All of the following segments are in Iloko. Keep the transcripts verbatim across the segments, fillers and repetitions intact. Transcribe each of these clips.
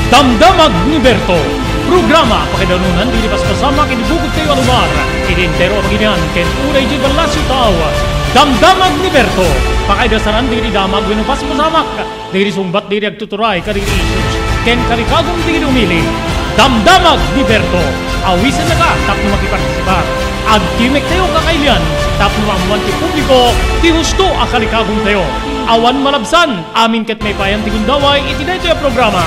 Damdamag ni Berto, programa pakaidanunan dagiti paspasamak iti bukod tayo a lugar, iti entero a pagilian ken uray iti ballasiw tao. Damdamag ni Berto, pakaidasaran dagiti damag wenno paspasamak dagiti sungbat dagiti agtuturay kadagiti issues ken kalikagum dagiti umili. Damdamag ni Berto, awisennaka tapno makipartisipar. Agtimek tayo kakailian tapno maammuan ti publiko ti husto a kalikagum tayo. Awan malabsan, amin ket maipayan ti gundaway iti daytoy a programa.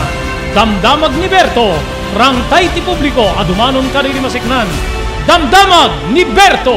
Damdamag ni Berto, rangtay ti publiko a dumanon kadagiti masiknan. Damdamag ni Berto!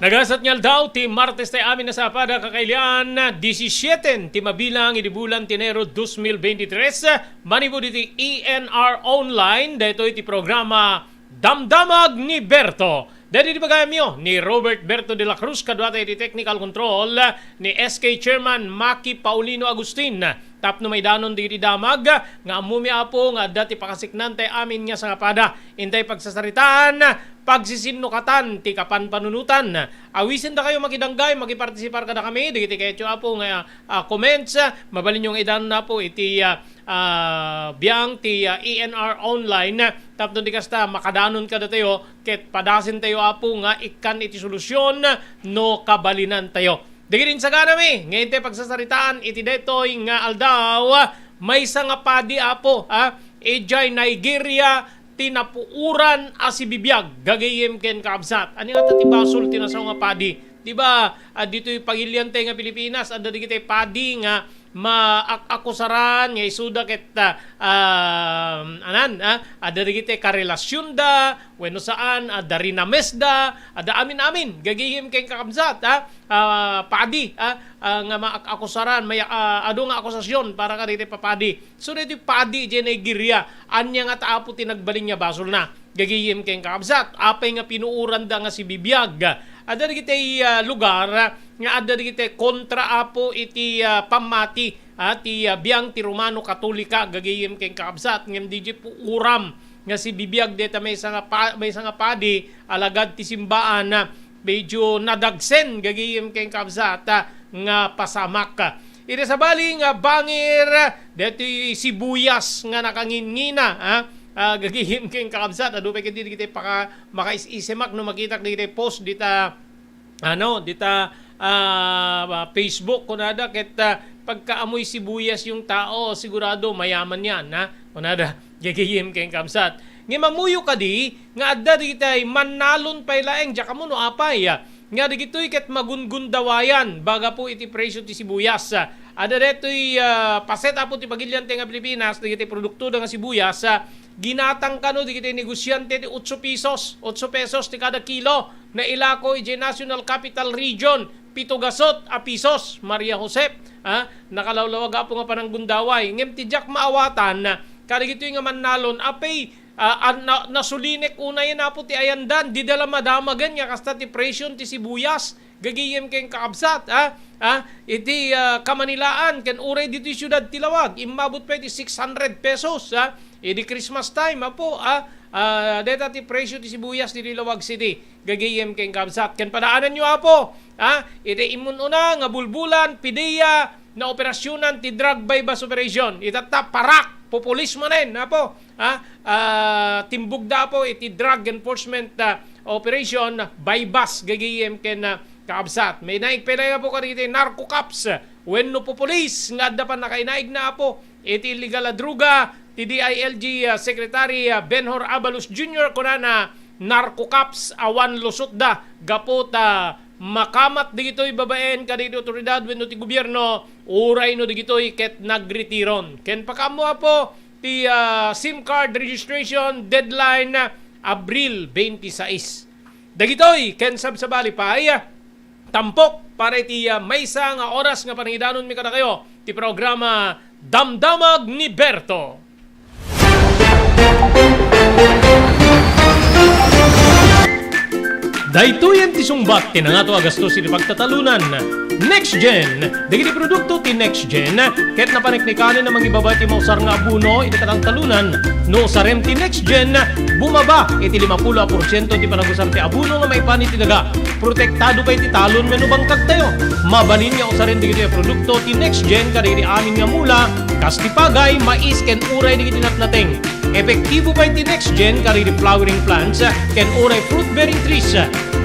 Nagasat nga aldaw ti Martes tay amin a sapada kakailian, disisiete ti mabilang idi bulan ti Enero dos mil veintitrés, manipud iti E N R Online, daytoy ti programa Damdamag ni Berto. Daydi ti bagayamyo ni Robert Berto de la Cruz, kaduata iti technical control ni S K Chairman Maki Paulino Agustin. Tapno maidanon dagiti damag nga ammomi, Apo, nga adda ti pakasiknan tay amin nga sangapada. Intay pagsasaritaan, pagsisinnukatan ti kapanpanunotan. Awisendakayo makidanggay, makipartisipar kadakami dagiti kayatyo, Apo, nga, ah, comments. Mabalinyo nga idanon, Apo, iti, ah, ah, biang ti, ah, E N R Online. Tapno di kasta, makadanon kadatayo, ket padasentayo, Apo, nga ikkan iti solusyon no kabalinantayo. Dagiti insaganami nga intay pagsasaritaan iti daytoy nga aldaw, maysa nga padi, Apo, a, idiay Nigeria ti napuoran a sibibiag, gagayyem ken kaabsat. Ania ngata ti basol ti nasao nga padi? Di ba, a, ditoy pagiliantay nga Pilipinas, adda dagiti padi nga maak-akusaran nga isuda ket, a, a, anan, a, adda dagiti karelasionda, wenno saan, adda rinamesda, adda amin-amin, gagayyem ken kaabsat, a, a, padi, a, a, nga maak-akusaran, may, a, adu nga akusasyon para kadagiti papadi. So, daytoy padi idiay Nigeria, ania ngata, Apo, ti nagbalin nga basolna? Gagayyem ken kaabsat, apay nga pinuoranda nga sibibiag? Adda dagiti, a, lugar nga adda dagiti kontra, Apo, iti, a, pammati, a, ti, a, biang ti Romano Katolika, gagayyem ken kaabsat, ngem diay puoram nga sibibiag dayta maysa nga pa-, maysa nga padi, alagad ti simbaan, a, medyo nadagsen, gagayyem ken kaabsat, a, nga pasamak. Iti sabali nga bangir, daytoy sibuyas nga nakangingina, a, a, gagayyem ken kaabsat, adu pay ketdi dagiti paka-, makaisisemak no makitak dagiti post dita, ano, dita, a, Facebook, kunada, ket, a, pagka amoy sibuyas yung tao, sigurado mayaman yan, ha? Kunada, gagayyem ken kaabsat. Ngem ammoyo kadi nga adda dagiti mannalon pay laeng, diak ammo no apay, a, nga dagitoy ket magungundawayan, baga po iti presyo ti sibuyas. Adda daytoy, a, paset, Apo, ti pagiliantay nga Pilipinas, dagiti produktoda nga sibuyas, a, ginatang kano dagiti negosiante ti otso pesos, otso pesos ti kada kilo. Nailako idiay National Capital Region, pito gasut a pisos, Maria Josep, a, nakalawlawag, Apo, nga pananggundaway. Ngem ti diak maawatan, kadagitoy nga mannalon, apay, a, a, na-, nasulinek unayen, Apo, ti ayandan, dida la madamagen nga kasta ti presyon ti sibuyas, gagayyem ken kaabsat, a, a, iti, a, Kamanilaan, ken uray ditoy siudad ti Laoag, immabot pay ti six hundred pesos, a, idi Christmas time, Apo, a, a, dayta ti presyo ti sibuyas ditoy Laoag City. Gagayyem ken kaabsat. Ken padaananyo, Apo, a, iti immun-una nga bulbulan, PDEA, naoperasionan ti drug buy-bust operation. Itatta, parak, populis manen, Apo, a, a, timbugda, Apo, iti drug enforcement, a, operation, buy-bust, gagayyem ken, a, kaabsat. May naig pay laeng, Apo, kadagiti narco cops wenno populis nga adda pannakainaigna, Apo, iti illegal a droga, ti D I L G, a, Secretary, a, Benhur Abalos Junior, kunana, narco cops, awan lusotda gapu ta makamat dagitoy babaen kadagiti otoridad wenno ti gobierno, uray no dagitoy ket nagretiron. Ken pakaammo, Apo, ti, a, SIM card registration deadline, a, Abril twenty-six. Dagitoy ken sabsabali pay, a, tampok para iti, a, maysa nga oras nga panangidanonmi kadakayo ti programa Damdamag ni Berto. Daytoyen ti sungbat ti nangato a gastos iti pagtatalunan. Next Gen. Dagiti produkto ti Next Gen ket napaneknekanen a mangibaba ti mausar nga abono iti kataltalunan. No usarem ti Next Gen, bumaba iti limapulo a porsiento ti panagusar ti abono nga maipan iti daga. Protektado pay ti talon wenno bangkagtayo. Mabalin nga usaren dagitoy a produkto ti Next Gen kadagiti amin nga mula, kas ti pagay, mais, ken uray dagiti natnateng. Epektibo pay ti Next Gen kadagiti flowering plants ken uray fruit-bearing trees.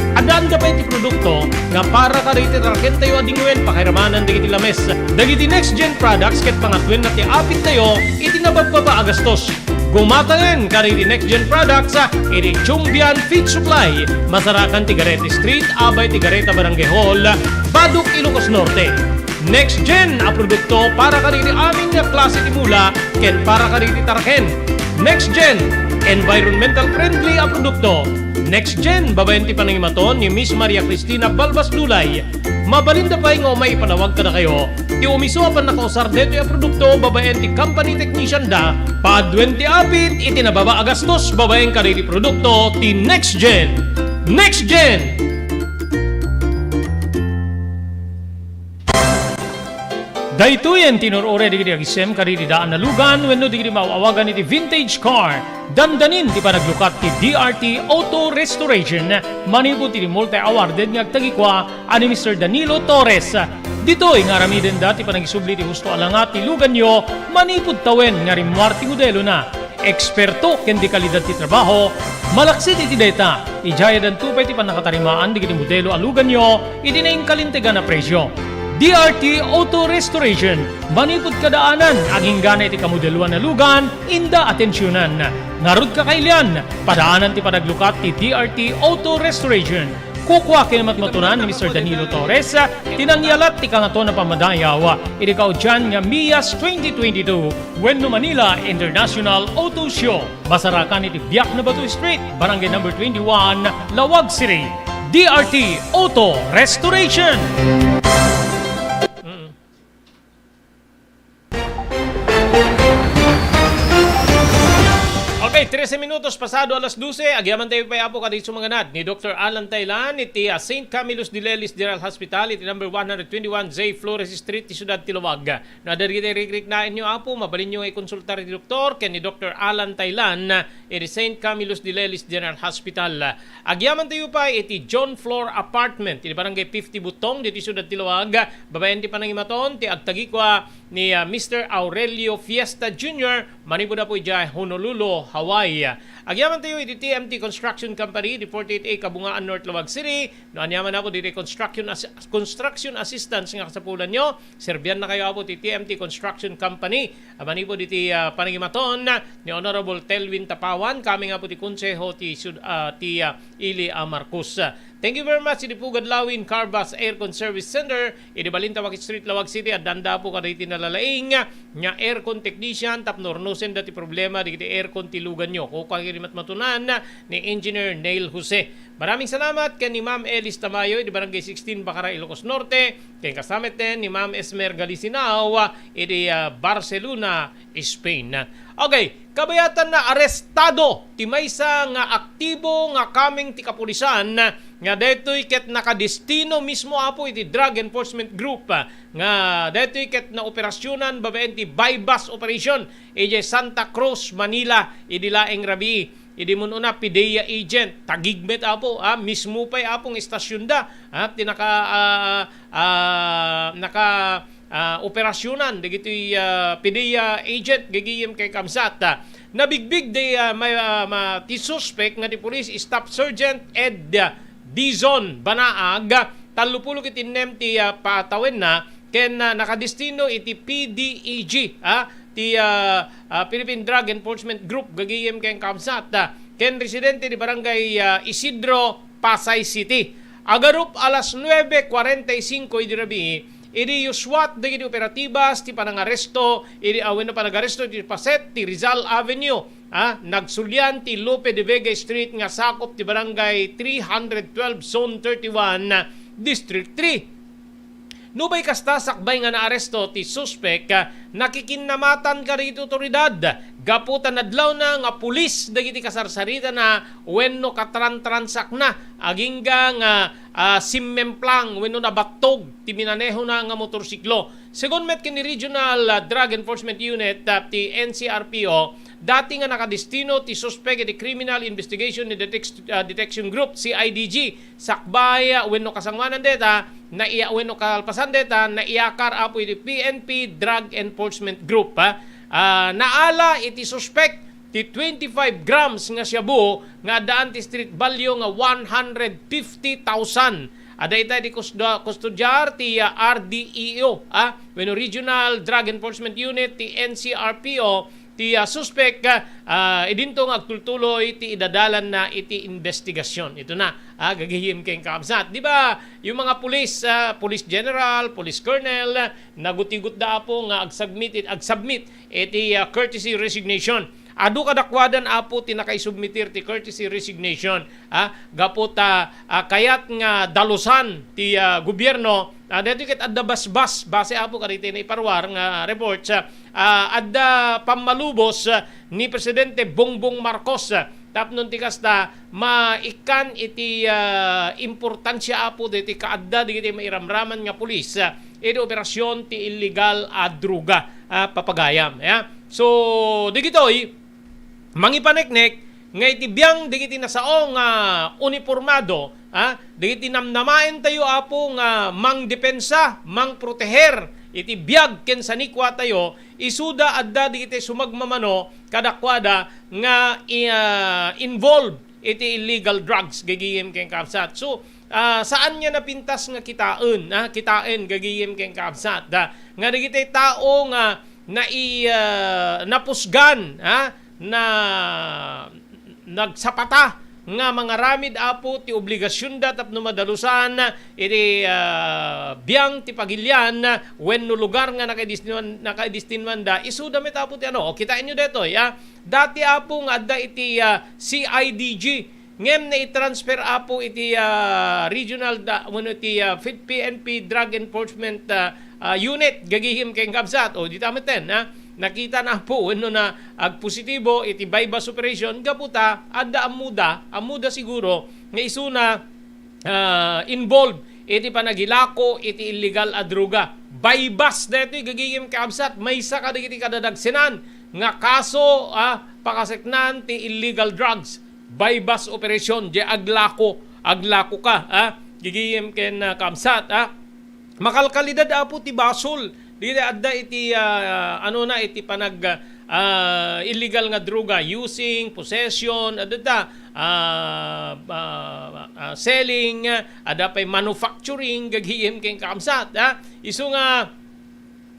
Addaanda pay ti produkto nga para kadagiti tarakentayo a dingwen pakairamanan dagiti lames. Dagiti Next Gen products ket pangatuenna ti apittayo iti nababbaba a gastos. Gumataen kadagiti Next Gen products iti Chumbian Feed Supply, masarakan ti Gareta Street, abay ti Gareta Barangay Hall, Badoc, Ilocos Norte. Next Gen a produkto para kadagiti amin nga klase ti mula ken para kadagiti taraken. Next Gen, environmental friendly a produkto. Next Gen, babaen ti panangimaton ni Miss Maria Cristina Balbas Dulay. Mabalinda pay nga umay ipanawag kadakayo ti umiso a pannakausar daytoy a produkto babaen ti company technician da, paduen ti apit iti nababa a gastos babaen kadagiti produkto ti Next Gen. Next Gen! Daytoyen ti inur-uray dagiti agisem kadagiti daan a lugan wenno dagiti maaw-awagan iti vintage car. Dandanin ti panaglukat ti D R T Auto Restoration manipud iti multi-awarded nga agtagikua a ni Mister Danilo Torres. Ditoy nga aramidenda ti panangisubli ti husto a langat ti luganyo manipud tawen nga rimmuar ti modelona. Eksperto ken dekalidad ti trabaho, malaksid iti dayta, idiay addanto pay ti pannakatarimaan dagiti modelo a luganyo iti nainkalintegan a presio. D R T Auto Restoration, manipud kadaanan, aginggana iti kamodeloan a lugan, inda atensionan. Ngarud, kakailian, padaanan ti panaglukat ti D R T Auto Restoration. Kukua ken matmatunan ni Mister Danilo Torres ti nangyalat ti Kangatoan a Pammadayaw iti kaudian nga MIAS twenty twenty-two wenno Manila International Auto Show. Masarakan iti Biak na Bato Street, Barangay Number twenty-one, Laoag City. D R T Auto Restoration. Mm. Okay, trese minutos pasado alas dose, agyaman tayo pay, Apo, kadagiti sumanganad ni Doktor Alan Taylan iti, ah, Saint Camillus de Lelis General Hospital iti number one hundred twenty-one J Flores Street, ti siudad ti Laoag. No adda dagiti rikriknaenyo, Apo, mabalinyo nga ikonsultar ti doktor ken ni Doktor Alan Taylan iti Saint Camillus de Lelis General Hospital. Agyaman tayo pay iti John Floor Apartment iti Barangay fifty Butong, ditoy siudad ti Laoag, babaen ti panangimaton ti agtagikua ni, ah, Mister Aurelio Fiesta Junior, manipud Apo idiay Honolulu, Hawaii. Agyaman tayo iti T M T Construction Company, di forty-eight A Kabungaan North, Laoag City. No aniaman, Apo, ditoy construction as-, construction assistance nga kasapulanyo, serbiannakayo, Apo, ti T M T Construction Company. A manipud iti, ah, panangimaton ni Honorable Telwin Tapawan, kami nga, Apo, ti konseho ti sud-, ah, ti, ah, ili a Marcos. Thank you very much iti Pugad Lawin Carvas Aircon Service Center, iti Balintawak Street, Laoag City. Addanda, Apo, kadagiti nalalaing nga aircon technician tapno urnosenda ti problema dagiti aircon ti luganyo. Kukua ken matmatunan ni Engineer Neil Jose. Maraming salamat ken ni Ma'am Elis Tamayo iti Barangay sixteen, Bacara, Ilocos Norte, ken kasamet ni Ma'am Esmer Galisinao iti, ah, Barcelona, Spain. Okay, kabayatan, naarestado ti maysa nga aktibo nga kameng ti kapulisan nga daytoy ket nakadestino mismo, Apo, iti Drug Enforcement Group, nga daytoy ket naoperasionan babaen ti buy-bust operation idiay Santa Cruz, Manila, idi laeng rabii. Idi mun-una, PDEA agent, tagig met, Apo, ah, mismo pay, Apo, nga istasionda, ah, ti naka, ah, ah, naka, ah, operasionan dagitoy, ah, PDEA agent gagayem ken kamsat. Ah, nabigbig di, ah, may, ah, ma-, ti suspek nga ti Police Staff Sergeant Ed Dizon Banaag, tallopulo ket innem ti, ah, patawenna, ken, ah, nakadestino iti P D E G, ah, ti, ah, ah, Philippine Drug Enforcement Group gagayem ken kamsat, ah, ken residente di Barangay, ah, Isidro, Pasay City. Agarup alas nuebe cuarenta y cinco idi rabii, idi iyuswat dagiti operatibas ti panangaresto idi, ah, wenno panagaresto iti paset ti Rizal Avenue, ah, nagsulian ti Lope de Vega Street nga sakup ti Barangay three hundred twelve, Zone thirty-one, District three. Nupay kasta, sakbay nga naaresto ti suspek, ah, nakikinnamatan kadagiti otoridad gapu ta nadlawna nga pulis dagiti kasarsaritana wenno katrantransakna agingga nga, ah, simmemplang wenno nabattog ti minanehona nga motorsiklo. Segun met ken ni Regional, ah, Drug Enforcement Unit, ah, ti N C R P O, dati nga nakadestino ti suspek iti Criminal Investigation and Detec-, ah, Detection Group, C I D G, sakbay, ah, wenno kasangoanan deta, naiya-, wenno kalpasan deta, naiyakar apo iti P N P Drug Enforcement Group, ha. Ah, naala iti suspek ti twenty-five grams nga shabu nga addaan ti street value nga one hundred fifty thousand. Adda ita iti kusdo-, kustodiar ti, ah, R D E O, ha, wenno Regional Drug Enforcement Unit ti N C R P O, ti, ah, suspek, ah, idinto nga agtultuloy ti idadalanna iti investigasyon. Ito na, ah, gagayem ken kakabsat. Di ba, yung mga pulis, ah, police general, police colonel, ah, nagutigot da apo nga agsubmit, agsubmit iti, ah, courtesy resignation. Adu kadakuadan apo ti nakaisubmitir ti courtesy resignation, ah, gapu ta, ah, kayat nga dalusan ti, ah, gobierno. Ah, daytoy ket adda basbas, base apo kadagiti naiparuar nga reports, ah, ah, adda pammalubos, ah, ni Presidente Bongbong Marcos, ah, tapno ti kasta maikkan iti, ah, importansia apo dagiti kaadda dagiti mairamraman nga pulis, ah, iti operasyon ti illegal a droga, ah, papagayam, ya. So, dagitoy, mangipaneknek nga iti biang dagiti nasao nga unipormado, ha, dagiti namnamaentayo, Apo, nga mangdepensa, mangproteher iti biag ken sanikuatayo, isuda adda dagiti sumagmamano kadakuada nga i-, ah, involved iti illegal drugs, gagayem ken kabsat. So, ah, saan nga napintas nga kitaen, ah, kitaen, gagayem ken kabsat, da, nga dagiti tao nga nai-, ah, napusgan, ha, na nagsapata nga mangaramid, Apo, ti obligasyonda tapno madalusan iti, ah, biang ti pagilian wenno lugar nga nakaidestinuan-, nakaidestinuanda. Isuda met, Apo, ti ano. O, kitaenyo daytoy, ah. Dati, Apo, nga adda iti, ah, C I D G, ngem naitransfer, Apo, iti, ah, regional da-, wenno iti, ah, P N P Drug Enforcement, ah, ah, Unit, gagayem ken kabsat. O, dita metten, ha? Nakitana, Apo, wenno na agpositibo iti buy-bust operation, gapu ta adda ammoda, ammoda siguro nga isuna, ah, involved iti panagilako iti illegal a droga. Buy-bust daytoy, gagayem ken kabsat, maysa kadagiti kadadagsenan nga kaso, ah, pakaseknan ti illegal drugs. Buy-bust operation, di aglako, aglako ka, ah, gagayem ken, ah, kabsat, ah. Makalkalidad, Apo, ti basol. Dita adda iti, ah, ano na, iti panag-, ah, illegal nga droga, using, possession, adda ta, ah, ah, ah, selling, ah, adda pay manufacturing, gagayem ken kabsat, ah. Isu nga,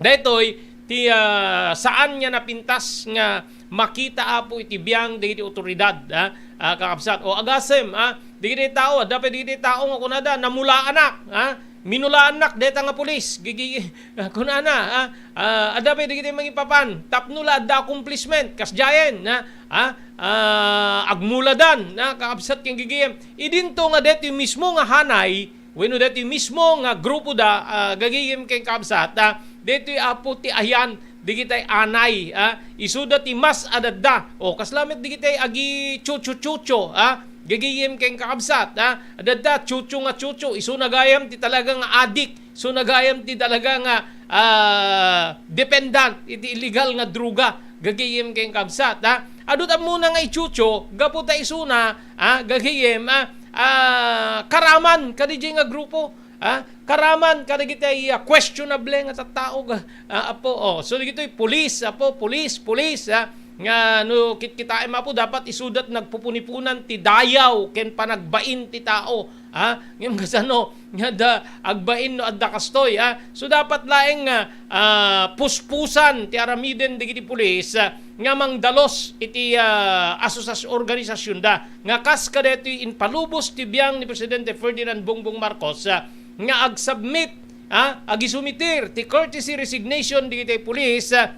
daytoy, ti, ah, saan nga napintas nga makita, Apo, iti biang dagiti otoridad, ah, ah, kakabsat. O, agasem, ah, dagiti tao, adda pay dagiti tao nga kunada, namulaanak, ah, minulaannak dayta nga pulis, gigi-, ah, kunana, ah, ah, adda pay dagiti mangipapan, tapno la adda accomplishment, kasdiayen, ah, ah, ah, agmuladan, ah, kakabsat ken gigiem. Idinto nga daytoy mismo nga hanay, wenno daytoy mismo nga grupo da, ah, gagayem ken kabsat, ah, daytoy, Apo, ti ayan dagitay anay, ah, isuda ti mas adadda. O, kasla met dagitay agichuchu-chuchu, ah, gagayem ken kakabsat, ah, adadda chuchu nga chuchu, isuna gayam ti talaga nga adik, isuna gayam ti talaga nga, ah, dependent iti illegal nga droga, gagayem ken kabsat, ah. Adu ta ammona nga ichuchu, gapu ta isuna, ah, gagayem, ah, ah, karaman kadiay nga grupo, ah, karaman kadagitay, ah, questionable nga tattao, ah, Apo. Oh, so, dagitoy, pulis, Apo, pulis, pulis, ah, nga no kitkitaem, Apo, dapat isuda ti nagpupuniponan ti dayaw ken panagbain ti tao, ah, ngem kasano nga da, agbain no adda kastoy, ah. So, dapat laeng nga, ah, puspusan ti aramiden dagiti pulis, ah, nga mangdalus iti, ah, asosas-, organisasyonda. Nga kas kadaytoy impalubos ti biang ni Presidente Ferdinand Bongbong Marcos, ah, nga agsubmit, ah, agisumitir ti courtesy resignation dagiti pulis, ah,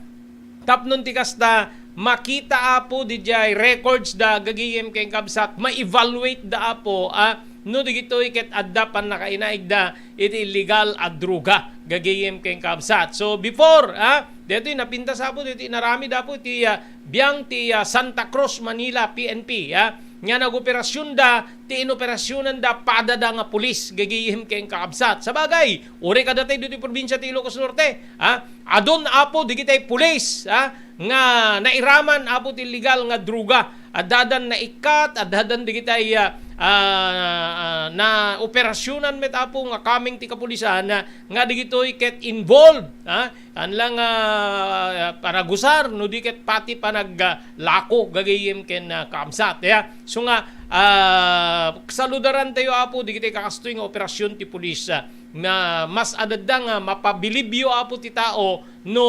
tapno ti kasta, makita, Apo, didiay records da, gagayem ken kabsat, ma-evaluate da, Apo, ah, no digitoy ket adda pannakainaigda iti illegal a droga, gagayem ken kabsat. So, before, ah, detoy napintas apo, detoy inaramid apo ti, ah, biang ti, ah, Santa Cruz, Manila, P N P, ah, nga nagoperasyonda, ti inoperasyonanda padada nga pulis, gagayem ken kakabsat. Sabagay, uray kadatayo ditoy probinsia ti Ilocos Norte, ah, adun apo digitay pulis, ah, nga nairaman apo ti illegal nga droga. Addadan naikkat, addadan digitay, ah, ah, naoperasyunan met apo nga kameng ti kapulisan, ah, nga digitoy ket involved, ah, kanla nga, ah, panagusar, no di ket pati panag, ah, lako, gagayem ken, ah, kaabsat, ya. So nga, ah, saludaran tayo, apo, digitay kakastoy nga operasyon ti pulis, ah, nga mas adadda nga mapabilibyo, apo, ti tao no,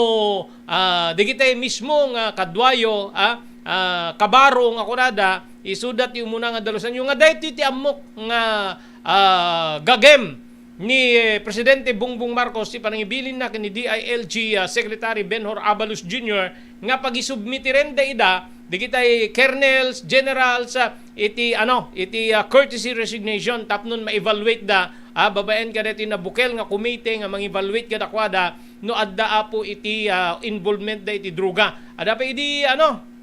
ah, digitay mismo nga kaduayo, ah, ah, kabaro nga kunada, isuda ti umuna nga dalusanyo nga daytoy ti ammok nga, ah, gagem ni, eh, Presidente Bongbong Marcos ti panangibilinna ken ni D I L G, ah, Secretary Benhur Abalos Junior nga pagisubmitirenda ida digitay colonels, generals, ah, iti, ano, iti, ah, courtesy resignation tapno ma-evaluate da, ah, babaen kadaytoy nabukel nga komite nga mang-evaluate kadakuada no adda, apo, iti, ah, involvement da iti droga. Adda pay idi, ano,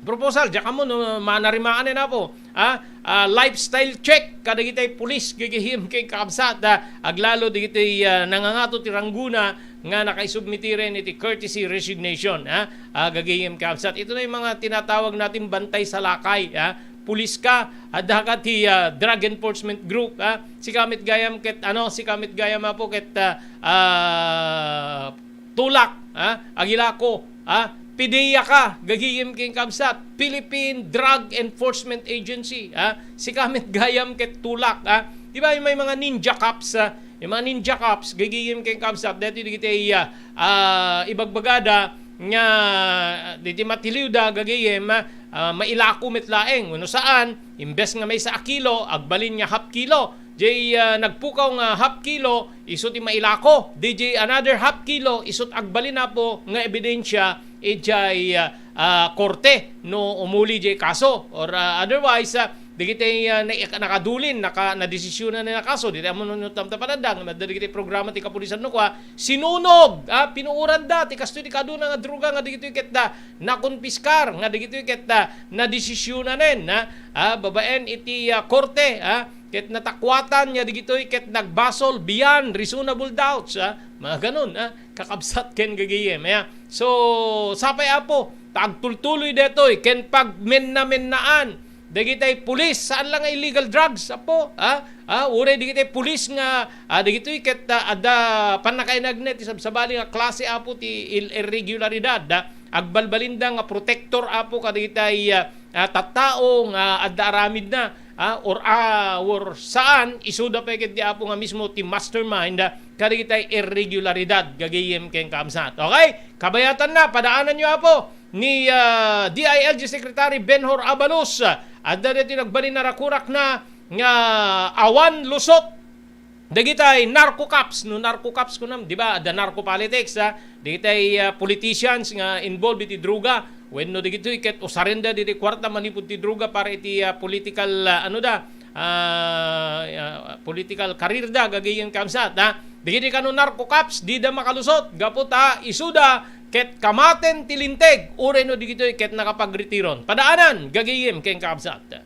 proposal, diak ammo no manarimaan, apo, ah, ah, lifestyle check kadagitay pulis, gagayem ken kakabsat, ah, aglalo digitay, ah, nangangato ti ranggona nga nakaisubmitiren iti courtesy resignation, ah, ah, gagayem kakabsat. Ito na yung mga tinatawag natin bantay sa lakay, ah. Pulis ka, adda ka ti, ah, drug enforcement group, ah. Sika met gayam ket, ano, sika met gayam, apo, ket, ah, ah, tulak, ah, agilako, ah, PDEA ka, gagayem ken kabsat, Philippine Drug Enforcement Agency, ah, sika met gayam ket tulak, ah. Di ba, yung may mga ninja cops, ah, yung mga ninja cops, gagayem ken kabsat, dati digiti, ah, ah, ibagbagada nga diti matiliwda, gagayem, ah, mailako met laeng, wenno saan, imbes nga maysa a kilo, agbalin nga half kilo. Jay, ah, nagpukaw nga half kilo, isu ti mailako. D J another half kilo, isut agbalin, apo, nga ebidensya, ijay, ah, ah, korte, no umuli jay kaso. Or, ah, otherwise, ah, digiti, ah, na-, nakadulin, naka-, nadesisyonan na kaso, diti ammo no, no, tamta panandang, nga digiti programa ti kapulisan no kua, sinunog, ah, pinuoran da, ti kastoy ti kaduna nga droga nga digiti ket da, nakonpiskar, nga digiti ket da, nadesisyonanen, ah, ah, babaen iti, ah, korte, ah, ket natakuatan nga digitoy ket nagbasol beyond reasonable doubts, ah, mga ganun, ah, kakabsat ken gagayem, ya. So, sapay, apo, ta agtultuloy detoy ken pagmenna-mennaan dagitay pulis, saan lang nga illegal drugs, apo, ah, ah, uray dagitay pulis nga, ah, dagitoy ket, ah, adda pannakainagna ti sabsabali nga klase, apo, ti il-, irregularidad, ah, agbalbalinda nga protector, apo, kadagitay, ah, ah, tattao nga adda aramidna, ah, or, ah, or saan, isuda pay ket di, apo, nga mismo ti mastermind, ah, kadagitay irregularidad, gagayem ken kabsat. Okay? Kabayatanna, padaananyo, apo, ni, ah, D I L G Secretary Benhur Abalos, ah, adda deti nagbalin a rakurakna nga awan lusot dagitay narco cops, no narco cops kunam, di ba? The narco politics, ah, dagitay, ah, politicians nga involved iti droga, wenno dagitoy ket usarenda diti kuarta manipud ti droga para iti, ah, political, ah, ano da, ah, ah, political career da, gagayem kabsat, ha? Dagiti kano narco cops, dida makalusot, gapu ta isuda ket kamaten ti linteg, uray no dagitoy ket nakapagretiron. Padaanan, gagayem ken kabsat.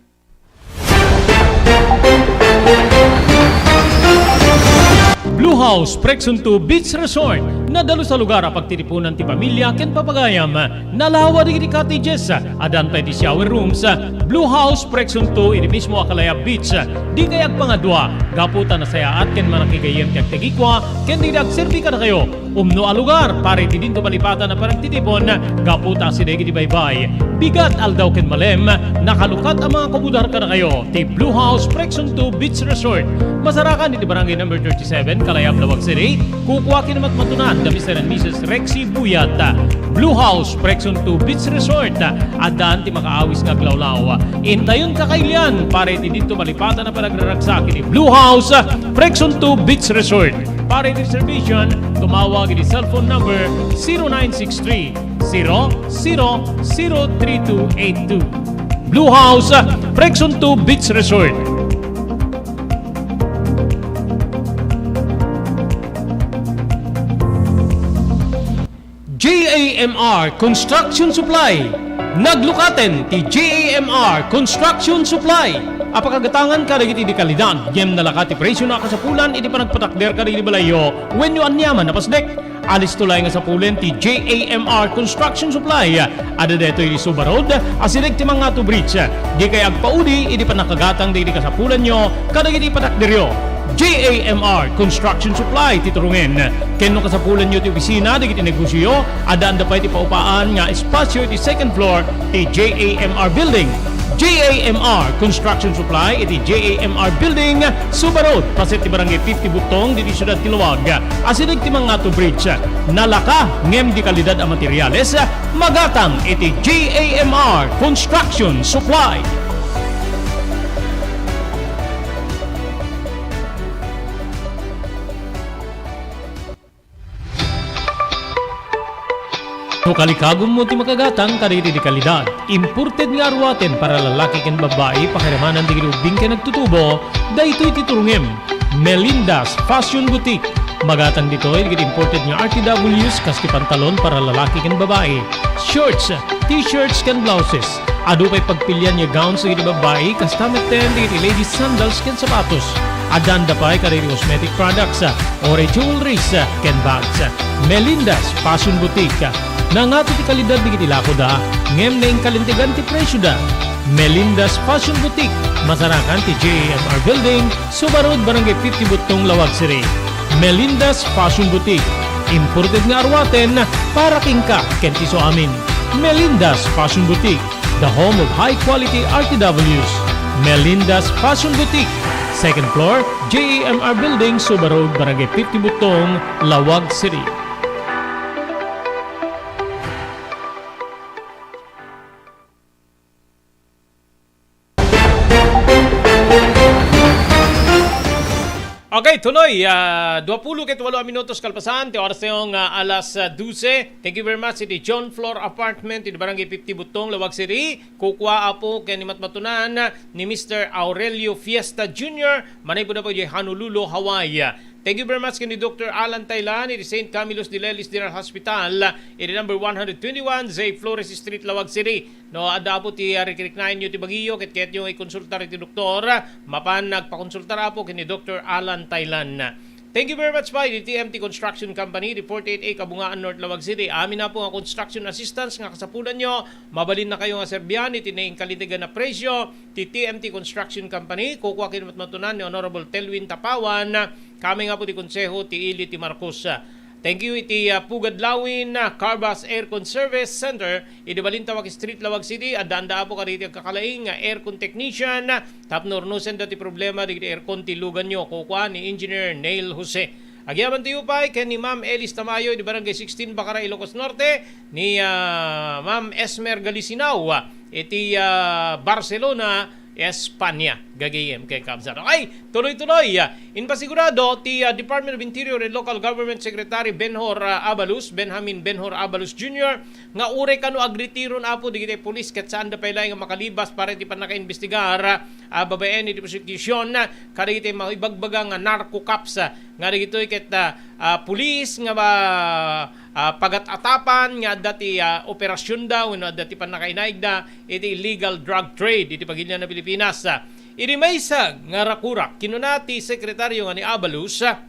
Blue House Prexon two Beach Resort. Nadalus a lugar a pagtitipunan ti pamilya ken papagayam. Nalawa dagiti cottages. Addan pay ti shower rooms. Blue House Prexon two iti mismo a Kalayab Beach. Dikay agpangadua gapu ta nasayaat ken manakigayyem ti agtegikua ken dagiti agserbi kadakayo. Umno a lugar para iti dinto malipatan a panagtitipon gapu ta asideg iti baybay, bigat, aldaw ken malem, nakalukat a mga kabudar kadakayo ti Blue House Prexon two Beach Resort. Masarakan iti Barangay Number thirty-seven, Kalayab, Laoag City. Kukua ken matmatunan da Mister and Missus Rexy Buyat. Blue House Prexon two Beach Resort. Addan ti makaawis nga aglawlaw. Intayon kakailian para iti dinto malipatan a panagraragsak iti Blue House Prexon two Beach Resort. Para iti reservation, tumawag iti cellphone number zero nine six three, zero zero zero three two eight two. Blue House, Prexon two Beach Resort. M R Construction Supply. Naglukaten ti J A M R Construction Supply a pakagatangan kadagiti di kalidad ngem nalaka ti presio a kasapulan iti panagpatakder kadagiti balayyo wenno aniaman a pasdek. Alisto laeng a sapulen ti J A M R Construction Supply. Adda daytoy iti Suba Road, asideg ti Mangato Bridge. Dikay agpaudi iti pannakagatang dagiti kasapulanyo kadagiti patakderyo. J A M R Construction Supply ti turungen. Ken no kasapulanyo ti opisina dagiti negosioyo, addaanda pay ti paupaan nga espasio iti second floor ti J A M R Building. J A M R Construction Supply iti J A M R Building, Suba Road, paset ti Barangay fifty Butong, ditoy siudad ti Laoag. Asideg ti Mangato Bridge. Nalaka ngem di kalidad a materiales, magatang iti J A M R Construction Supply. No kalikagummo ti makagatang kadagiti di kalidad, imported nga aruaten para lalaki ken babbai, pakiramanan dagiti ubbing ken agtutubo, daytoy ti turungem. Melinda's Fashion Boutique. Magatang ditoy dagiti imported nga R T Ws kas ti pantalon para lalaki ken babbai, shorts, t-shirts ken blouses. Adu pay pagpilian nga gowns dagiti babbai, kasta metten dagiti ladies sandals ken sapatos. Addaanda pay kadagiti cosmetic products, o jewelries, ken bags. Melinda's Fashion Boutique. Nangato ti kalidad dagiti lakoda, ngem naingkalintegan ti presioda. Melinda's Fashion Boutique, masarakan ti J A M R Building, Suba Road, Barangay fifty Butong, Laoag City. Melinda's Fashion Boutique. Imported nga aruaten para kenka ken ti isuamin. Melinda's Fashion Boutique, the home of high quality R T Ws. Melinda's Fashion Boutique, second floor, J A M R Building, Suba Road, Barangay fifty Butong, Laoag City. Okay, tuloy, ah, duapulo ket walo a minutos kalpasan ti oras tayo nga alas, ah, dose. Thank you very much iti John Floor Apartment iti Barangay fifty Butong, Laoag City. Kukua, Apo, ken ni matmatunan ni Mister Aurelio Fiesta Junior, manipud Apo iti Honolulu, Hawaii. Thank you very much ken ni Doctor Alan Tailan iti Saint Camillus de Lelis General Hospital iti number one hundred twenty-one Zay Flores Street, Laoag City. No, adda, Apo, ti, ah, rikriknaenyo ti bagiyo ket kayatyo nga ikonsultar iti doktor, mapan nagpakonsultar, Apo, ken ni Doctor Alan Tailan. Thank you very much pay iti T M T Construction Company, iti forty-eight A Kabungaan North, Laoag City. Amin, Apo, nga construction assistance nga kasapulanyo, mabalinnakayo nga serbian iti naingkalintegan a presio ti T M T Construction Company. Kukua ken ni matmatunan ni Honorable Telwin Tapawan, kami nga, Apo, ti konseho ti ili ti Marcos. Thank you iti, ah, Pugad Lawin, ah, Carbas Aircon Service Center, iti Balintawak Street, Laoag City. Addaanda, Apo, kadagiti agkakalaing nga aircon technician, ah, tapno urnosenda ti problema dagiti aircon ti luganyo, kukua ni Engineer Neil Jose. Agyamanen tayo pay ken ni Ma'am Elis Tamayo, iti Barangay sixteen, Bacara, Ilocos Norte, ni, ah, Ma'am Esmer Galisinao, ah, iti, ah, Barcelona, Espanya, gagayem ken kabsat. Okay, tuloy-tuloy. Impasigurado ti, ah, Department of Interior and Local Government Secretary Benhur, ah, Abalos, Benjamin Benhur Abalos Junior, nga uray kano agretiron, Apo, dagiti pulis ket saanda pay laeng nga makalibas para iti pannakaimbestigar, ah, babaen iti prosecution, ah, kadagiti maibagbaga nga narco cops, ah, nga dagitoy ket, ah, ah, pulis nga ma-, ah, pagat-atapan nga adda ti, ah, operasionda wenno adda ti pannakainaigda iti illegal drug trade iti pagilian a Pilipinas. Idi maysa nga rakurak, kinuna ti Sekretaryo nga ni Abalos, ah,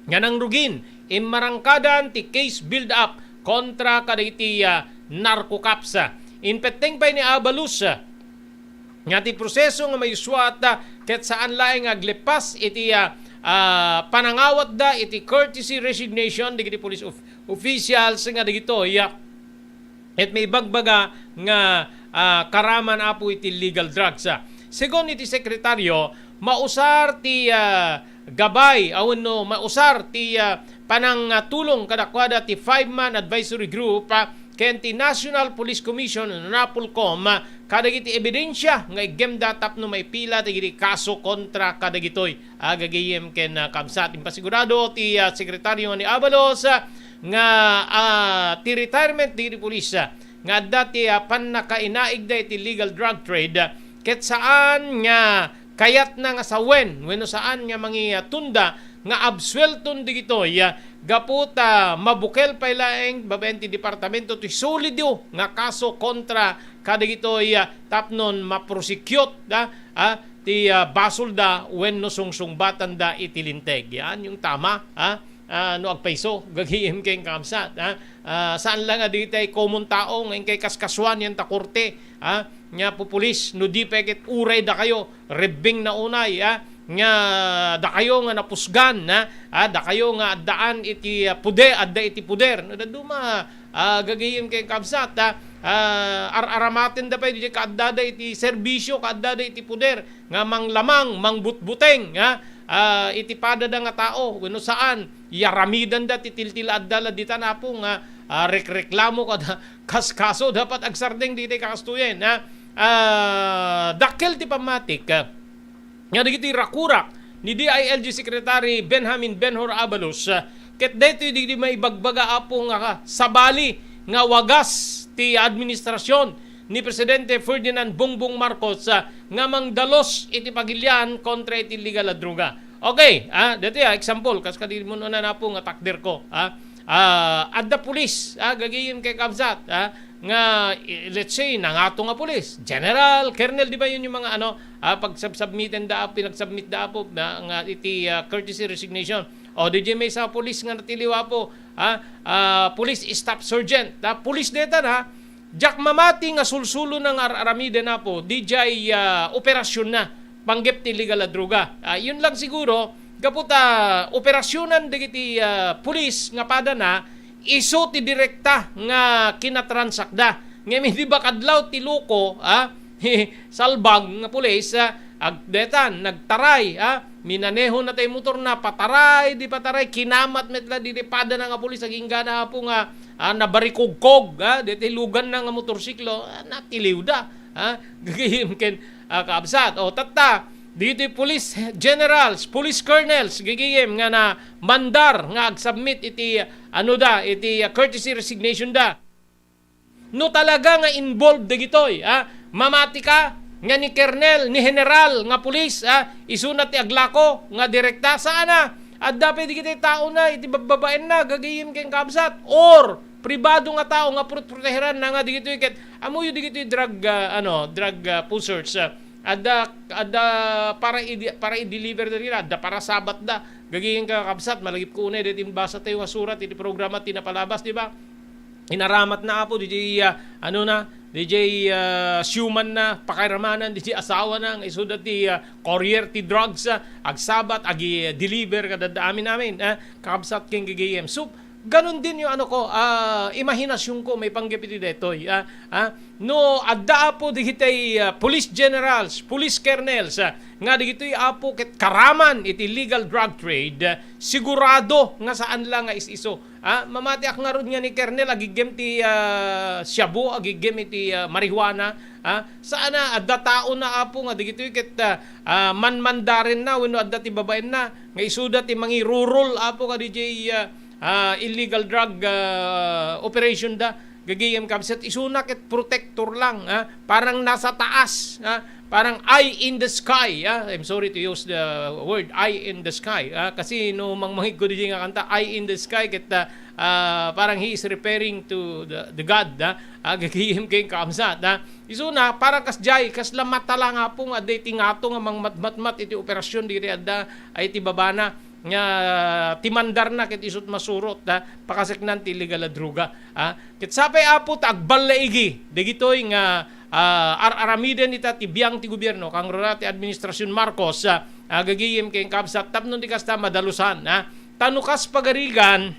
nga nangrugin, immarangkadan ti case build-up kontra kadagiti, ah, narco cops. Impetteng pay ni Abalos, ah, nga ti proseso nga mayuswat, ah, ket saan laeng nga aglepas iti, ah, ah, panangawatda iti courtesy resignation dagiti police of-, officials nga dagitoy, ah, ket maibagbaga nga, ah, karaman, Apo, iti illegal drugs, ah. Segun iti sekretaryo, mausar ti, ah, gabay, a wenno mausar ti, ah, panangtulong kadakuada ti five-man advisory group, ah, ken ti National Police Commission, NAPOLCOM, ah, kadagiti ebidensia nga iggemda tapno maipila dagiti kaso kontra kadagitoy. Agagayem ken, ah, kabsat. Impasigurado ti, ah, Sekretaryo nga ni Abalos, ah, nga, ah, ti retirement dagiti pulis, ah, nga adda ti, ah, pannakainaigda iti illegal drug trade, ah, ket saan nga kayatna nga sawen wenno saan nga mangiatunda nga absuelton dagitoy, ah, gapu ta mabukel pay laeng babaen ti departamento ti solido nga kaso kontra kadagitoy, ah, tapnon ma-prosecute, ah, ah, ti, ah, basolda wenno sungsungbatanda iti linteg. Yan yung tama, ah, ah, no agpayso, gagayem ken kakabsat, ah. Ah, saan lang nga dagiti common tao nga inkay kaskasuan yan ta korte, ah, nga pupulis, no di pay ket uray dakayo, rebbeng na unay, ah, nga dakayo nga napusgan, ah, ah, dakayo nga addaan iti, ah, pude-, adda iti puder. No dadduma, ah, gagayem ken kakabsat, ah, ah, ar-aramatenda pay diay kaaddada iti serbisyo, kaaddada iti puder, nga manglamang, mangbutbuteng, ah, ah, iti padada nga tao, wenno saan, yaramidanda ti tiltila adda la ditan, Apo, nga, ah, rekreklamo kada kaskaso, dapat agsardeng ditoy kakastoyen, ah. Ah, dakkel ti pammatik, ah, nga dagiti rakurak ni D I L G Secretary Benjamin Benhur Abalos, ah, ket daytoy dagiti maibagbaga, Apo, nga sabali nga wagas ti administrasyon ni Presidente Ferdinand Bongbong Marcos, ah, nga mangdalus iti pagilian kontra iti illegal a droga. Okay, ah, dati, ah, example, kas kadi mo na, Apo, nga takder ko, ah. Ah, adda pulis, ah, gagayem ken kakabsat, ah, nga, eh, let's say, nangato nga pulis, general, colonel, di ba, yun yung mga, ano, ah, pagsubmiten da, pinagsubmit da, Apo, na, nga iti, ah, courtesy resignation. O, di may sa pulis nga natiliw, Apo, ah, ah, police staff sergeant, ah, pulis deta na, diak mamati nga sulsulo na nga ar-aramiden, Apo, diay, ah, operasyon na, panggep ti illegal a droga. Ah, yun lang siguro, gapu ta operasyonan dagiti, ah, pulis nga pada na, isu ti direkta nga kinatransakda. Ngem idi bakadlaw ti loko, ah, salbag nga pulis, ah, agdetan, nagtaray, ah, minaneho na tay motor na, pataray, di pataray, kinamat met la di, di pada na nga pulis, agingga na, Apo, nga, ah, nabarikugkog, ah, deti lugan na nga motorsiklo, ah, natiliw da, ah, gagayem ken, ah, kaabsat. O, tatta, diti police generals, police colonels, gagayem nga na mandar nga agsubmit iti, ano da, iti, ah, courtesy resignation da. No talaga nga involved dagitoy, ah, mamati ka nga ni Kernel, ni General nga pulis, ah, isuna ti aglako nga direkta, saan a? Adda pay dagiti tao na iti babbabaen na, gagayem ken kabsat, or pribado nga tao nga prot-, proteheran na nga dagitoy ket, amoyo dagitoy drug, ah, ano, drug, ah, pushers, ah, adda, adda para i-, para i-deliver da dira, adda para sabat da, gagayem ken kabsat, malagip ko unay, deti basa tayo nga surat iti programa ti napalabas, di ba? Inaramat na, Apo, D J, ah, ano na, D J, ah, siuman na, pakairamanan, D J asawa na, nga isuda ti, ah, courier ti drugs, ah, agsabat, agi-deliver, kadada amin-amin, ah, kakabsat ken gagayem. So, ganun din yung ano ko, ah, imahinasyon ko, maipanggep iti detoy, ah, ah, no, adda, Apo, digitay, ah, police generals, police colonels, ah, nga digitoy, Apo, ket karaman iti illegal drug trade, ah, sigurado nga saan lang nga is-iso. Ah, mamatiak ngarud nga ni Kernel, agiggem ti, ah, shabu, agiggem iti, ah, marijuana. Ah, saan a, adda tao na, Apo, nga digitoy ket, ah, ah, manmandaren na, wenno adda ti babaen na, nga isuda ti mangirurul, Apo, ka D J, ah, ah, illegal drug, ah, operation da. Gagayem kabsat, isuna ket protector lang, ah, parang nasa taas, ah, parang eye in the sky, ah. I'm sorry to use the word eye in the sky, ah, kasi no mangmangig ko di nga kanta, eye in the sky, ket, ah, ah, parang he is referring to the, the God, ah, ah, gagayem ken kabsat, ah. Isuna, parang kas jay, kasla mata lang, Apo, nga adda iti ngato nga mangmatmatmat iti operasyon diri adda, ay iti babana nga ti mandarna ket isut masurot, ah, pakaseknan ti illegal a droga, ah. Ket sapay, Apo, ta agballaigi dagitoy nga, ah, ar-aramiden ita ti biang ti gobierno, kangruna ti administrasyon Marcos, ah, ah, gagayem ken kabsat, tapno di kasta madalusan, ah. Ta no kas pagarigan,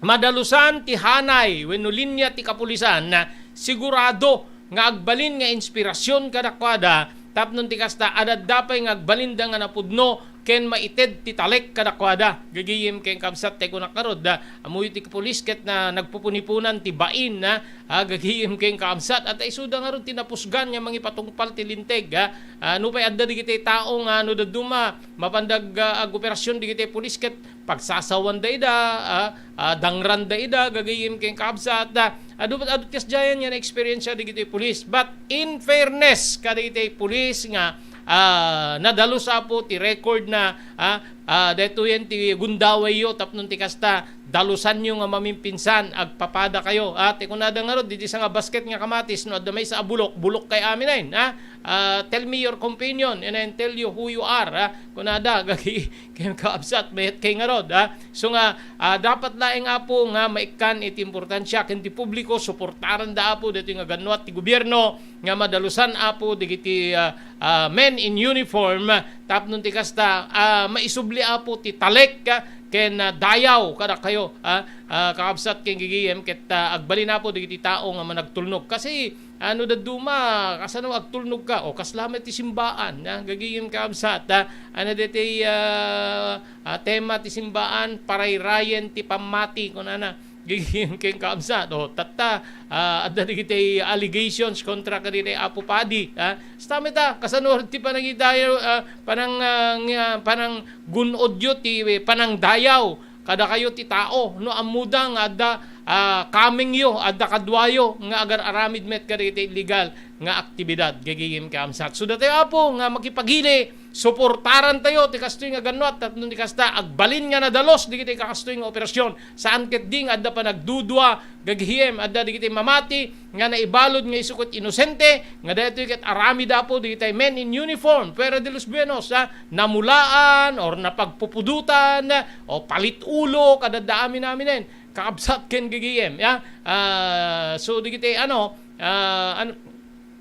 madalusan ti hanay wenno linia ti kapulisan, ah, sigurado nga agbalin nga inspirasyon kadakuada, tapno ti kasta, adda pay nga agbalinda nga napudno ken maited ti talek kadakuada. Gagayem ken kabsat, tay kunak ngarud, ah, ammoyo ti pulis ket na nagpupunipunan ti bain, ah, ah, gagayem ken kabsat, at isuda ngarud ti napusgan nga mangipatungpal ti linteg, ah. Ah, nupay adda digiti tao nga no dadduma mapandag, ah, agoperasyon digiti pulis ket pagsasawanda ida, ah, ah, dangranda ida, gagayem ken kabsat, ah, adu, adu ti kasdiayan nga na-experience digiti pulis. But in fairness kadagiti pulis nga Ah, nadalus, Apo, ti record na, ah, ah, daytoyen ti gundawayyo tapno ti kasta, dalusanyo nga mamimpinsan, agpapadakayo. Ah, ti kunada ngarud, ditoy sa nga basket nga kamatis, no adda maysa a bulok, bulok kay amin ayen, ah. Ah, "Tell me your companion, and I'll tell you who you are," ah. Kunada, gagi, ken kaabsat, mayat kay ngarud, ah. So nga, ah, dapat laeng, Apo, nga maikkan iti importansia ken ti publiko, suportaranda, Apo, daytoy nga gannuat ti gobierno, nga madalusan, Apo, dagiti, ah, ah, men in uniform, ah, tapno ti kasta, ah, maisubli, Apo, ti talek, ah, ken, ah, dayaw kadakayo, ah, ah, kakabsat ken gigim, ket, ah, agbalin, Apo, dagiti tao nga managtulnog. Kasi, ano, dadduma, kasano agtulnog ka? O, kasla met ti simbaan, ah, gagigim, kakabsat, ah, ano, deti, ah, ah, tema ti simbaan, parayrayen ti pammati, kunana. Gigim ken kaabsat. O, tatta, ah, adda dagiti allegations kontra kadagiti Apo Padi, ah. Kasta met a, kasano ti panangidaya-, ah, panang, ah, nga, pananggun-odyo ti panangdayaw kadakayo ti tao, no ammoda nga adda, ah, kamengyo, adda kaduayo nga agar-aramid met kadagiti illegal nga aktibidad, gagigim kaabsat. So, datayo, Apo, nga makipagili, suportarantayo ti kastoy nga gannuat, tapno ti kasta, agbalin nga nadalus dagiti kakastoy nga operasyon. Saan ketdi nga adda panagdudua, gagihim, adda dagiti mamati nga naibalud nga isu ket inosente, nga daytoy ket aramid, Apo, dagiti men in uniform, fuera de los buenos, ah, namulaan, or napagpupudutan, o palit-ulo, kadadda amin-aminen, kakabsat ken gagihim, ya. Ah, so, dagiti, ano, ah, ano,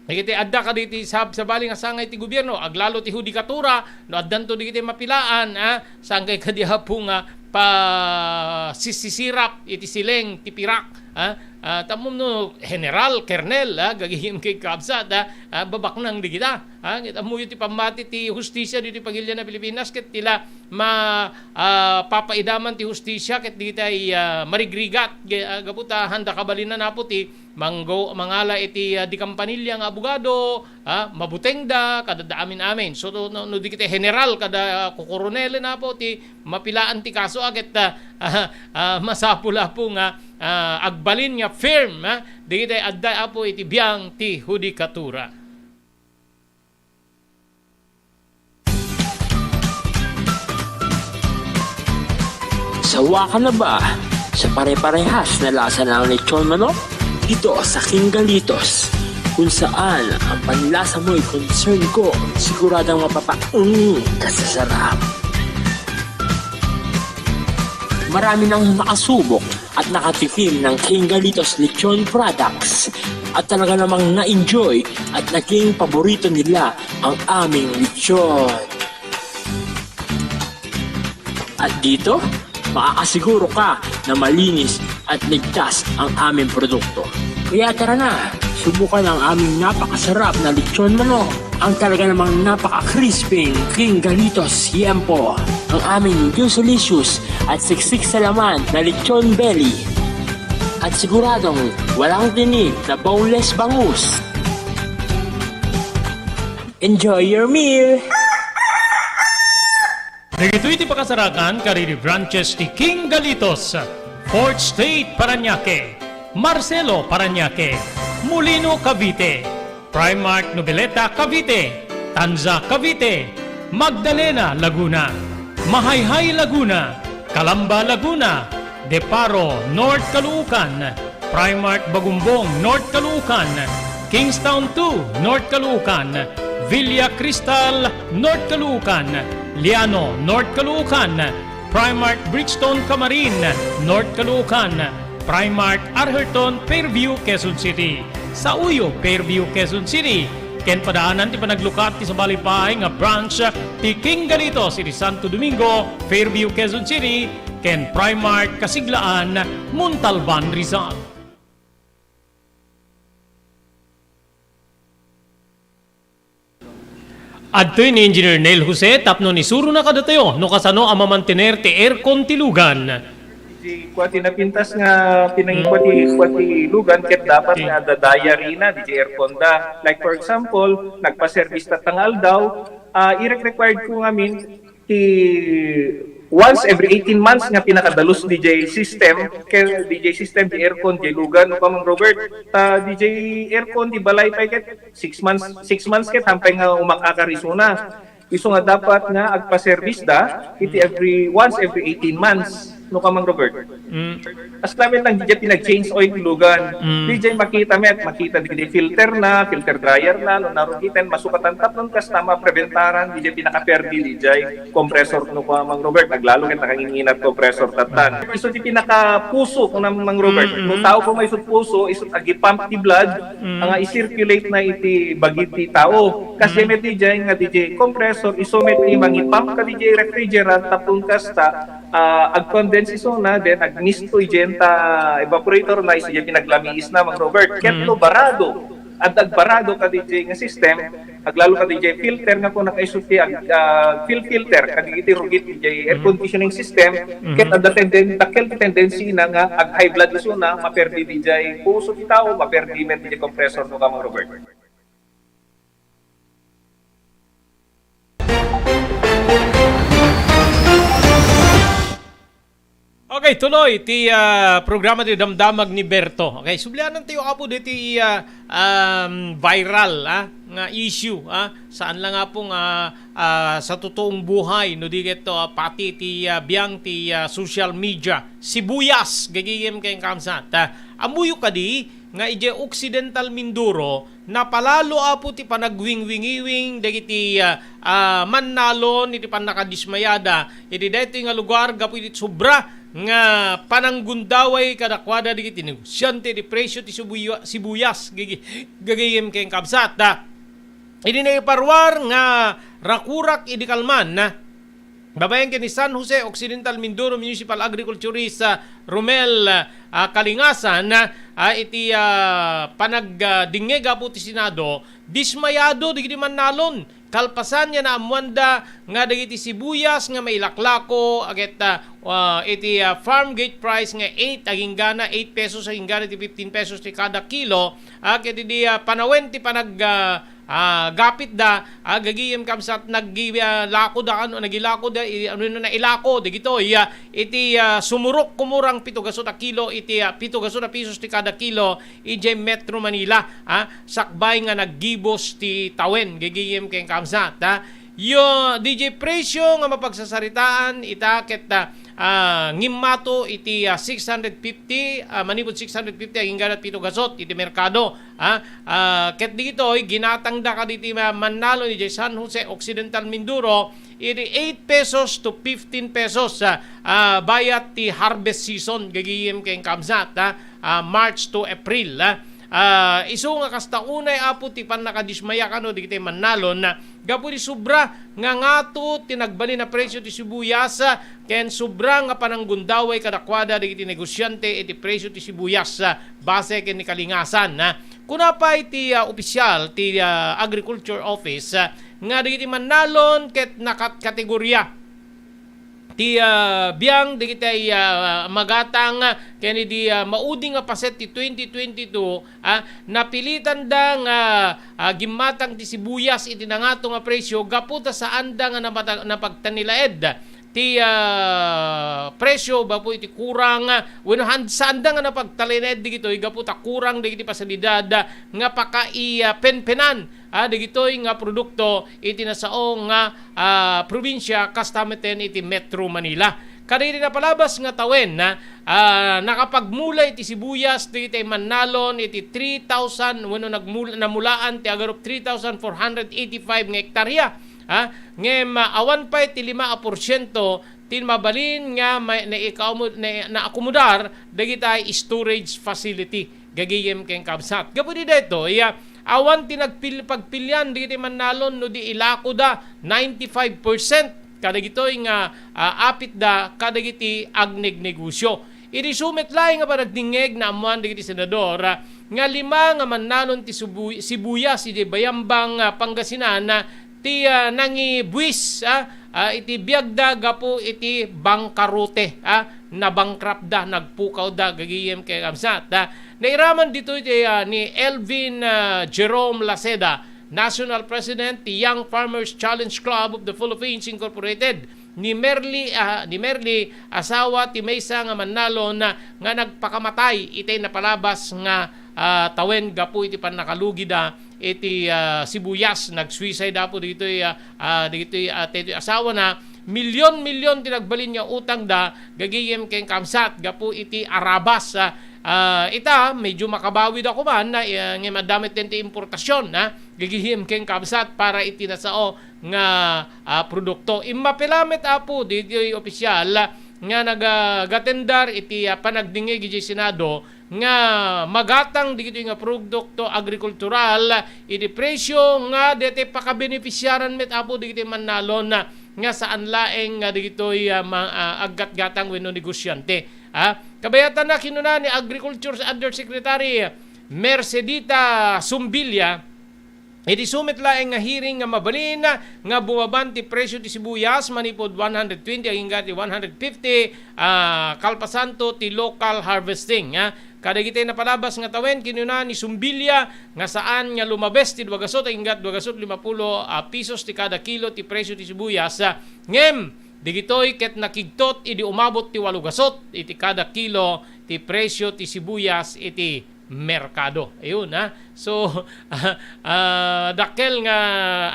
dagiti adda kadagiti sab-, sabali nga sangay ti gobierno, aglalo ti hudikatura, no addanto dagiti mapilaan, ah, sangkay kadi, Apo, nga pasisisirap iti sileng ti pirak, ah, ah, tapno no general, kernel, ah, gagihim ken kaabsat, ah, ah, babaknang dagita, ah, ket ammoyo ti pammati ti hustisia ditoy pagilian a Pilipinas, ket ti la ma-, ah, papaidaman ti hustisia ket dagitay, ah, marigrigat, ge-, ah, gapu ta haanda kabalinan, Apo, ti manggo-, mangala iti, ah, di kampanilya nga abogado, ah, mabutengda, kadadda amin-amin. So, no, no, no dagiti general kada, ah, kokoronelen, Apo, ti mapilaan ti kaso, ah, ket, ah, ah, ah, masapul, Apo, nga, ah, agbalin nga firm, ah, dagiti adda, Apo, iti biang ti hudikatura. Sawa ka na ba sa pare-parehas na lasa ng lechon manok? Dito sa King Galitos, kung saan ang panlasa mo'y concern ko, siguradong mapapaung ka sa sarap. Marami nang nakasubok at nakatikim ng King Galitos Lechon Products at talaga namang na-enjoy at naging paborito nila ang aming lechon. At dito, makakasiguro ka na malinis at ligtas ang aming produkto. Kaya tara na, subukan ang aming napakasarap na lechon manok, ang talaga namang napaka-crispy King Galitos Yempo, ang aming juicylicious at siksik sa laman na lechon belly, at siguradong walang tinik na boneless bangus. Enjoy your meal! Dagitoy ti pakasarakan kadagiti branches ti King Galitos, Fourth Street, Parañaque, Marcelo, Parañaque, Molino, Cavite, Primark, Noveleta, Cavite, Tanza, Cavite, Magdalena, Laguna, Mahayhay, Laguna, Calamba, Laguna, Deparo, North Caloocan, Primark Bagumbong, North Caloocan, Kingstown two, North Caloocan, Villa Cristal, North Caloocan, Liano, North Caloocan, Primark Bridgestone Camarin, North Caloocan, Primark Arherton, Fairview, Quezon City. Sa Uyo, Fairview, Quezon City. Ken padaanan ti panaglukat ti sabali pay nga branch ti King Galitos iti Santo Domingo, Fairview, Quezon City, ken Primark Kasiglaan, Montalban, Rizal. Adtoy ni Engineer Neil Jose tapno isurona kadatayo no kasano a mamantener ti aircon ti lugan. Ti kua ti napintas nga pinangikua ti, kua ti lugan ket dapat nga adda diary na, di ti aircon da. Like for example, nagpa-service tatta nga aldaw, ah, irek-required ko ngamin ti Once every eighteen months nga pinakadalus D J system, kay D J system, di aircon, di lugan, no, Kamang Robert, ta D J aircon, di balay pay ket six months, six months ket hampay nga umakakar isuna. Isu nga dapat nga agpa-service da, iti every, once every eighteen months, no, Kamang Robert. Mm. As lamet lang, di pinag-change oil ti lugan. Mm. Di makita met, makita di filter na, filter dryer na, no, narugiten, masukatan tapnon kasta mapreventaran, di pinakaperdi, di compressor, no, Kamang Robert, aglalo ket nakanginginat compressor tatan. Isu ti pinakapuso, kun Mang Robert. Mm, mm. No tao ko may puso, isu agipump ti blood, Mm. nga i-circulate na iti bagi ti tao. Kasi Mm. met di nga di compressor, isu met ti mangipump ka di refrigerant, tapon kasta, ah, ag-condense isuna, then ag-mist to idiay ta evaporator na, isu diay pinaglamiis na, Mang Robert. Ket Mm. no barado, adda agbarado ka di nga system, aglalo ka di filter nga kun nakaisu ti ag-, ah, fil-, filter, kadagiti rugit di air Mm. conditioning system, Mm. ket adda tenden-, dakkel ti tendency na nga ag-high blood isuna, maperdi di puso ti tao, maperdi met di compressor, no, Kamang Robert. Okay, tuloy ti, ah, programa ti Damdamag ni Berto. Okay, sublianan tayo, Apo, diti, ah, um, viral, ah, nga issue, ah. Saan lang, Apo, nga, ah, sa totoong buhay, no, di ket, ah, pati ti, ah, biang ti, ah, social media. Sibuyas, gagayem ken kamsat. Ah, ammoyo kadi nga idiay Occidental Mindoro, napalalo, Apo, ti panagwingwingiwing dagiti, ah, ah, mannalon iti pannakadismayada iti daytoy nga lugar gapu iti sobra nga pananggundaway kadakuada dagiti negosiante iti presio ti sibuya-, sibuyas, gigi-, gagayem ken kabsat. Ah, idi naiparuar nga rakurak idi kalman, ah, Babaen ken ni San Jose Occidental Mindoro Municipal Agriculturist, ah, Romel, ah, Kalingasan, ah, iti, ah, panag-, ah, dingngeg, Apo, ti Senado, dismayado dagiti mannalon. Kalpasan nga naammoanda nga dagiti sibuyas nga mailaklako, aget, ah, ah, iti, ah, farm gate price nga eight aginggana, eight pesos aginggana iti fifteen pesos ti kada kilo, ah, ket idi, ah, panawen ti panag-, ah, ah, gapitda, ah, gagayem kabsat, naggi-, ah, lakoda, ano, nagilakoda, i-, ano, no, nailako, dagitoy, ah, iti, ah, sumurok kumurang pito gasut a kilo, iti, ah, pito gasut a pisos ti kada kilo, idiay Metro Manila, ah, sakbay nga naggibos ti tawen, gagayem ken kabsat, ah. Yo, D J presyo nga mapagsasaritaan, ita ket, ah, ah, ngimmato iti, ah, six hundred fifty, ah, manipud six hundred fifty aginggana pito gasut iti merkado. Ah, ah, ket ditoy, ginatangda kaditi ma-, mannalon idiay San Jose Occidental Mindoro, iti eight pesos to fifteen pesos, ah, ah, bayat ti harvest season, gagayem ken kabsat, ah, ah, March to April, ah. Ah, isu nga kasta unay, Apo, ti pannakadismaya kano dagiti mannalon, ah, gapu iti sobra nga ngato ti nagbalin a presyo ti sibuyas, ah, ken sobra nga pananggundaway kadakuada dagiti negosiante iti presyo ti sibuyas, ah, base ken ni Kalingasan, ah. Kuna pay ti, ah, opisyal ti, ah, Agriculture Office, ah, nga dagiti mannalon ket nakatkategoria ti, ah, biang dagiti, ah, magatang, ah, ken idi, ah, maudi nga paset ti twenty twenty-two, ah, napilitanda nga, ah, gimmatang ti sibuyas iti nangato nga presyo gapu ta saanda nga napata-, napagtanilaed ti, ah, presyo bapo iti kurang, ah, wenno han-, saanda nga napagtanilaed dagitoy gapu ta kurang dagiti pasilidad, ah, nga pakai-, ah, penpenan, ah, dagitoy nga produkto iti nasao nga, ah, probinsia kasta metten iti Metro Manila. Kadagiti napalabas nga tawen, ah, ah, nakapagmula iti sibuyas dagiti mannalon iti three thousand wenno nagmul-, namulaan ti agarup three thousand four hundred eighty-five nga hektarya, ah, ngem, ah, awan pay ti lima a porsiento ti mabalin nga ma-, naikaumo-, na-, naakomodar dagiti storage facility. Gagayem ken kabsat. Gapu idi daytoy, ah, awan ti nagpil-, pagpilian dagiti mannalon no di ilakoda ninety-five percent kadagitoy nga, ah, apitda kadagiti agnegnegosio. Idi isu met laeng nga panagdingngeg, naammoan dagiti senador, ah, nga lima nga mannalon ti subu-, sibuyas idiay Bayambang, ah, Pangasinan, ah, ti, ah, nangibuis, ah, ah, iti biagda gapu iti bangkarote, ah, nabankraptda, nagpukawda, gagayem ken kabsat, ah. Nairaman ditoy ti, ah, ni Elvin, ah, Jerome Laceda, National President ti Young Farmers Challenge Club of the Philippines Incorporated, ni Merly, ah, ni Merly, asawa ti maysa nga mannalon, ah, nga nagpakamatay itay napalabas nga, ah, tawen gapu iti pannakalugida iti, ah, sibuyas. Nag-suicide apo ditoy, ah, ah, ditoy, ah, ditoy asawana. Milyon-milyon ti nagbalin nga utangda, gagayem ken kamsat, gapu iti arabas, ah, ah, ita, medyo makabawida koman, ah, ngem adda met ti importasyon, ah, gagayem ken kamsat para iti nasao nga, ah, produkto. Immapila met, apo, ditoy opisyal nga naga-, gatendar iti, ah, panagdingig iti Senado nga magatang dagitoy nga produkto agrikultural iti presyo nga daytoy pakabenefisiaran met, apo, dagitoy mannalon nga saan laeng nga dagitoy, ah, ma-, ah, aggatgatang wenno negosyante. Ah, kabayatanna, kinuna ni Agriculture Undersecretary Mercedita Sumbilla, iti sumet laeng nga hearing nga mabalin nga bumaban ti presyo ti sibuyas manipud one hundred twenty agingga ti one hundred fifty, ah, kalpasanto ti local harvesting, ah. Kadagiti napalabas nga tawen, kinuna ni Sumbilia nga saan nga lumabes ti duagasut agingga duagasut limapulo, ah, pesos ti kada kilo ti presyo ti sibuyas, ah. Ngem, digitoy ket nakigtot idi umabot ti walugasut iti kada kilo ti presyo ti sibuyas iti merkado. Ayun, ha. So, ah, ah, dakkel nga,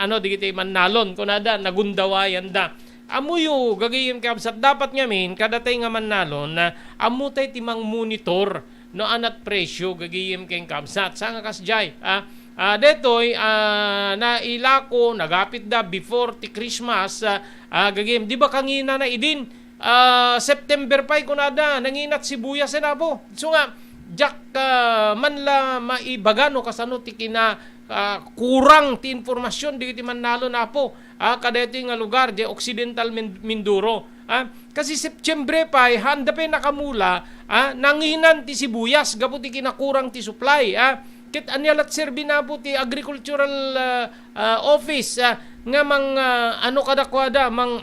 ano, digiti mannalon, kunada, nagundawayanda. Ammoyo, gagayem ken kamsat, dapat ngamin, kadatay nga mannalon, ah, ammotay ti mangmonitor no anat presyo, gagayem ken kamsat. Sa nga kasdiay, ah, ah, detoy, ah, nailako, nagapitda before ti Christmas, ah, ah, gagayem, di ba kanginana idin, ah, September pay kunada, nanginat sibuyas, eh, apo. So nga, diak, ah, man la maibaga no kasano ti kina, ah, kurang ti impormasyon dagiti mannalon, apo. Ah, kadaytoy nga lugar, di Occidental Min-, Mindoro. Ah, kasi September pay, handa pay nakamula, ah, nanginan ti sibuyas, gapu ti kinakurang ti supply, ah. Ket ania lat serbi na po ti agricultural, ah, ah, office, ah, nga mang, ah, ano kadakuada, mang,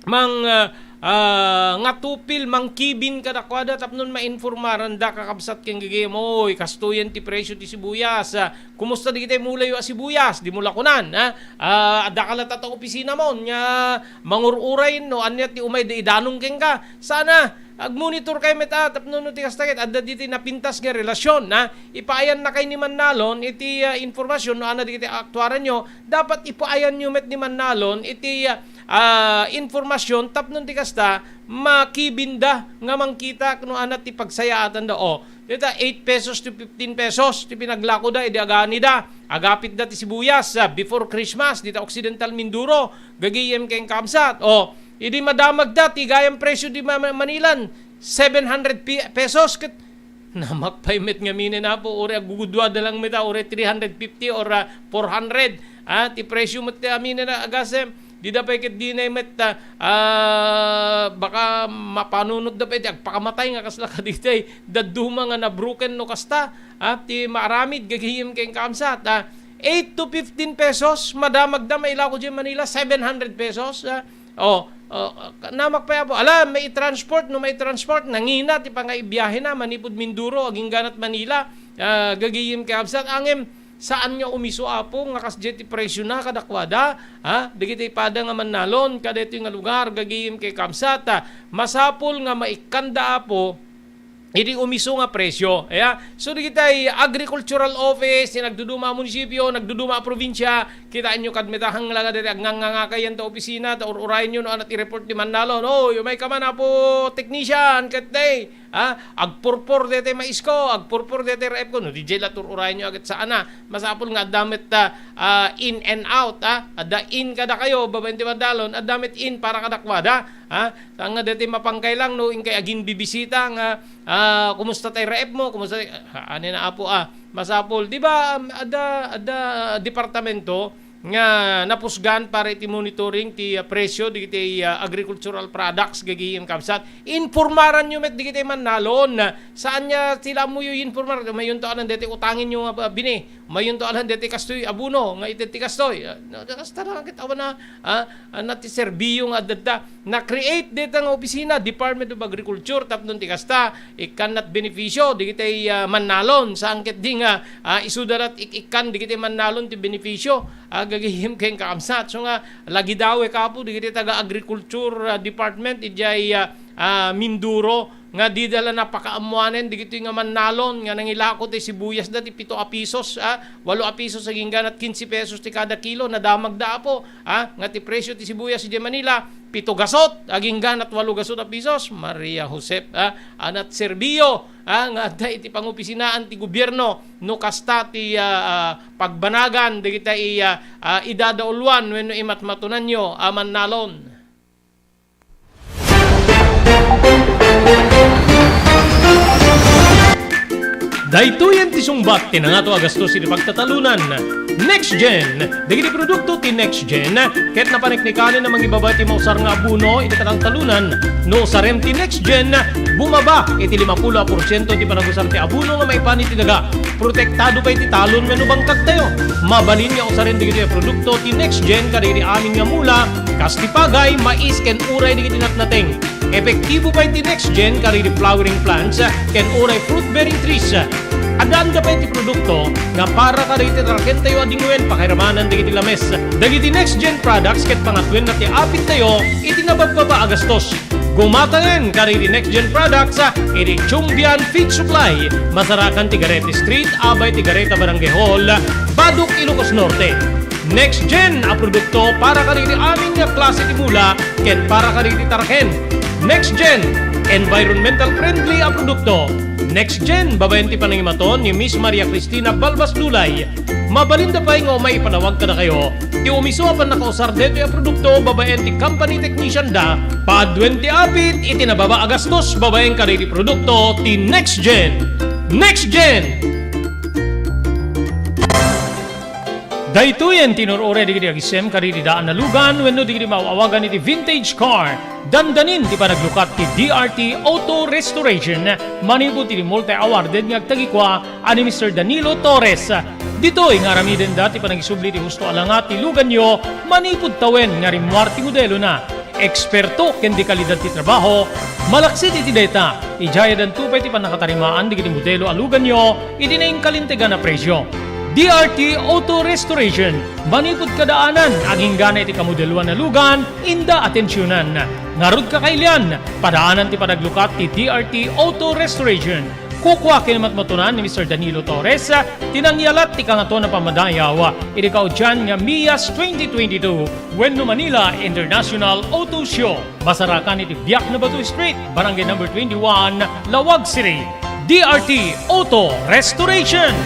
mang, ah, ah, ngatupil, mangkibin kadakuada tapno mainformaran da kakabsat ken gagayem, "Oy, kastoyen ti presyo ti sibuyas. Ah, kumusta dagiti mulayo a sibuyas?" Dimo la kunan, ha? Ah, adda ka latta ta opisina mo, nya mangur-uray no ania ti umay da idanong kenka. Sana, agmonitor kay met, ah, tapno no ti kasta ket adda diti napintas nga relasyon, ha? Ipaayan na kay ni mannalon iti, ah, informasyon no ana dagiti aktuaran nyo. Dapat ipaayan nyo met ni mannalon iti, ah, ah, informasyon tapno ti kasta makibinda nga mangkita no ana ti pagsayaatan da. O, dita eight pesos to fifteen pesos ti pinaglako da idi agani da. Agapit da ti sibuyas, ah, before Christmas, dita Occidental Mindoro, gagayem ken kamsat. O, idi madamag da, ti gayam presyo di Ma-, Ma-, Manilan, seven hundred pi-, pesos, ket namakpay met ngamin, apo, uri agugudua da lang met, ah, uri three hundred fifty or, ah, four hundred, ah, ti presyo met ti amin a agasem. Dida pay ket dinay met, ah, ah, baka mapanunot da pay ti agpakamatay nga kasla kaditay dadduma nga nabroken no kasta, ah, ti maaramid gagayem ken kamsat, ah, eight to fifteen pesos, madamag da mailako diay Manila, seven hundred pesos, ah, Oh, oh, namak pay, apo. Ala, maitransport, no maitransport, nangina ti pangaibiahena manipud Mindoro, agingganat Manila, ah, gagayem ken kamsat, ngem saan nga umiso, apo, nga kasdiay ti presyona kadakuada, ha? Dagiti pada nga mannalon kadaytoy nga lugar, gagayem ken kamsat, ah, masapul nga maikkanda, apo, idi umiso nga presyo. Aya? So, dagitay agricultural office ti nagduduma a munisipyo, nagduduma a probinsia, kitaenyo kad met a hanglaga daytoy agngangngangakayan ta opisina, ta ur-urayenyo no anat i-report ti mannalon. "Oy, umay ka man, apo technician, ket day, ah, agpurpur daytoy maisko, agpurpur daytoy raepko." No, diay la tur-urayenyo a ket saan a. Masapul nga adda met, ah, ah, in and out, ah. Adda in kadakayo, babaen ti mannalon, adda met in para kadakuada, ah. Saan nga daytoy mapangkailang no inkay aginbibisita nga Ah, kumusta tay raep mo? Kumusta tay, ah, ania na, apo, ah, masapul. Di ba, um, adda, adda departamento nga napusgan para iti monitoring ti, ah, presyo dagiti, ah, agricultural products, gagayem kamsat. Informaran yo met dagiti mannalon. Saan nga sila ammoyo informar? Mayunto anan deti utangin yo nga, ah, bini. Mayunto anan deti kastoy abono nga ited ti kastoy. Ah, na-, kasta na ket awan na, ah, ah, na ti serbiyo nga adda. Na-create dayta nga opisina, Department of Agriculture, tapno ti kasta, ikkannat benepisyo, dagiti, ah, mannalon, saan ket di nga, ah, isuda lat ik-, ikkan dagiti mannalon ti benepisyo. ah, gagayem ken kakabsat. So nga, lagidawek, Apo, dagiti taga-agriculture, ah, department, idiay, ah, ah, Mindoro, nga dida la napakaammoanen dagitoy nga mannalon nga nangilako ti sibuyasda ti pito a pisos, ah, walo a pisos agingga nat kinse pesos ti kada kilo, nadamagda, Apo, ah, nga ti presyo ti sibuyas idiay Manila, pito gasut, agingga nat walo gasut a pisos, Maria Josep, ah, anat serbio, ah, nga adda iti pangopisinaan ti gobierno, no kasta ti, ah, ah, pagbanagan dagita i, ah, ah, idadauluan wenno imatmatonanyo a mannalon. Daytoyen ti sungbat ti nangato a gastos iti pagtatalunan. Next Gen. Dagiti produkto ti Next Gen ket napaniknikanen a mangibaba ti mausar nga abono iti kataltalunan. No usarem ti Next Gen, bumaba iti limapulo a porsiento ti panagusar ti abono nga maipan iti daga. Protektado pay ti talon wenno bangkagtayo. Mabalin nga usaren dagitoy a produkto ti Next Gen kadagiti amin nga mula, kas ti pagay, mais, ken uray dagiti natnateng. Epektibo pay ti Next Gen kadagiti flowering plants ken uray fruit-bearing trees. Addaanda pay ti produkto nga para kadagiti tarakentayo a dingwen pakairamanan dagiti lames. Dagiti Next Gen products ket pangatuenna ti apittayo iti nabagbaba a gastos. Gumataen kadagiti Next Gen products iti Chumbian Feed Supply, masarakan ti Garete Street, abay ti Gareta Barangay Hall, Badoc, Ilocos Norte. Next Gen a produkto para kadagiti amin nga klase ti mula ken para kadagiti taraken. Next Gen, environmental friendly a produkto. Next Gen, babaen ti panangimaton ni Miss Maria Cristina Balbas Dulay. Mabalinda pay nga umay ipalawag kadakayo ti umiso a pannakausar daytoy a produkto babaen ti company technician da. Paduen ti apit iti nababa a gastos babaen kadagiti produkto ti Next Gen. Next Gen! Daytoyen ti inur-uray dagiti agisem kadagiti daan a lugan wenno dagiti maaw-awagan iti vintage car. Dandanin ti panaglukat ti D R T Auto Restoration manipud iti multi-awarded nga agtagikua a ni Mister Danilo Torres. Ditoy nga aramidenda ti panangisubli ti husto a langat ti luganyo manipud tawen nga rimmuar ti modelona. Eksperto ken di kalidad ti trabaho, malaksid iti dayta, idiay addanto pay ti pannakatarimaan dagiti modelo a luganyo iti nainkalintegan a presio. D R T Auto Restoration, manipud kadaanan, agingga iti kamodeloan a lugan, inda atensionan. Ngarud, kakailian, padaanan ti panaglukat ti D R T Auto Restoration. Kukua ken matmatunan ni Mister Danilo Torres ti nangyalat ti Kangatoan a Pammadayaw iti kaudian nga MIAS twenty twenty-two wenno Manila International Auto Show. Masarakan iti Biak na Bato Street, Barangay Number twenty-one, Laoag City. D R T Auto Restoration.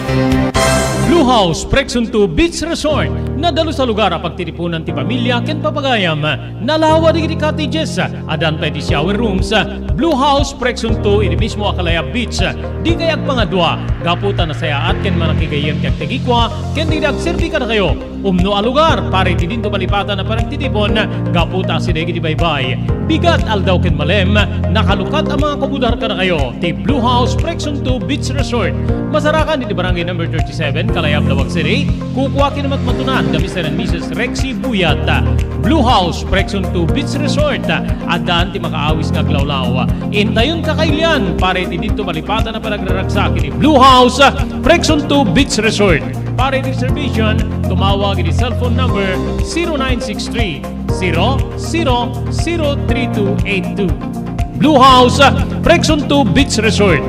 Blue House Prexon two Beach Resort. Nadalus a lugar a pagtitipunan ti pamilia ken papagayam. Nalawa dagiti cottages, addan pay ti shower rooms. Blue House Prexon two iti mismo a Kalayab Beach. Dikay agpangadua, gapu ta nasayaat ken manakigayyem ti agtagikua ken dagiti agserbi kadakayo. Umno a lugar para iti dinto malipatan a panagtitipon, gapu ta asideg iti baybay. Bigat, aldaw ken malem, nakalukat a mangakubudar kadakayo ti Blue House Prexon two Beach Resort. Masarakan iti Barangay Number thirty-seven, Kalayab, Laoag City. Kukua ken matmatunan da Mister and Missus Rexy Buyat. Blue House Prexon two Beach Resort. Addan ti makaawis nga aglawlaw. Intayon, kakailian para iti dinto malipatan a panagraragsak iti Blue House Prexon two Beach Resort. Para iti reservation, tumawag iti cellphone number zero nine six three, zero zero zero three two eight two. Blue House, Prexon two Beach Resort.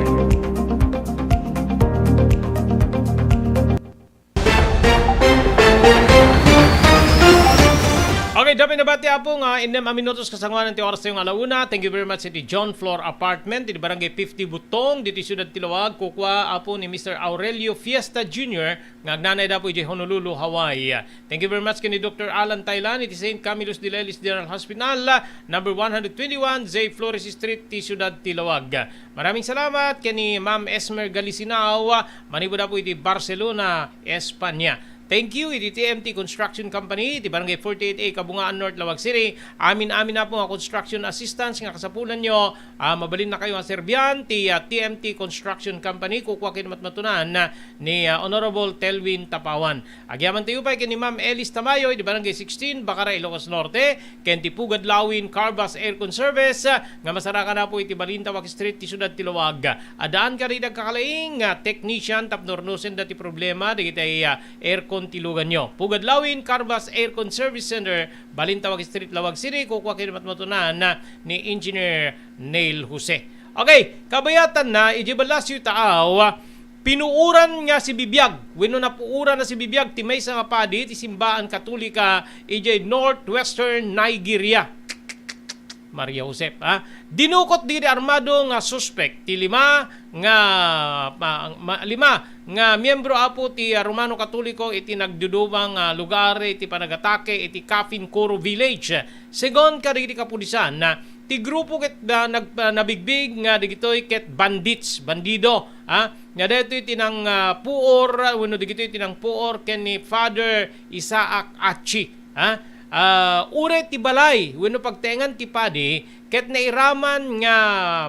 Okay, dapay nabati, Apo, nga innem a minutos kasangoanan ti oras tayo nga alauna. Thank you very much iti John Floor Apartment, iti Barangay fifty Butong, diti Siudad ti Laoag. Kukua, Apo, ni Mister Aurelio Fiesta Junior, nga agnanay da Apo iti Honolulu, Hawaii. Thank you very much ken ni Doctor Alan Thailand iti Saint Camillus de Lelis General Hospital, number one hundred twenty-one, J Flores Street, ti Siudad ti Laoag. Maraming salamat ken ni Ma'am Esmer Galisinao, manipud Apo iti Barcelona, Espanya. Thank you iti T M T Construction Company, iti Barangay forty-eight A, Kabungaan North, Laoag City. Amin-amin, Apo, nga construction assistance nga kasapulanyo, ah, mabalinna kayo nga serbian ti, ah, T M T Construction Company. Kukua ken matmatunan, ah, ni, ah, Honorable Telwin Tapawan. Agyaman tayo pay ken ni Ma'am Elis Tamayo, iti Barangay sixteen, Bacara, Ilocos Norte, ken ti Pugad Lawin Carbas Aircon Service, ah, nga masarakan, Apo, iti Balintawak Street, ti Siudad ti Laoag. Addaan kadagiti agkakalaing, ah, technician tapno urnosenda ti problema dagiti, ah, aircon ti luganyo. Pugad Lawin, Carvas Aircon Service Center, Balintawak Street, Laoag City, kukua ken matmatunan ni Engineer Neil Jose. Okay, kabayatan na, idiay Balasio Taaw, pinuuran nga sibibiag, wenno napuuran a sibibiag ti maysa nga padi ti simbaan Katolika idiay northwestern Nigeria. Maria Josep, ha? Dinukot dagiti armado nga suspek ti lima nga, ma-, ma-, lima nga miyembro, apo, ti, ah, Romano Katoliko iti nagduduma nga lugar iti panagatake iti Kafin Koro Village. Segun kadagiti kapulisan, ah, ti grupo ket, ah, nag-, ah, nabigbig nga dagitoy ket bandits, bandido, ha? Nga daytoy ti nang, ah, puor, wenno dagitoy ti nang puor ken ni Father Isaac Achi, ha? Ah, uray ti balay wenno pagtaengan ti padi ket nairaman nga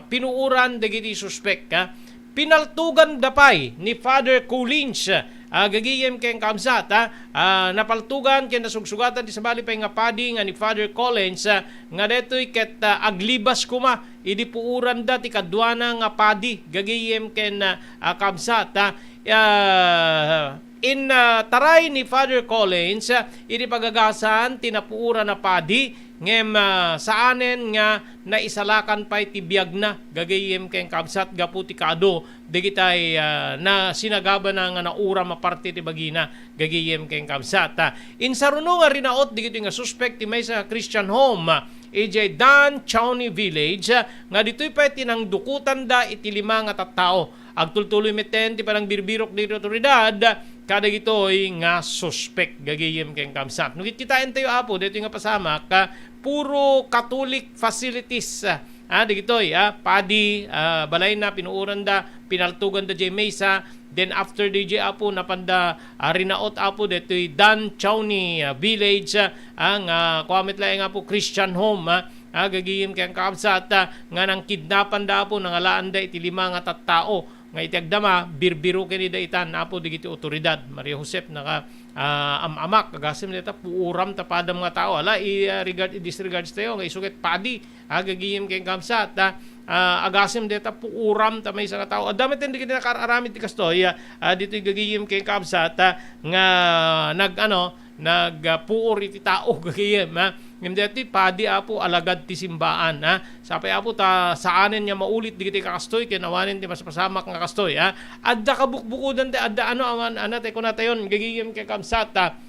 pinuuran dagiti suspek, ha? Pinaltuganda pay ni Father Collins, ah, gagayem ken kaabsat, ha? Ah, napaltugan ken nasugsugatan ti sabali pay nga padi nga ni Father Collins, ah, nga daytoy ket, ah, aglibas koma idi puuranda ti kaduana nga padi, gagayem ken, ah, ah, kaabsat, ha? Ah, in, ah, taray ni Father Collins, ah, idi pagagasan ti napuuran a padi, ngem, ah, saanen nga naisalakan pay ti biagna, gagayem ken kaabsat, gapu ti kaadu dagitay, ah, na sinagabana nga nauram a parte ti bagina, gagayem ken kaabsat. Ah, insaruno nga rinaot dagitoy nga suspek ti maysa nga Christian home, ah, idiay Dan Chowni Village, ah, nga ditoy pay ti nangdukotanda iti lima nga tattao. Agtultuloy metten ti panangbirbirok dagiti otoridad kadagitoy nga suspek, gagayem ken kaabsat. No kitkitaentayo, Apo, daytoy nga pasamak, ah, puro Catholic facilities, ah, ah, dagitoy, ah, padi, ah, balayna, pinuuranda, pinaltuganda diay mesa, then after diay, Apo, napanda, ah, rinaot, Apo, daytoy Dan Chowni, ah, Village, ah, ah, nga kua met laeng, Apo, Christian home, ah, ah, gagayem ken kaabsat, ah, nga nangkidnapanda, Apo, nangalaanda iti lima nga tattao nga iti agdama, birbiroken ida itan, Apo, dagiti otoridad. Maria Josep, naka, ah, am-amak, agasem dayta puuram ta padam nga tao. Ala, i, ah, regard, i-disregard tayo, nga isu ket padi, ah, gagayem ken kaabsat, ah, ah, agasem dayta puuram ta maysa nga tao. Adda met dagiti nakaar-aramid ti kastoy, ah, ah, ditoy gagayem ken kaabsat, ah, nga nag-, ano, nagpuor iti tao, gagayem, ha? Ngem daytoy padi, Apo, alagad ti simbaan, ha? Sapay, Apo, ta saanen nga maulit dagiti kakastoy ken awanen ti maspasamak nga kastoy, ha? Adda kabukbukodan ti, adda ano, awan, ano, tay kunatayon, gagayem ken kaabsat, ha?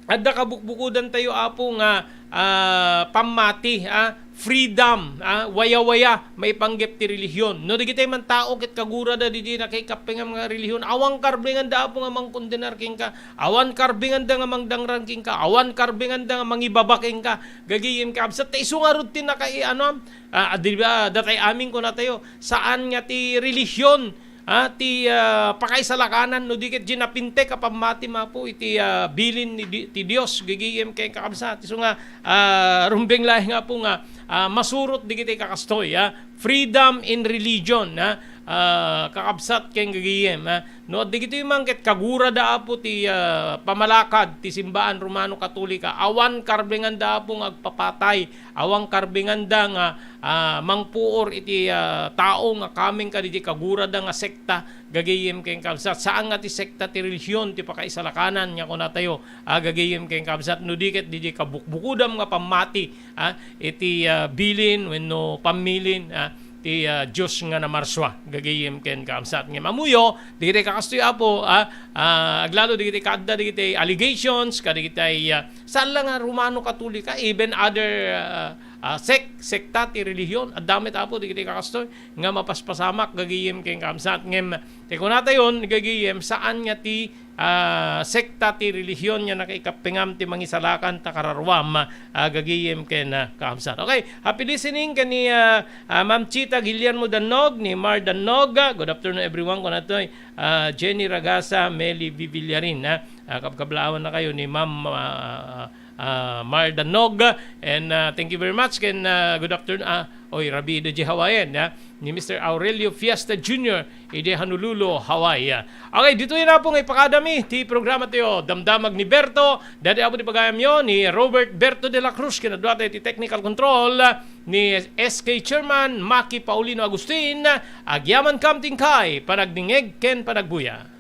Adda kabukbukodan tayo, Apo, nga, ah, pammati, ha? Freedom, ah, wayawaya maipanggep ti relihion. No, dagitay man tao ket kagurada didiay nakaikappengam nga relihion, awan karbenganda, Apo, nga mangkondenar kenka. Awan karbenganda nga mangdangran kenka. Awan karbenganda nga mangibaba kenka. Gagayem ken kaabsat, ta isu ngarud ti nakai-, ano, ah, di ba, datay amin kunatayo, saan nga ti relihion, ah, ti, ah, pakaisalakanan no di ket diay napintek a pammati, Apo, iti, ah, bilin ni Di-, ti Dios, gagayem ken kaabsat. Isu nga, ah, rumbeng laeng, Apo, nga, ah, masurot dagiti kakastoy, ah, freedom in religion, ah, ah, kakabsat ken gagayem, ah. No, dagitoy man ket kagurada, Apo, ti, ah, pamalakad ti simbaan Romano Katolika. Awan karbenganda, Apo, nga agpapatay. Awan karbenganda nga, ah, mangpuor iti, ah, tao nga kameng kadidiay kagurada nga sekta, gagayem ken kaabsat. Saan nga ti sekta ti relihion ti pakaisalakanan nga kunatayo, ah, gagayem ken kaabsat. No di ket didiay kabukbukodam nga pammati, ah, iti, ah, bilin wenno pammilin, ah, ti, ah, Dios nga namarsua, gagayem ken kaabsat. Ngem ammoyo, dagiti kakastoy, Apo, ah, ah, aglalo dagiti kaadda dagiti allegations, kadagiti, ah, saan la nga Romano Katolika, even other, ah, ah, sect, sekta ti relihion, adda met, Apo, dagiti kakastoy nga mapaspasamak, gagayem ken kaabsat. Ngem ti kunatayon, gagayem, saan nga ti ah, sekta ti relihion nga nakaikappengam ti mangisalakan ta kararuam, ah, gagayem ken, ah, kaabsat. Okay, happy listening ken ni, ah, ah, Ma'am Chita Guillermo Dannog, ni Mar Dannog. Ah, good afternoon, everyone. Kunatoy, ah, Jenny Ragasa, Meli Vivillarin, ah, ah, kabkablaawan na kayo ni Ma'am, ah, ah, Mar Dannog. And, ah, thank you very much. Ken, ah, good afternoon. Ah, oy, rabii da diay Hawaiian, ah, ni Mister Aurelio Fiesta Junior idiay Honolulu, Hawaii. Okay, ditoy na po nga ipakadami ti programa tayo, Damdamag ni Berto. Dati apo ti pagayamyo ni Robert Berto de la Cruz, kinadua tayo ti technical control ni S K Chairman Maki Paulino Agustin. Agyaman kam ti inkay panagdingeg ken panagbuya.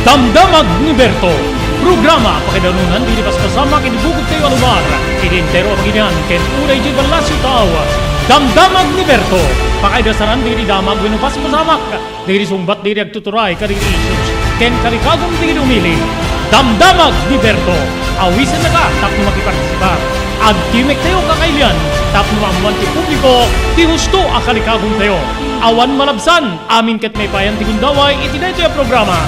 Damdamag ni Berto, programa pakaidanunan dagiti paspasamak iti bukod tayo a lugar, iti entero a pagilian ken unay idiay ballasiw tao. Damdamag ni Berto, pakaidasanan dagiti damag wenno paspasamak, dagiti sungbat dagiti agtuturay kadagiti issues, ken kalikagum dagiti umili. Damdamag ni Berto, awisennaka tapno makipartisipar. Agtimek tayo kakailian tapno maammoan ti publiko ti husto a kalikagum tayo. Awan malabsan, amin ket maipayan ti gundaway iti daytoy a programa.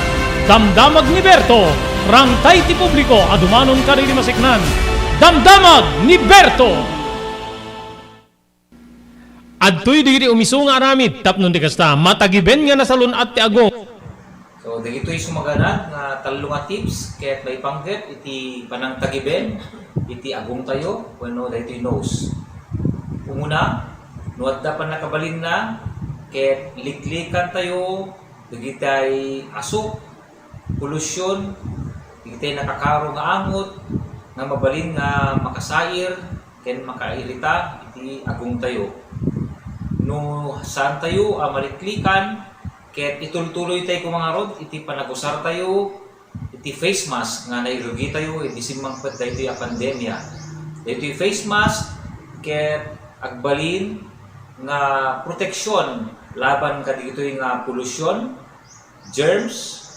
Damdamag ni Berto, rangtay ti publiko a dumanon kadagiti maseknan. Damdamag ni Berto! Adtoy dagiti umiso nga aramid tapno di kasta, matagiben nga nasalun-at ti agong. So, dagitoy sumaganad nga tallo nga tips ket maipanggep iti panangtagiben iti agongtayo wenno daytoy nose. Umuna, no adda pannakabalinna, ket liklikantayo dagitay asuk, polusyon, dagitay nakakaro nga angot nga mabalin nga makasair ken makairita iti agongtayo. No saantayo a maliklikan, ket itultuloytayo koma ngarud iti panagusartayo iti face mask nga nairugitayo idi simmangpet daytoy a pandemia. Daytoy face mask ket agbalin nga proteksyon laban kadagitoy nga polusyon, germs,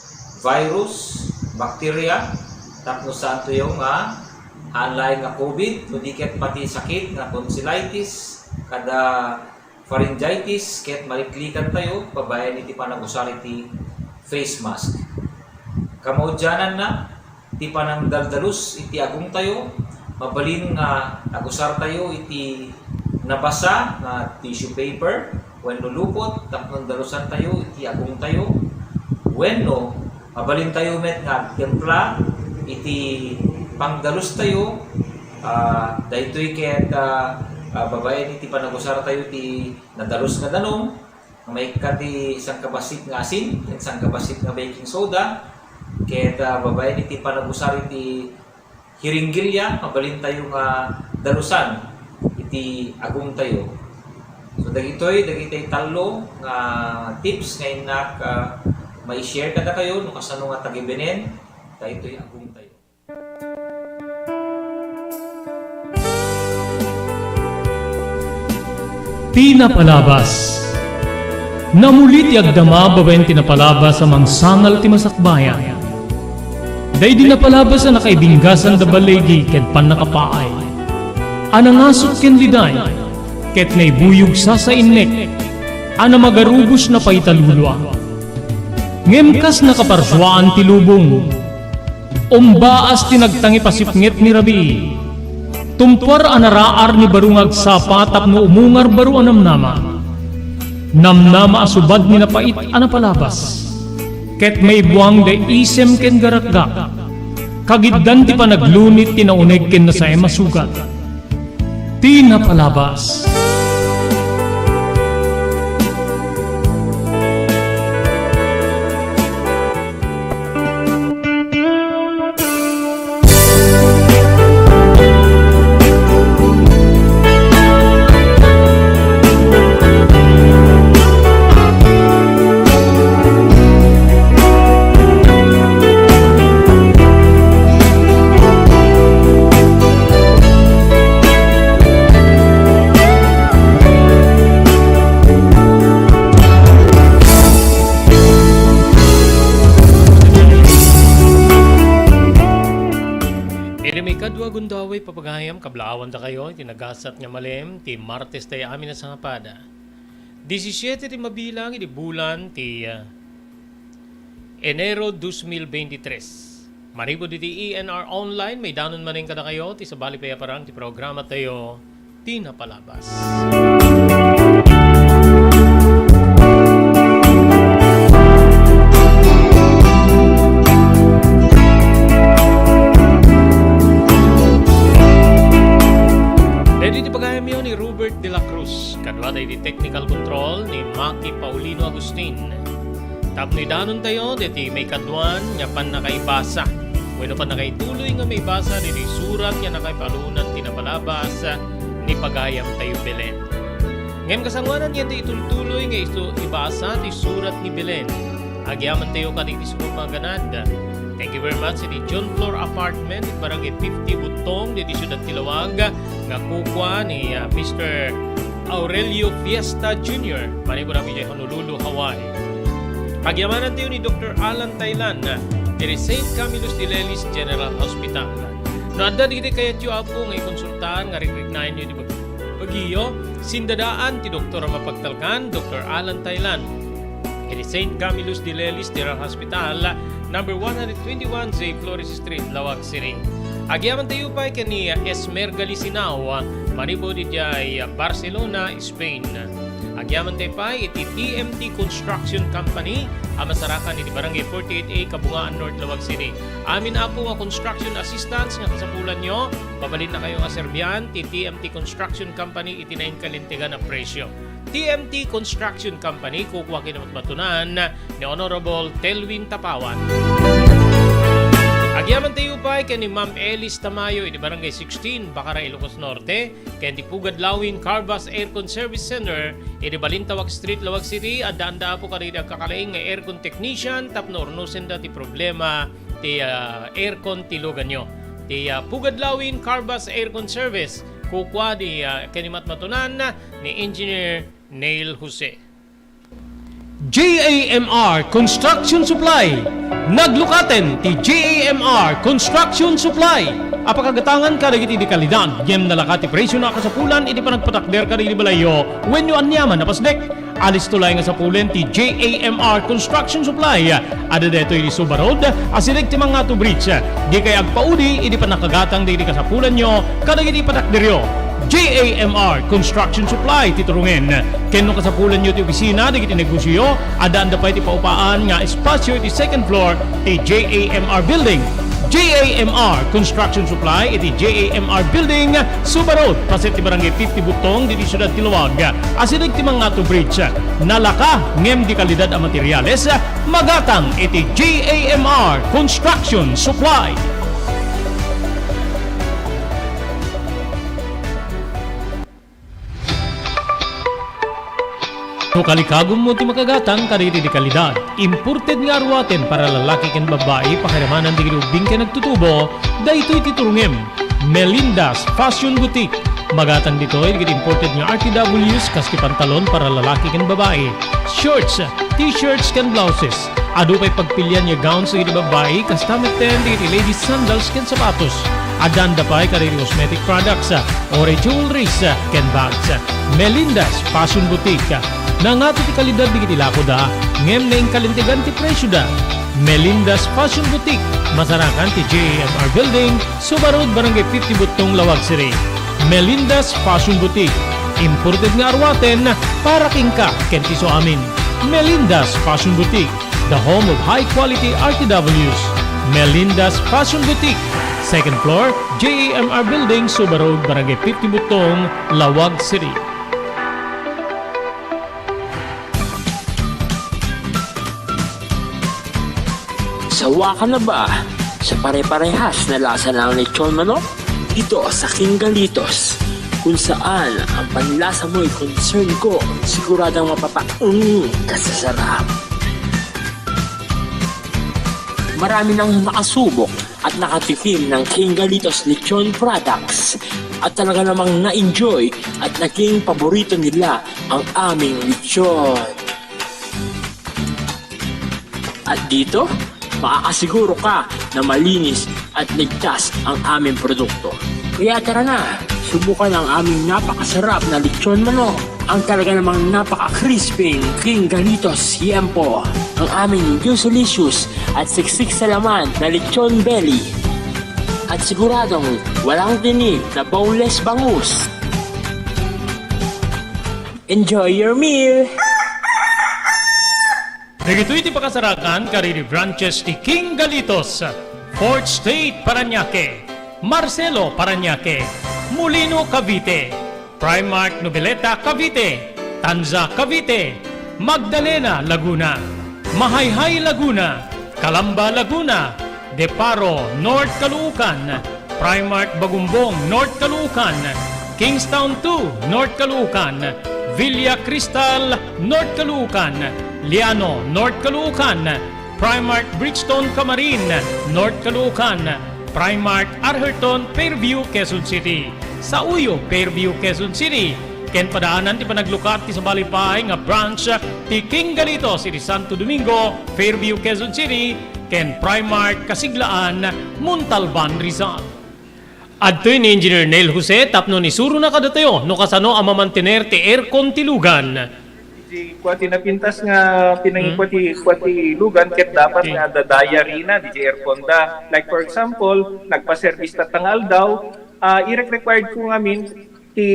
virus, bacteria, tapno saantoyo nga haan laeng nga covid, no di ket pati sakit nga tonsillitis, kada pharyngitis, ket maliklikantayo babaen iti panagusar iti face mask. Kamaudiananna, ti panangdaldalus iti agongtayo, mabalin nga agusartayo iti nabasa nga tissue paper wenno lupot tapno dalusantayo iti agongtayo, wenno mabalintayo met nga agtimpla iti pangdalustayo, ah, daytoy ket, ah, ah, babaen iti panagusartayo ti nadalus nga danum, nga maikkat ti sangkabassit nga asin, ken sangkabassit nga baking soda, ket, ah, babaen iti panagusar iti hiringgilya, mabalintayo nga dalusan iti agongtayo. So, dagitoy, dagitoy tallo nga tips nga innak, ah, mai-share kadakayo no kasano nga tagibenen daytoy agongtayo. Ti napalabas. Namuli ti agdama babaen ti napalabas a mangsangal ti masakbayan. Daydi napalabas a nakaibinggasan da baligi ket pannakapaay. A nangasuk ken liday, ket naibuyog sasainnek, a namagarubos napaita lulua. Ngem kas nakaparsuaan ti lubong, umbaas ti nagtangipasipnget ni rabii. Tumpuar a naraar ni baro nga agsapa tapno umungar baro a namnama. Namnama a subad ni napait a napalabas. Ket maibuang da isem ken garakgak. Kagiddan ti panaglunit ti nauneg ken nasaem a sugat. Ti napalabas. Iti maikadua gundaway, papagayam, kablaawandakayo iti nagasat nga malem ti Martes tayo amin a sangapad. Disisiete ti mabilang iti bulan ti, ah, Enero dos mil veintitrés. Manipud iti E N R Online, maidanon manen kadakayo ti sabali pay a parang ti programa tayo, Ti Napalabas. Daytoy ti pagayamyo ni Robert de la Cruz, kadua daydi technical control ni Maki Paulino Agustin. Tapno idanontayo daytoy maikaduan nga pannakaibasa wenno pannakaituloy nga maibasa daytoy surat nga nakaipalunan ti napalabas ni pagayamtayo Belen. Ngem kasangoanan nga itultuloy nga isu ibasa ti surat ni Belen, Agyamanen tayo kadagiti sumaganad. Thank you very much iti John Flor Apartment, Barangay fifty, Buttong, ditoy siudad ti Laoag, nga kukua ni, ah, Mister Aurelio Fiesta Junior, manipud idiay Honolulu, Hawaii. Agyamanen tayo ni Doktor Alan Thailan, ah, iti Saint Camillus de Lelis General Hospital. No adda dagiti kayatyo, Apo, nga ikonsultaen nga rikriknaenyo iti bag-, bagiyo, sindadaan ti doktor a mapagtalkan, Doktor Alan Thailan. Iti Saint Camillus de Lelis General Hospital, number one hundred twenty-one J Flores Street, Laoag City. Agyamanen tayo pay ken ni Esmer Galisinao, manipud idiay Barcelona, Spain. Agyamanen tayo pay iti T M T Construction Company a masarakan iti Barangay forty-eight A, Kabungaan North, Laoag City. Amin, Apo, nga construction assistance nga kasapulanyo, mabalinna kayo nga serbian ti T M T Construction Company iti nainkalintegan a presyo. T M T Construction Company, kukua ken matmatunan ni Honorable Telwin Tapawan. Agyamanen tayo pay ken ni Ma'am Elis Tamayo iti Barangay sixteen, Bacara, Ilocos Norte, ken ti Pugad Lawin Car Bus Aircon Service Center iti Balintawak Street, Laoag City. Addaanda, Apo, kadagiti agkakalaing nga aircon technician tapno urnosenda ti problema ti, ah, aircon ti luganyo. Ti, ah, Pugad Lawin Car Bus Aircon Service, kukua di, ah, ken ni matmatunan ni Engineer Neil Jose. J A M R Construction Supply. Naglukaten ti J A M R Construction Supply a pakagatangan kadagiti di kalidad ngem nalaka ti presyo a kasapulan iti panagpatakder kadagiti balayyo wenno aniaman a pasdek. Alisto laeng a sapulen ti J A M R Construction Supply. Adda daytoy iti Suba Road, asideg ti Mangatu Bridge. Dikay agpaudi idi pannakagatang dagiti kasapulanyo kadagiti patakderyo. J A M R Construction Supply ti turungen. Ken no kasapulanyo ti opisina dagiti negosioyo, addaanda pay ti paupaan nga espasio iti second floor ti J A M R Building. J A M R Construction Supply iti J A M R Building, Suba Road, paset ti Barangay fifty Buttong, ditoy siudad ti Laoag. Asideg ti Mangatu Bridge. Nalaka ngem di kalidad a materiales, magatang iti J A M R Construction Supply. No kalikagummo ti makagatang kadagiti di kalidad, imported nga aruaten para lalaki ken babbai, pakiramanan dagiti ubbing ken agtutubo, daytoy ti turungem. Melinda's Fashion Boutique. Magatang ditoy dagiti imported nga R T Ws kas ti pantalon para lalaki ken babbai, shorts, t-shirts ken blouses. Adu pay pagpilian nga gowns dagiti babbai, kasta metten dagiti ladies sandals ken sapatos. Addaanda pay kadagiti cosmetic products, uray jewelries, ken bags. Melinda's Fashion Boutique. Nangato ti kalidad dagiti lakoda, ngem nainkalintegan ti presioda. Melinda's Fashion Boutique, masarakan ti J A M R Building, Suba Road, Barangay fifty Buttong, Laoag City. Melinda's Fashion Boutique, imported nga aruaten para kenka ken ti isuamin. Melinda's Fashion Boutique, the home of high quality R T Ws. Melinda's Fashion Boutique, second floor, J A M R Building, Suba Road, Barangay fifty Buttong, Laoag City. Sawa ka na ba sa pare-parehas na lasa ng lechon manok? Dito sa King Galitos, kung saan ang panlasa mo'y concern ko, siguradong mapapaung ka sa sarap. Marami nang nakasubok at nakatikim ng King Galitos Lechon Products at talaga namang na-enjoy at naging paborito nila ang aming lechon. At dito, makakasiguro ka na malinis at ligtas ang aming produkto. Kaya tara na, subukan ang aming napakasarap na lechon manok, ang talaga namang napaka-crispy King Galitos Yempo, ang aming juicy-licious at siksik sa laman na lechon belly. At siguradong walang tinik na boneless bangus. Enjoy your meal! Dagitoy ti pakasarakan kadagiti branches ti King Galitos, Fourth Street, Parañaque, Marcelo, Parañaque, Molino, Cavite, Primark, Noveleta, Cavite, Tanza, Cavite, Magdalena, Laguna, Mahayhay, Laguna, Calamba, Laguna, Deparo, North Caloocan, Primark, Bagumbong, North Caloocan, Kingstown two, North Caloocan, Villa Cristal, North Caloocan, Liano, North Caloocan, Primark Bridgestone Camarin, North Caloocan, Primark Arherton, Fairview, Quezon City, Sauyo, Fairview, Quezon City, ken padaanan ti panaglukat ti sabali pay nga branch ti King Galitos iti Santo Domingo, Fairview, Quezon City, ken Primark Kasiglaan, Montalban, Rizal. Adtoy ni Engineer Neil Jose tapno isurona kadatayo no kasano a mamantener ti aircon ti lugan. Iti kua ti napintas nga pinangikua ti, kua ti lugan ket dapat nga adda diary na diay aircon da. Like for example, nagpa-service tatta nga aldaw, ah, irek-required ko ngamin ti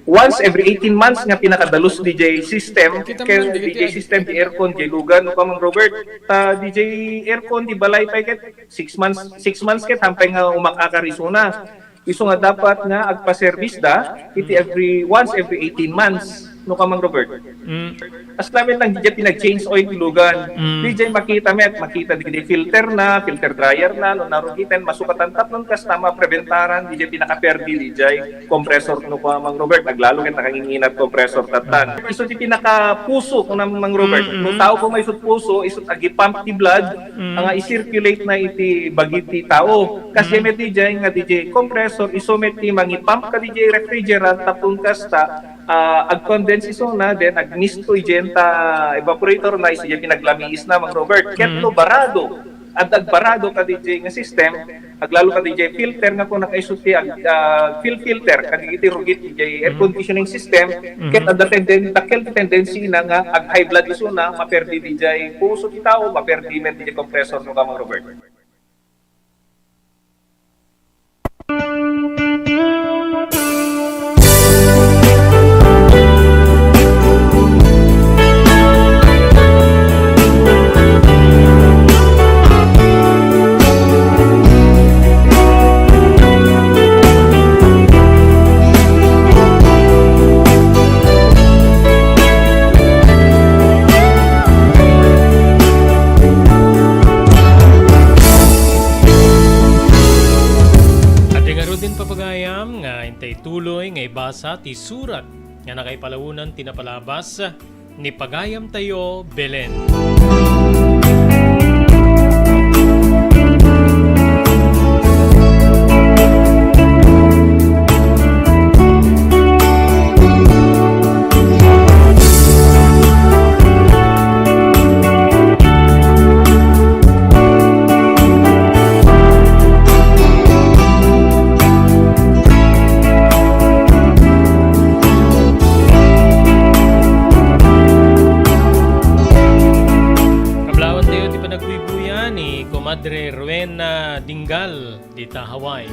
once every eighteen months nga pinakadalus diay system, ket diay system diay aircon diay lugan, no, Kamang Robert. Ta diay aircon diay balay pay ket six months, six months ket hampay nga umakakar isuna. Isu nga dapat nga agpa-service da iti every, once every eighteen months, no, Kamang Robert. Mm. As lamet lang diay pinag-change oil ti lugan. Mm. Diay makita met, makita diay filter na, filter dryer na, no, narugiten, masukatan tapno kasta mapreventaran diay pinakaperdi diay compressor, no, Kamang Robert, aglalo ket nakangin-inat compressor tattan. Isu ti pinakapuso, no, Mang Robert. Mm, mm. No tao ko may isut puso, isut agi-pump ti blood, nga i-circulate na iti bagi ti tao. Kas met diay nga diay compressor, isu met ti mangi-pump kadiay refrigerant, tapno kasta, ah, ag-condense isuna, then ag-mist to idiay ta evaporator na, isu diay pinaglamiis na, Mang Robert. Ket no barado, adda agbarado kadiay nga system, aglalo kadiay filter nga kuna kaisu ti ag-, ah, fil-, filter kadiay rugit diay air conditioning system, ket adda tenden-, dakkel ti tendency na nga ag-high blood isuna, maperdi diay puso ti tao, maperdi met diay compressor, no, Kamang Robert. Adi ngaruden, papagayam, nga intay tuloy nga ibasa ti surat nga nakaipalaonan ti napalabas ni pagayamtayo, Belen. Kablawantayo ti panagbuybuyna ni Comadre Rowena Dingal dita Hawaii.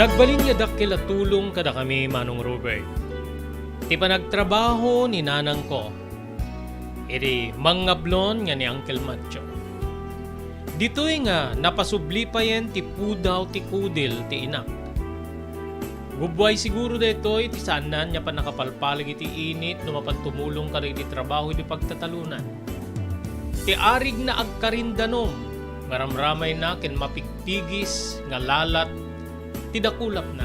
Nagbalin nga dakkel a tulong kadakami, Manong Robert, ti panagtrabaho ni nanangko iti mangngablon nga ni Uncle Matcho. Ditoy nga napasubli payen ti pudaw ti kudil ti inak. Gubbuay siguro daytoy ti saanna nga pannakapalpaleg iti init no mapan tumulong kadagiti trabaho iti pagtatalonan. Ti arigna agkarindanom nga ramramayna ken mapigpigis nga lalat ti dakulapna.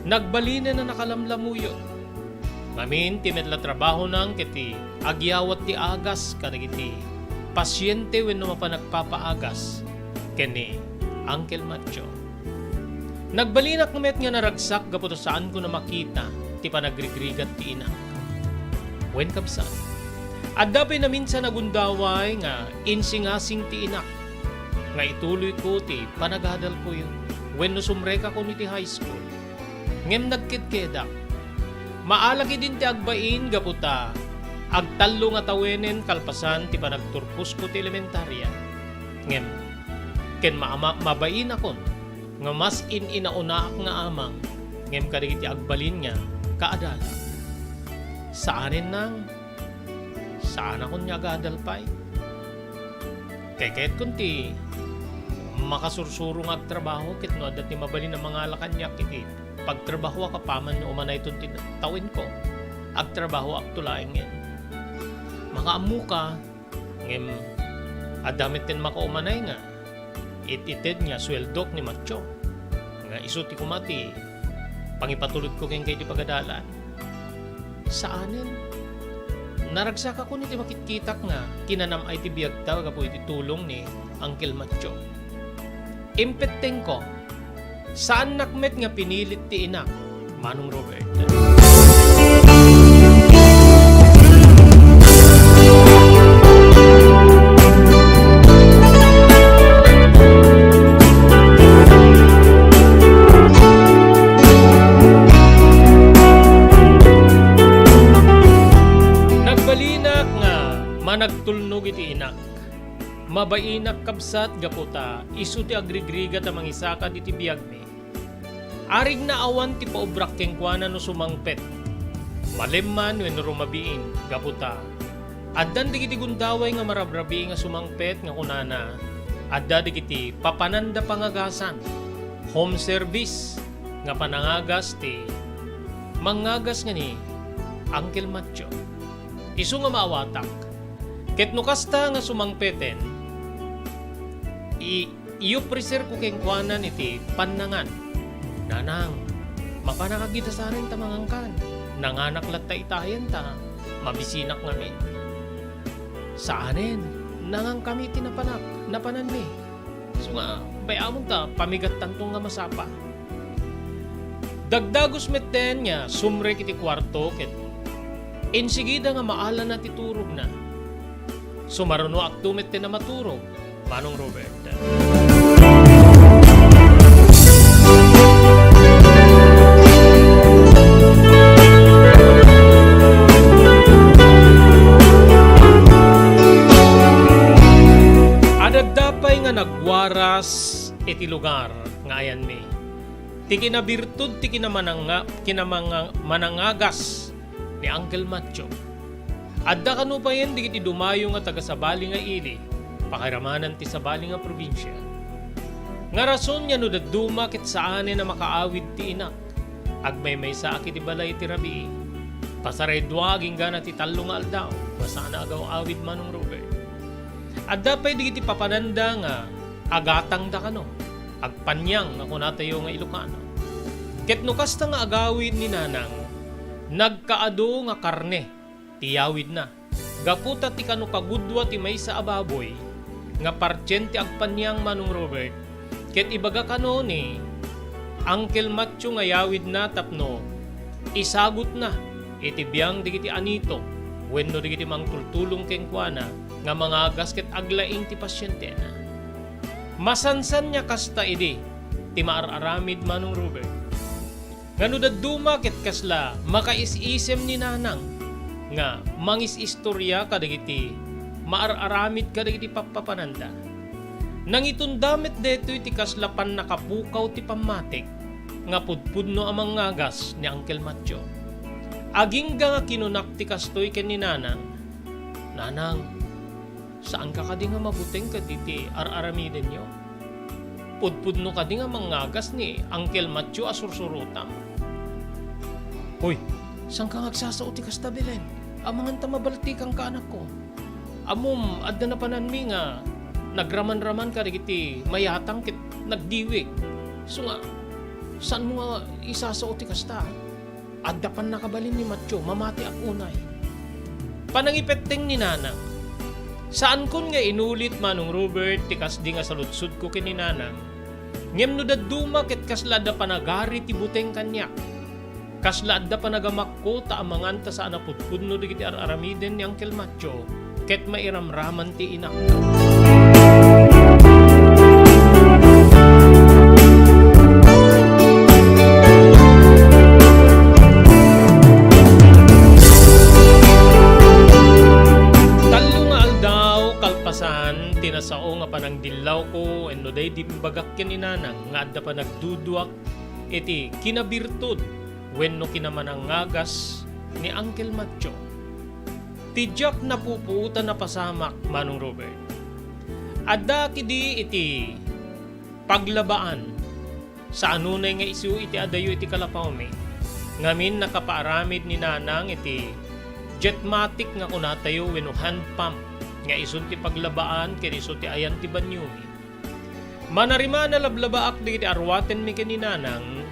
Nagbalinen a nakalamlamuyo. Ngamin ti met la trabahona ket ti agyawat ti agas kadagiti pasiente wenno mapan agpapaagas ken ni Uncle Matcho. Nagbalinak met nga naragsak gapu ta saanko a makita ti panagrigrigat ti inak. Wen, kabsat, adda pay naminsan a gundaway nga insingasing ti inak nga ituloyko ti panagadalkoyo wenno sumrekakon iti high school. Ngem nagkedkedak. Maala ketdin ti agbain gapu ta agtallo nga tawenen kalpasan ti panagturposko ti elementaria. Ngem ken maama-, mabainakon nga mas in-inaunaak nga amang ngem kadagiti agbalin nga kaadalak. Saanen nang, saanakon nga agadal pay. Kaykayatkon ti makasursuro nga agtrabaho ket no adda ti mabalin a mangala kaniak iti pagtrabahoak apaman no umanayton ti tawenko, agtrabahoakto laengen. Makaammoka, ngem adda met ti makaumanay nga it-ited nga sueldok ni Matcho. Nga isu ti koma ti pangipatulodko kenka iti pagadalan. Saanen. Naragsakakon iti makitkitak nga kinanam-ay ti biagta gapu iti tulong ni Uncle Matcho. Impettengko, saannak met nga pinilit ti inak, Manong Robert. Nagbalinak nga managtulnog iti inak. Mabainak kabsat gapu ta isu ti agrigrigat a mangisakad iti biagmi. Arigna awan ti paubrak kenkuana no sumangpet. Malem man wenno rumabiin gapu ta addan dagiti gundaway nga marabrabii nga sumangpet nga kunana, adda dagiti papananda pangagasan, home service, nga panangagas ti mangngagas nga ni Uncle Matcho. Isu nga maawatak. Ket no kasta nga sumangpeten, i-, iyopreserko kenkuanan iti pannangan. Nanang, mapanak a gidasanen ta mangankan. Nanganak latta itayen ta mabisinak ngamin. Saanen, nangankami iti napanak, napananmi. Isu nga, bay-amon ta pamigattanto nga masapa. Dagdagus metten nga sumrek iti kuarto ket insigida nga maalana ti turogna. Sumarunoakto metten a maturog, Manong Robert. Adda pay nga nagwaras iti lugar nga ayanmi. Ti kinabirtud ti kinamananga-, kinamanga-, manangagas ni Uncle Matcho. Adda kano payen dagiti dumayo nga taga-sabali nga ili, pakairamanan ti sabali nga probinsia. Nga rason nga no dadduma ket saanen a makaawid ti inak, agmaymaysaak iti balay ti rabii. Pasaray dua agingga ti tallo nga aldaw, nga saan a agaw-awid, Manong Robert. Adda pay dagiti papananda nga agatangda kano, agpaniang nga kunatayo nga Ilocano. Ket no kasta nga agawid ni Nanang, nagkaadu nga karne ti yawidna. Gapu ta ti kano kagudua ti maysa a baboy nga partien ti agpaniang, Manong Robert, ket ibaga kano ni Uncle Matcho nga yawidna tapno isagutna iti biang dagiti anito wenno dagiti mangtultulong kenkuana nga mangagas ket aglaing ti pasientena. Masansan nga kasta idi ti maar-aramid, Manong Robert. Nga no dadduma ket kasla makaisisem ni Nanang nga mangis-istoria kadagiti maar-aramid kadagiti pappapananda. Nangitunda met daytoy ti kasla pannakapukaw ti pammatik nga pudpudno a mangngagas ni Uncle Matcho. Agingga nga kinunak ti kastoy ken ni Nanang, "Nanang, saanka kadi nga mabuteng kaditi ar-aramidenyo? Pudpudno kadi nga mangngagas ni Uncle Matthew a sursurotam?" "Hoy, saanka nga agsasao ti kasta, Belen? Amangan ta mabaltikanka, anakko. Ammom, adda napananmi nga nagramanraman kadagiti mayatang ket nagdiwig. Isu nga, saanmo nga isasao ti kasta, a? Adda pannakabalin ni Matthew, mamatiak unay." Panangipetteng ni Nanang. Saankon nga inulit, Manong Robert, ti kasdi nga saludsodko ken ni Nanang. Ngem no dadduma ket kasla adda panagari ti buteng kaniak. Kasla adda panagamakko ta amangan ta saan a pudpudno dagiti ar-aramiden ni Uncle Matthew ket mairamraman ti inak. Tallo nga aldaw kalpasan ti nasao nga panangdillawko wenno daydi imbagak ken ni Nanang nga adda panagduduak iti kinabirtud wenno kinamanangagas ni Uncle Matthew. Ti diak napupuot a napasamak, Manong Robert. Adda kadi iti paglabaan. Saan unay nga isu iti adayo iti kalapawmi. Ngamin nakapaaramid ni Nanang iti Jetmatic nga kunatayo wenno hand pump nga isu ti paglabaan ken isu ti ayan ti baniomi. Manarimana lablabaak dagiti aruatenmi ken ni Nanang,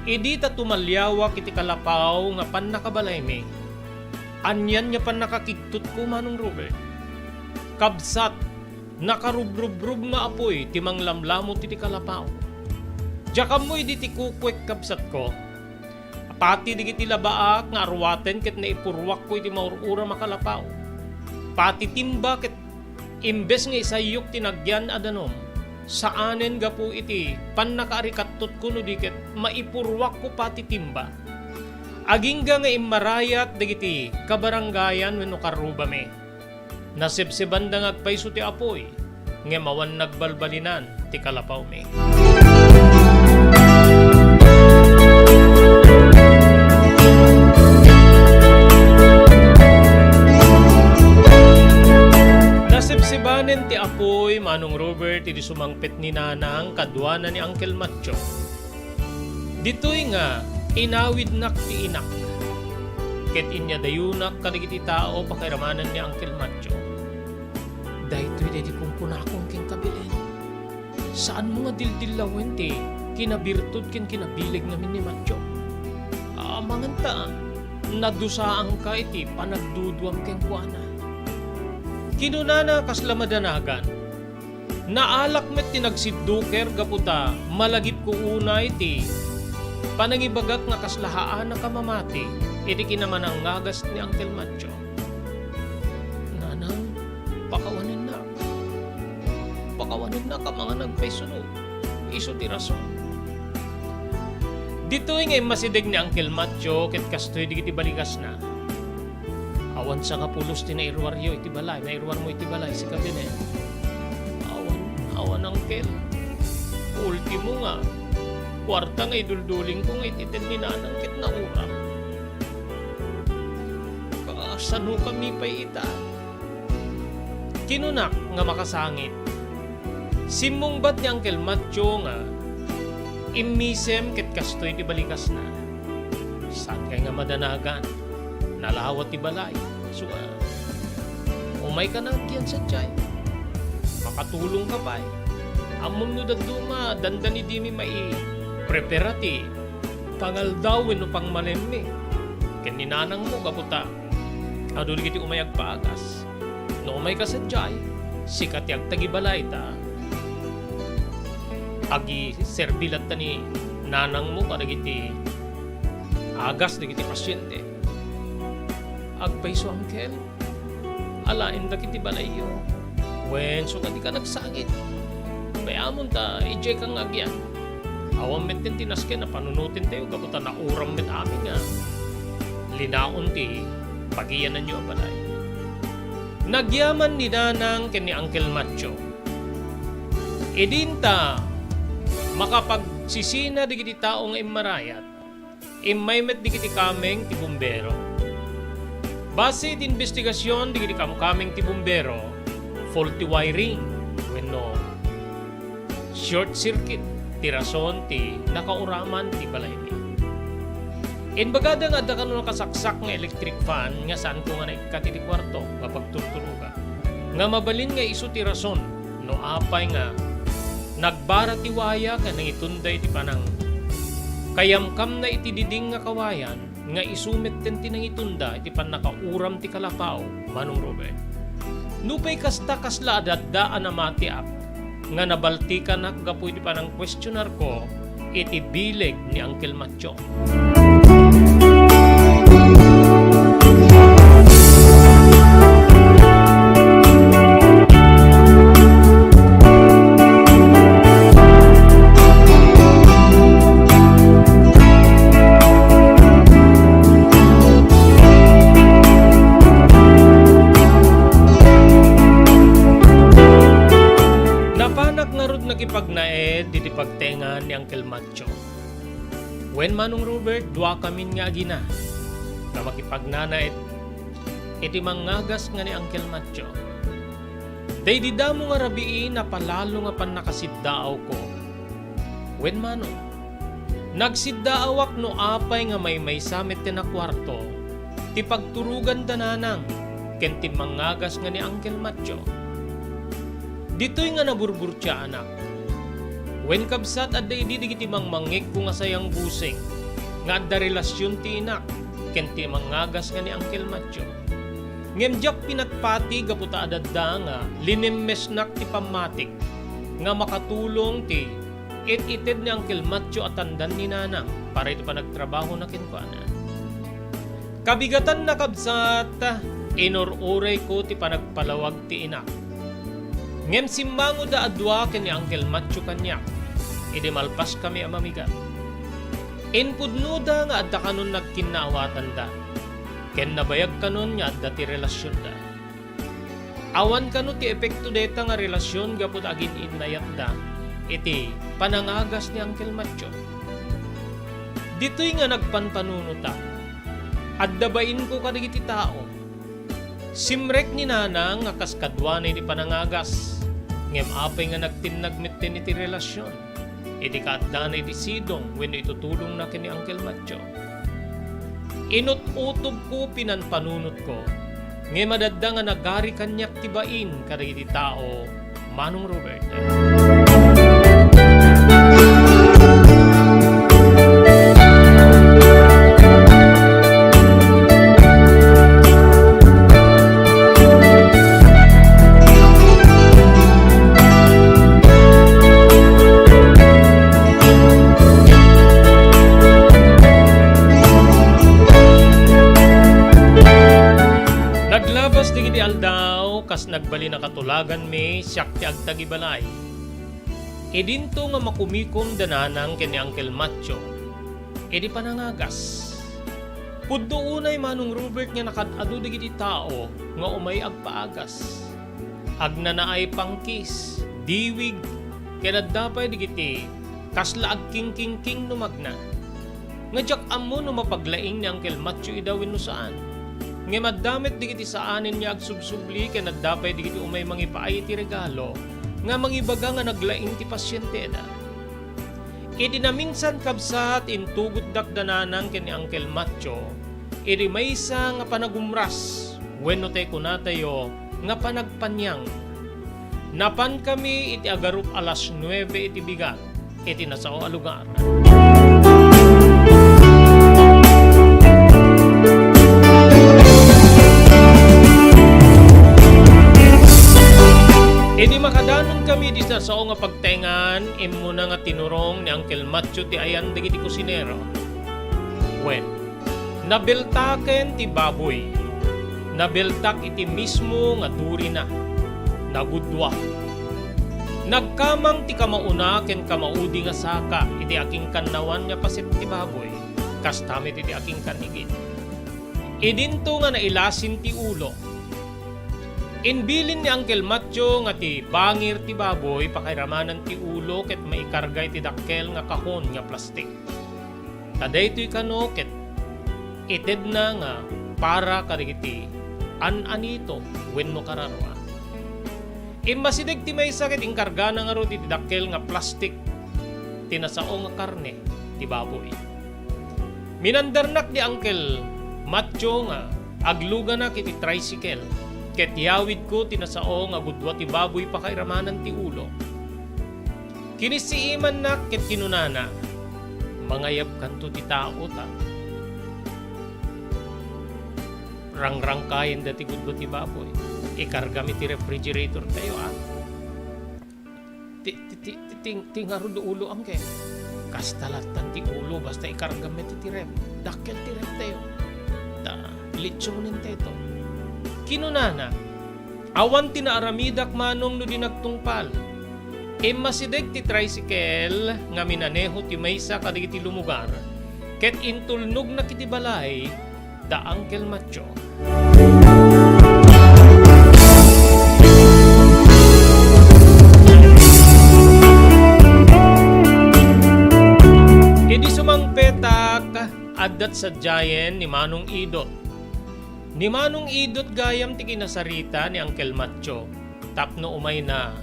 idi ta tumaliawak iti kalapaw nga pannakabalaymi. Anian nga pannakakigtotko, Manong Robert? Kabsat, nakarubrubrub nga apuy ti manglamlamut iti kalapaw. Diak ammo idi ti kukuek, kabsatko. Pati dagiti labaak nga aruaten ket naipurruakko iti maur-uram a kalapaw. Pati timba ket imbes nga isayyok ti nagyan a danum, saanen gapu iti pannakaarikattotko no di ket maipurruakko pati timba. Agingga nga immarayat dagiti kabarangayan wenno karrubami. Nasebsebanda nga agpayso ti apuy, ngem awan nagbalbalinan ti kalapawmi. Nasebsebanen ti apuy, Manong Robert, idi sumangpet ni Nanang kaduana ni Uncle Matcho. Ditoy nga inawidnak ti inak, ket inyadayonak kadagiti tao pakairamanen ni Uncle Matcho. Daytoy daydi kunkunakon kenka, Belen. Saanmo nga dildillawen ti kinabirtud ken kinabileg ngamin ni Matcho. Amangan ta, nadusaanka iti panagduduam kenkuana. Kinunana kasla madanagan, naalak met ti nagsidduker gapu ta malagipko unay ti panangibagak nga kasla haanak a mamati iti kinamanangngagas ni Uncle Matcho. Nanang, pakawanennak. Pakawanennak amangan agpayso no isu ti rason. Ditoy nga immasideg ni Uncle Matcho ket kastoy dagiti baligasna. Awan sangapulos ti nairuaryo iti balay, nairuarmo iti balay, sika Belen. Awan, awan, Uncle. Ultimo nga kuarta nga iduldulingko nga iti ted ni Nanang ket nauram. Kasano kami pay ita? Kinunak nga makasangit. Simmungbat ni Uncle Matcho nga immisem ket kastoy ti baligasna. Saan kay nga madanagan? Nalawa ti balay. Sua, umayka na agyan sadiay. Makatulongka pay. Ammom no dadduma, dandani dimi maiprepara ti pangaldaw wenno pangmalemmi ken ni nanangmo gapu ta adu dagiti umay agpaagas. No umayka sadiay, sika ti agtagibalay ta agiserbi latta ni nanangmo kadagiti agas dagiti pasiente. Agpayso, Uncle. Alaen dagiti balayyo. Wen, isu nga dika nagsangit. Bayamon ta idiayka nga agyan. Awan metten ti nasken a panunotentayo gapu ta nauram met amin nga linaon ti pagiyananyo a balay. Nagyaman ni Nanang ken ni Uncle Matcho. Idinta makapagsisina dagiti tao nga immarayat. Immay met dagiti kameng ti bumbero. Base iti imbestigasion dagiti kamkameng ti bumbero, faulty wiring wenno short circuit ti rason ti nakauraman ti balaymi. Imbagada nga adda kano nakasaksak nga electric fan nga saanko nga naikkat iti kuarto nga pagturturogan. nga mabalin nga isu ti rason no apay nga nagbara ti waya ken nangitunda iti panang kayamkamna iti diding nga kawayan nga isu metten ti nangitunda iti pannakauram ti kalapaw, Manong Robert. Nupay kasta, kasla adda a namatiak nga nabaltikanak gapu iti panangkuestionarko iti bileg ni Uncle Matcho. Napanak ngarud nakipagnaed iti pagtengan ni Uncle Matcho. Wen, Manong Robert, duakamin nga agina nga makipagnanaed iti mangngagas nga ni Uncle Matcho. Daydi damo nga rabii, napalalo nga pannakasiddaawko. Wen, Manong, nagsiddaawak no apay nga maymaysa metten a kuarto ti pagturogan da Nanang ken ti mangngagas nga ni Uncle Matcho. Ditoy nga naburburtiaanak, Wen, kabsat, adda idi dagiti mangmangngegko nga sayanggusing nga adda relasion ti inak ken ti mangagas nga ni Uncle Matthew. Ngem diak pinatpati gapu ta adda nga linimmesnak ti pammatik nga makatulong ti it-ited ni Uncle Matthew a tandan ni Nanang para iti panagtrabahona kenkuana. Kabigatanna, kabsat, inur-urayko ti panagpalawag ti inak. Ngem simmangoda a dua ken ni Uncle Matthew kaniak idi malpaskami a mamigat. Impudnoda nga adda kanon nagkinnaawatanda, ken nabayag kanon nga adda ti relasionda. Awan kano ti epekto dayta nga relasion gapu ta agin-innayatda iti panangagas ni Uncle Matthew. Ditoy nga nagpanpanunotak, adda bainko kadagiti tao. Simrek ni Nanang nga kas kaduana iti panangagas, ngem apay nga nagtinnag metten iti relasion iti kaaddana iti sidong wenno itutulongna ken ni Uncle Matthew. Inut-utobko, pinanpanunotko, ngem adda nga nagari kaniak ti bain kadagiti tao, Manong Robert. Naglabas dagiti aldaw, kas nagbalin a katulaganmi, siak ti agtagibalay. Idinto nga makumikom da Nanang ken ni Uncle Matthew idi panangagas. Pudno unay, Manong Robert, nga nakaad-adu dagiti tao nga umay agpaagas. Agnanaay pangkis, diwig, ken adda pay dagiti kasla agkingkingking no magna. Nga diak ammo no mapaglaing ni Uncle Matthew ida wenno saan. Ngem adda met dagiti saanen nga agsubsubli ken adda pay dagiti umay mangipaay iti regalo nga mangibaga nga naglaing ti pasienteda. Idi naminsan, kabsat, intugotdak da Nanang ken ni Uncle Matthew idi maysa nga panagumras wenno tay kunatayo nga panagpaniang. Napankami iti agarup alas nuebe iti bigat iti nasao a lugar. Idi makadanonkami iti nasao nga pagtaengan, immuna nga tinurong ni Uncle Matthew ti ayan dagiti kusinero. Wen, nabeltaken ti baboy. Nabeltak iti mismo nga durina. Nagudua. Nagkamang ti kamauna ken kamaudi nga saka iti akingkannawan nga paset ti baboy, kasta met iti akingkan-igid. Idinto nga nailasin ti ulo. Imbilin ni Uncle Matthew nga ti bangir ti baboy pakairamanan ti ulo ket maikarga iti dakkel nga kahon nga plastik. Ta daytoy kano ket itedna nga para kadagiti an-anito wenno kararua. Immasideg ti maysa ket inkargana ngarud iti dakkel nga plastik ti nasao nga karne ti baboy. Minandarnak ni Uncle Matthew nga agluganak iti tricycle ket yawidko ti nasao nga gudua ti baboy pakairamanan ti ulo. Kinisiimannak ket kinunana, "Mangayabkanto ti tao ta rangrangkayenda ti gudua ti baboy. Ikargam iti refrigerator tayo, a." Ti, ti, ti, ti, ti, ti ngarud ulo, Uncle. Kasta lattan ti ulo, basta ikargam met iti ref. Dakkel ti ref tayo. Ta, litsonen tayo to. Kinunana, "Awan ti naaramidak, Manong, no di nagtungpal." Immasideg ti tricycle nga minaneho ti maysa kadagiti lumugar, ket intulnogna iti balay da Uncle Matthew. Idi sumangpetak, addat sadiayen ni Manong Idot. Ni Manong Idot gayam ti kinasarita ni Uncle Matthew tapno umayna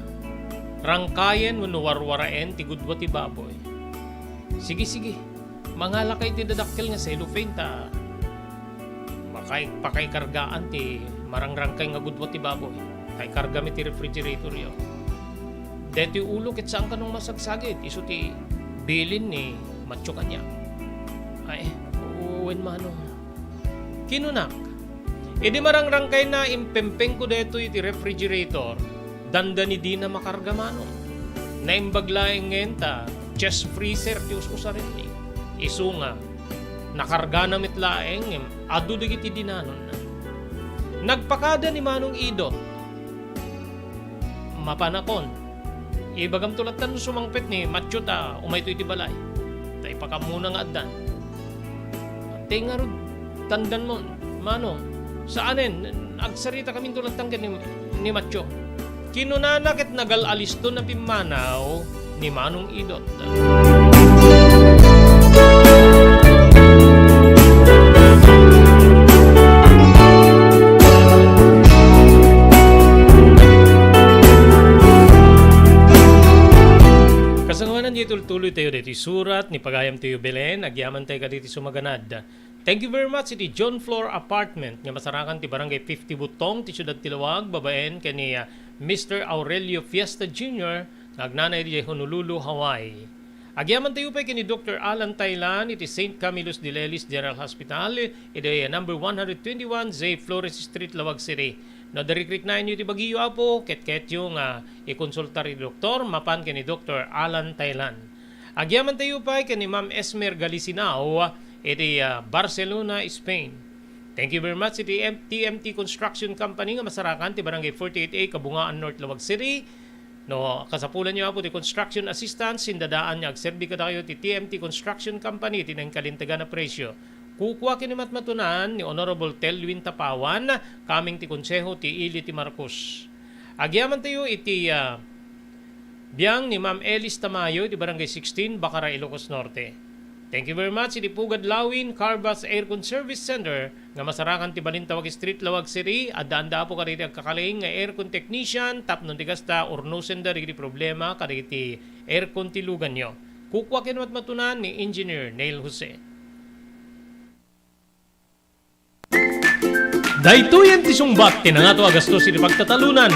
rangkayen wenno warwaraen ti gudua ti baboy. Sige, sige. Mangalaka iti dadakkel nga cellophane ta makaik-, pakaikargaan ti marangrangkay nga gudua ti baboy. Ta ikargam iti refrigeratoryo. Daytoy ulo ket saan kano masagsagid, isu ti bilin ni Matio kaniak. Ay, wen manong. Kinunak, idi marangrangkayna, impempengko daytoy iti refrigerator, dandani dina makarga manong. Naimbag laeng ngayen ta chest freezer ti us-usarenmi. Isu nga, nakargana met laeng, ngem adu dagiti dinanonna. Nagpakada ni Manong Idot. Mapanakon. Ibagamto latta no sumangpet ni Matio ta umayto iti balay. Ta ipakammona nga addan. Ti ngarud, tandanmon, Manong, saanen, agsarita kaminto latta ken ni, ni Matio. Kinunana ket nagal-alisto na pimmanaw ni Manong Idot. Kasangoanan, itultuloy tayo daytoy surat ni pagayam tayo Belen, agyaman tayo kaditi sumaganad. Thank you very much iti John Floor Apartment nga masarakan ti Barangay fifty Butong ti Siudad ti Laoag, babaen ken ni, ah, Mister Aurelio Fiesta Junior nga agnanayon iti Honolulu, Hawaii. Agyaman tayo pay ken ni Doktor Alan Taylan iti Saint Camillus de Lelis General Hospital, iti number one hundred twenty-one Z Flores Street, Laoag City. No, dirikriknaenyo ti bagiyo, Apo, ket ketyo nga ikonsulta iti doktor, mapan ken ni Doktor Alan Taylan. Agyaman tayo pay ken ni Ma'am Esmer Galisinao iti, ah, Barcelona, Spain. Thank you very much iti M-, T M T Construction Company nga masarakan ti Barangay forty-eight A, Kabungaan North, Laoag City. No, kasapulanyo, Apo, ti construction assistance, sindadaan nga agserbi kadakayo ti T M T Construction Company iti nainkalintegan a presyo. Kukua ken ni matmatunan ni Honorable Telwin Tapawan, kameng ti Konseho ti Ili ti Marcos. Agyaman tayo iti, ah, biang ni Ma'am Elis Tamayo iti Barangay sixteen, Bacara, Ilocos Norte. Thank you very much iti Pugad Lawin Carvas Aircon Service Center nga masarakan ti Balintawak Street, Laoag City. Addaanda, Apo, kadagiti agkakaling nga aircon technician tapno di kasta urnosenda dagiti problema kadagiti aircon ti luganyo. Kukua ken matmatunan ni Engineer Neil Jose. Daytoyen ti sungbat ti nangato a gastos iti pagtatalunan.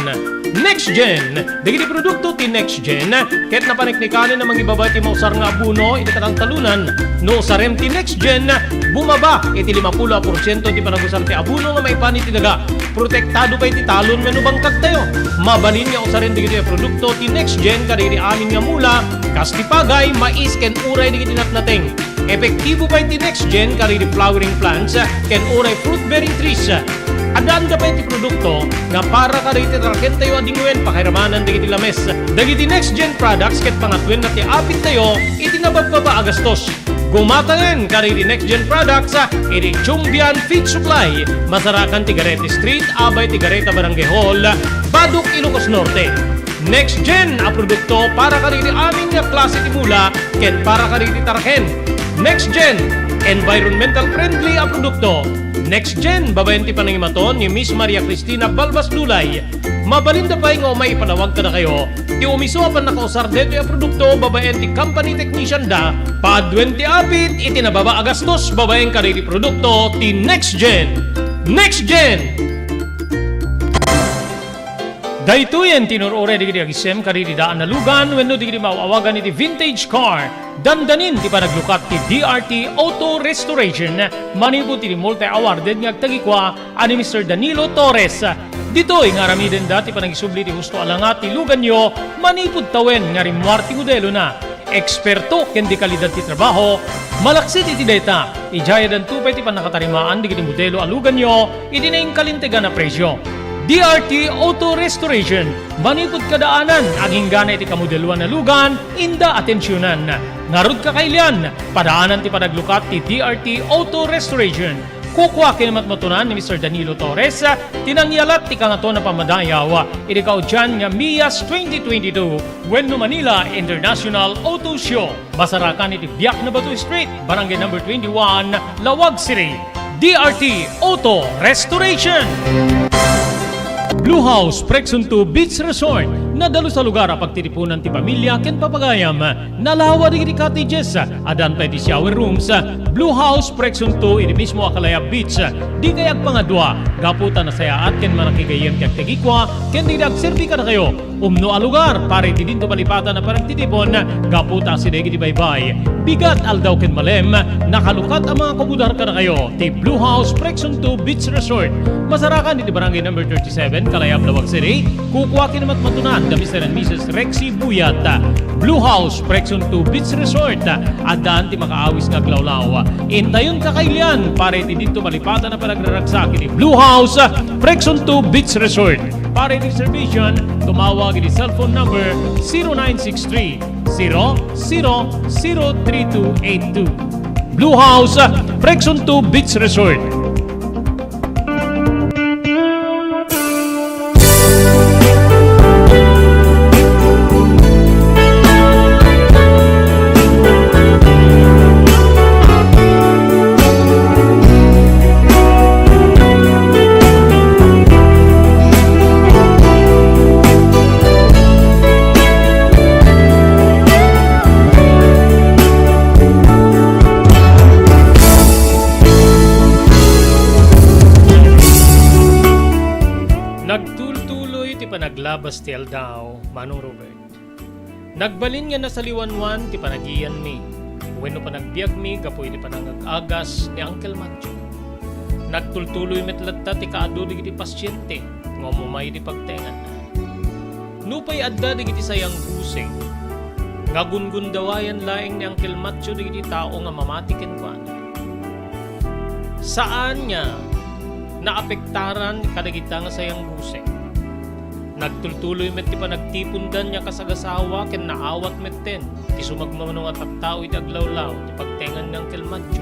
Next Gen. Dagiti produkto ti Next Gen ket napaneknekanen a mangibaba iti mausar nga abono iti katangtalunan. No usarem ti Next Gen, bumaba iti limapulo a porsiento ti panagusar ti abono nga maipan iti daga. Protektado pay ti talon wenno bangkagtayo. Mabalin nga usaren dagitoy a produkto ti Next Gen kadagiti amin nga mula, kas ti pagay, mais, ken uray dagiti natnateng. Epektibo pay ti Next Gen kadagiti flowering plants ken uray fruit-bearing trees. Addaanda pay ti produkto nga para kadagiti tarkentayo a dingwen pakairamanan dagiti lames. Dagiti Next Gen products ket pangatwenna ti apittayo iti nababbaba a gastos. Gumatangen kadagiti Next Gen products iti Chumbian Feed Supply, masarakan ti Garete Street, abay ti Gareta Barangay Hall, Badoc, Ilocos Norte. Next Gen a produkto para kadagiti amin nga klase ti mula ken para kadagiti tarken. Next Gen, environmental friendly a produkto. Next Gen, babaen ti panangimaton ni Miss Maria Cristina Balbas Dulay. Mabalinda pay nga umay ipanawag kadakayo ti umiso a pannakausar daytoy a produkto babaen ti company technician da. Paduen ti apit iti nababa a gastos babaen kadagiti produkto ti Next Gen. Next Gen! Daytoyen ti nur-uray dagiti agisem kadagiti daan a lugan wenno dagiti maaw-awagan iti vintage car. Dandanin ti panaglukat ti D R T Auto Restoration manipud iti multi-awarded nga agtagikua a ni Mister Danilo Torres. Ditoy nga aramidenda ti panangisubli ti husto a langa ti luganyo manipud tawen nga rimmuar ti modelona. Eksperto ken di kalidad ti trabaho, malaksid iti dayta, idiayadanto pay ti pannakatarimaan dagiti modelo a luganyo iti nainkalintegan a presio. D R T Auto Restoration, manipud kadaanan, aginggana iti kamodeloan a lugan, inda atensionan. Ngarud, kakailian, padaanan ti panaglukat ti D R T Auto Restoration. Kukua ken matmatunan ni Mister Danilo Torres ti nangyalat ti Kangatoan a Pammadayaw iti kaudian nga Mias twenty twenty-two wenno Manila International Auto Show. Masarakan iti Biak na Bato Street, Barangay Number twenty-one, Laoag City. D R T Auto Restoration. Blue House Prexon two Beach Resort. Nadalus a lugar a pagtitipunan ti pamilia ken papagayam. Nalawa dagiti cottages. Addan pay ti shower rooms. Blue House Frexion two iti mismo a Kalayab Beach. Dikay agpangadua, gapu ta nasayaat ken manakigayyem ti agtagikua ken dagiti agserbi kadakayo. Umno a lugar para iti dinto malipatan a panagtitipon, gapu ta asideg iti baybay. Bigat, aldaw ken malem, nakalukat a mga kumudar kadakayo ti Blue House Frexion two Beach Resort. Masarakan iti Barangay Number thirty-seven, Kalayab, Laoag City. Kukua ken matmatunan da Mister and Missus Rexy Buyat. Blue House Frexion two Beach Resort. Addaan ti makaawis nga aglawlaw. Intayon kakailian para iti dinto malipatan a panagraragsak iti Blue House Frexion two Beach Resort. Para iti reservation, tumawag iti cellphone number zero nine six three, zero zero zero three two eight two. Blue House Frexion two Beach Resort. Nagtultuloy ti panaglabas ti aldaw, Manong Robert. Nagbalin nga nasaliwanwan ti panagiyanmi wenno panagbiagmi gapu iti panangag-agas ni Uncle Matthew. Nagtultuloy met latta ti kaadu dagiti pasiente nga umumay iti pagtenganna. Nupay adda dagiti sayangguseng, nga gungundawayan laeng ni Uncle Matthew dagiti tao nga mamati kenkuana. Saan nga naapektaran kadagita nga sayangguseng. Nagtultuloy met ti panagtipondan nga kasagasawa ken naawat metten ti sumagmamano nga tattao iti aglawlaw ti pagtengan ni Uncle Matthew.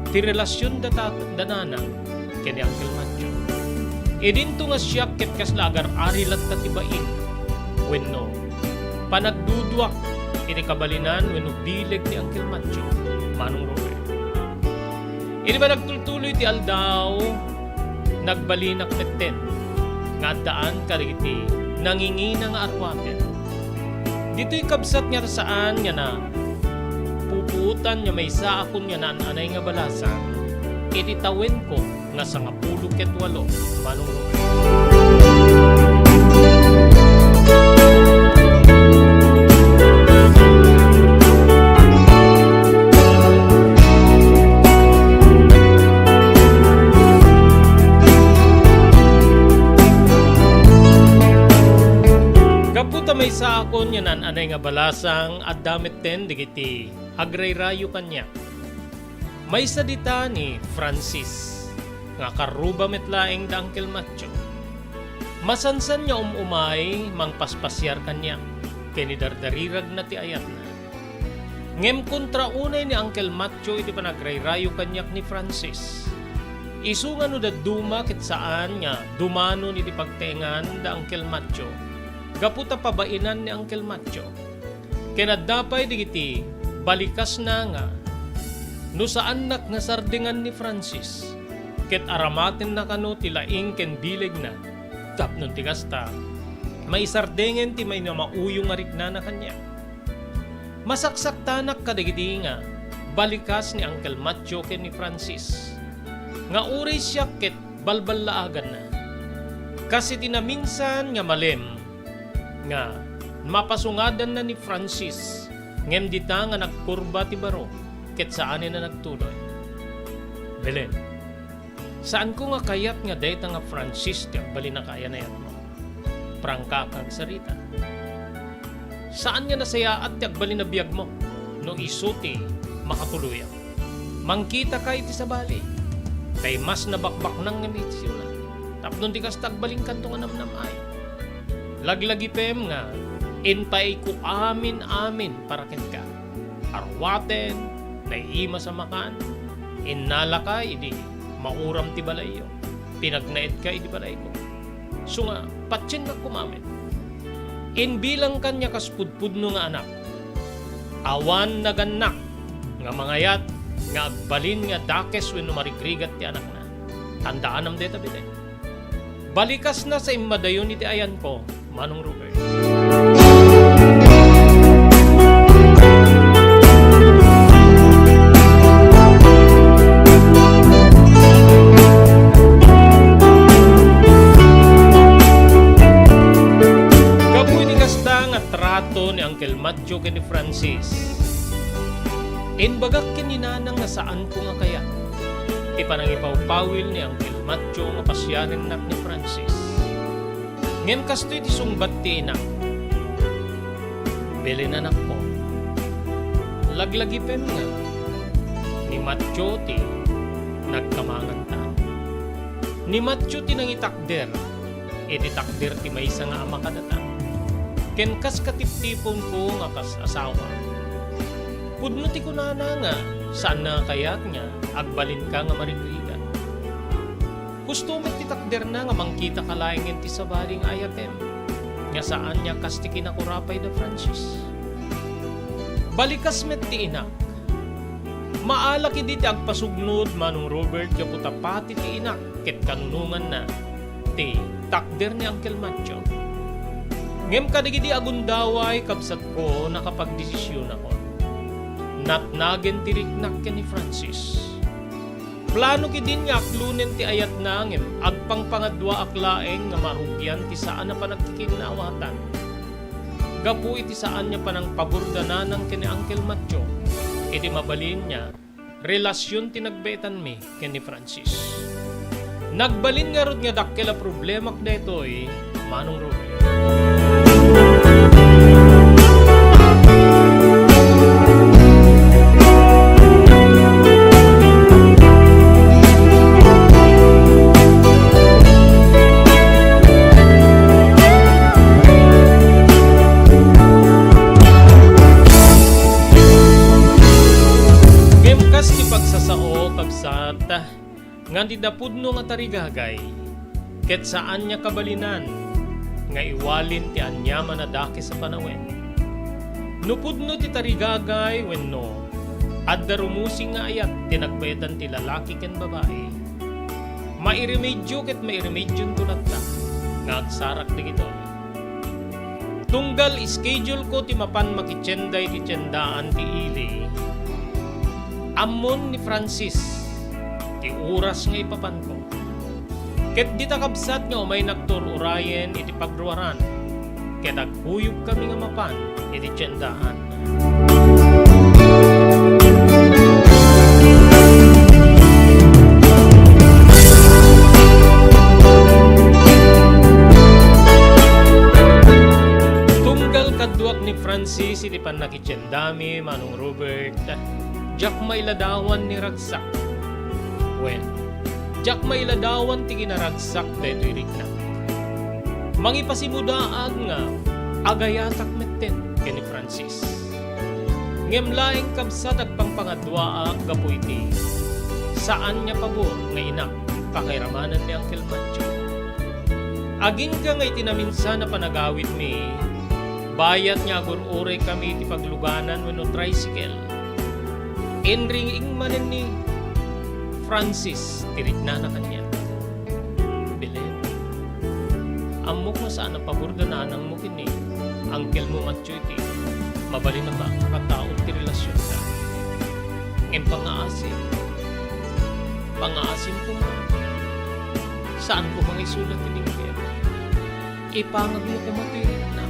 Ti relasion da tat-, da nanang ken ni Uncle Matthew. Idinto nga siak ket kasla agar-ari latta ti bain wenno panagduduak iti kabalinan wenno bileg ni Uncle Matthew, Manong Robert. Idi ba nagtultuloy ti aldaw, nagbalinak metten nga addaan kadagiti nangingina nga arwaten. Ditoy kabsat nga saan nga napupuotan nga maysaakon nga naan-anay nga balasang iti tawenko nga sangapulo ket walo, Manong Robert. Gapu ta maysaakon nga naan-anay nga balasang, adda metten dagiti agrayrayo kaniak. Maysa dita ni Francis, nga karruba met laeng da Uncle Matthew. Masansan nga um-umay mangpaspasiar kaniak ken idardariragna ti ayatna. Ngem kontra unay ni Uncle Matthew iti panagrayrayo kaniak ni Francis. Isu nga no dadduma ket saan nga dumanon iti pagtengan da Uncle Matthew gapu ta pabainan ni Uncle Matthew. Ken adda pay dagiti balikasna nga no saannak nga sardengan ni Francis, ket aramatenna kano ti laing ken bilegna, tapno ti kasta, maisardengen ti mainamauyong nga riknana kaniak. Masaksaktanak kadagidi nga balikas ni Uncle Matthew ken ni Francis, nga uray siak ket balballaaganna. Kas iti naminsan nga malem, nga mapasungadanna ni Francis, ngem dita nga nagkurba ti baro ket saanen a nagtuloy. Belen, saanko nga kayat nga dayta nga Francis ti agbalin a kayan-ayatmo. Prangka nga agsarita. Saan nga nasayaat ti agbalin a biagmo no isu ti makatuloyak. Mangkitaka iti sabali, tay mas nabakbaknang nga medisina. Tapno di kasta agbalinkanto nga namnam-ay. Laglagipem nga inpaayko amin-amin para kenka. Arwaten, naiimas a makan, innalaka idi mauram ti balayyo, pinagnaedka idi balayko. Isu nga, patiennak koma met. Inbilangkan nga kas pudpudno nga anak. Awan nagannak nga mangayat nga agbalin nga dakes wenno marigrigat ti anakna. Tandaanam dayta, biten. Balikasna sa immadayon iti ayanko, Manong Robert. Panangipawpawil ni Uncle Matthew nga pasiarennak ni Francis. Ngem kastoy ti sungbat ti inak, "Belen, anakko, laglagipem nga ni Matthew ti nagkamanganta. Ni Matthew ti nangitakder iti takder ti maysa nga ama kadata. Ken kas katiptiponko nga kas asawa, pudno ti kunana nga saanna nga kayat nga agbalinka nga marigrigat. Husto met ti takderna nga mangkitaka laengen ti sabali nga ayatem, nga saan nga kas ti kinakurapay da Francis. Balikas met ti inak. Maalak idi ti agpasugnod, Manong Robert, gapu ta pati ti inak ket kanunonganna ti takder ni Uncle Matthew. Ngem kadagidi agundaway, kabsatko, nakapagdesisionakon. Natnagen ti riknak ken ni Francis. Plano kidin nga aklonen ti ayatna, ngem agpangpangaduaak laeng nga marugian ti saan a panagkikinnaawatan. Gapu iti saan nga panangpabor da nanang ken ni Uncle Matthew iti mabalin nga relasion ti nagbaetanmi ken ni Francis. Nagbalin ngarud nga dakkel a problemak daytoy, Manong Ruben. Ngem kas ti pagsasao, kabsat, nga dida pudno nga tarigagay, ket saan nga kabalinan nga iwalin ti aniaman a dakes a panawen. No pudno ti tarigagay wenno adda rumusing nga ayat ti nagbaetan ti lalaki ken babai, mairemedio ket mairemedionto latta nga agsarak dagitoy. Tunggal schedule ko ti mapan makitienda iti tiendaan ti ili, ammon ni Francis ti oras nga ipapanko. Ket dita kabsat nga umaynakto ur-urayen iti pagruaran, ket agkuyogkami nga mapan iti tiendaan. Tunggal kaduak ni Francis iti pannakitiendami, Manong Robert, diak mailadawan ni ragsak. Wen, diak mailadawan ti kinaragsak daytoy riknak. Mangipasimudaak nga agayatak metten ken ni Francis. Ngem laeng, kabsat, agpangpangaduaak gapu iti saan nga pabor nga inak pakairamanan ni Uncle Matthew. Agingga nga iti naminsan a panagawidmi, bayat nga agur-uraykami iti pagluganan wenno tricycle, inring-ing manen ni Francis ti riknana kaniak. Belen, ammok nga saan a pabor da nanangmo ken ni uncle mo, Matthew, iti mabalin a pakakataud ti relasionda. Ngem pangngaasim, pangngaasim koma, saan koma nga isulat ti Biblia. Ipangagmo koma toy rikna.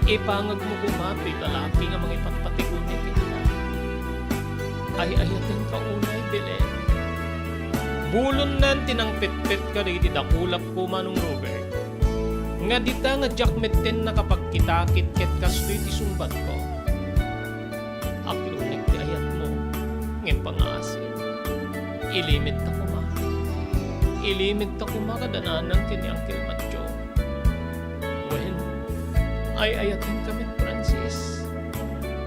Ipangagmo koma toy lalaki nga mangipatpatigunay kenka. Ay-ayatenka unay, Belen. Bulonnan ti nangpetpetka dagiti dakulapko, Manong Robert, nga dita nga diak metten nakapagkitakit ket kastoy ti sungbatko. Aklonek ti ayatmo, ngem pangngaasim, ilimedta koma. Ilimedta koma kada nanang ken ni Uncle Matthew. Wen, ay-ayatenka met, Francis.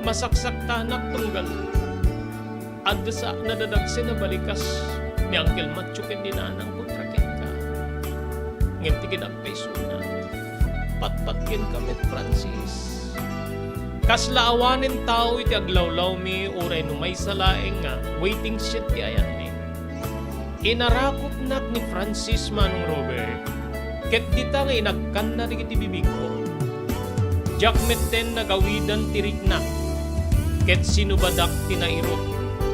Masaksaktanak tunggal adda sa nadadagsen a balikas ni Uncle Matthew ken ni nanang kontra kenka. Ngem ti kinagpaysona, patpatgenka met, Francis. Kasla awanen tao iti aglawlawmi uray no maysa laeng nga waiting shed ti ayanmi. Inarakupnak ni Francis, Manong Robert, ket dita nga inagkanna dagiti bibigko. Diak metten nagawidan ti riknak, ket sinubadak ti nairut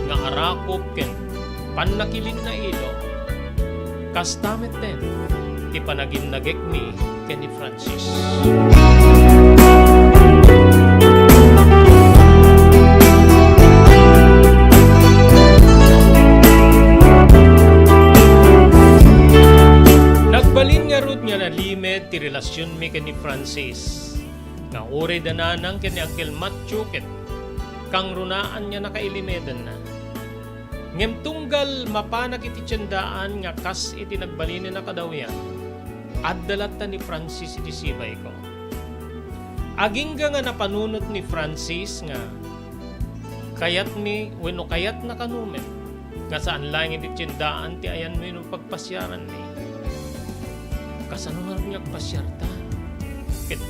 nga arakup ken pannakilinnailo. Kasta metten ti panaginnagekmi ken ni Francis. relasionmi ken ni Francis, nga uray da nanang ken ni Uncle Matthew ket kangrunaan nga nakailimedenna. Ngem tunggal mapanak iti tiendaan nga kas iti nagbalinen a kadawyan, adda latta ni Francis iti sibayko. Agingga nga napanunot ni Francis nga kayatmi wenno kayatna kano met nga saan laeng iti tiendaan ti ayanmi wenno pagpasiaranmi. Kasano ngarud nga agpasiarta? Ket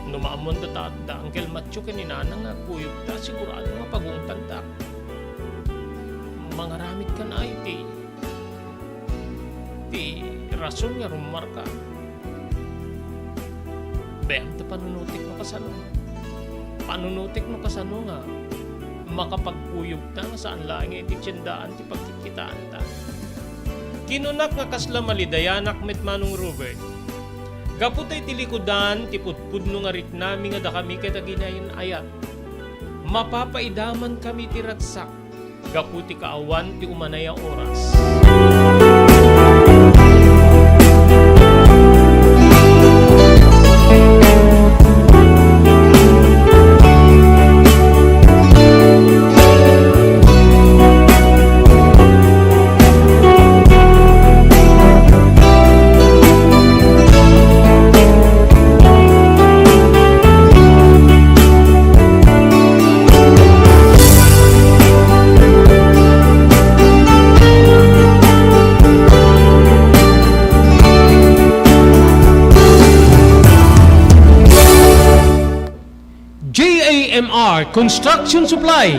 no maammoanda ta adda Uncle Matthew ken ni Nanang nga kuyogta, sigurado nga pagungtanta. Mangaramidkan ay ti, ti rason nga rummuarka. Bem, ta panunutek no kasano. Panunutek no kasano nga makapagkuyogta nga saan laeng iti tiendaan ti pagkitkitaanta. Kinunak nga kasla malidayanak met, Manong Robert. Gapu ta iti likudan ti pudpudno nga riknami nga dakami ket aginayan-ayat, mapapaidamankami ti ragsak gapu ti kaawan ti umanay a oras. J A M R Construction Supply.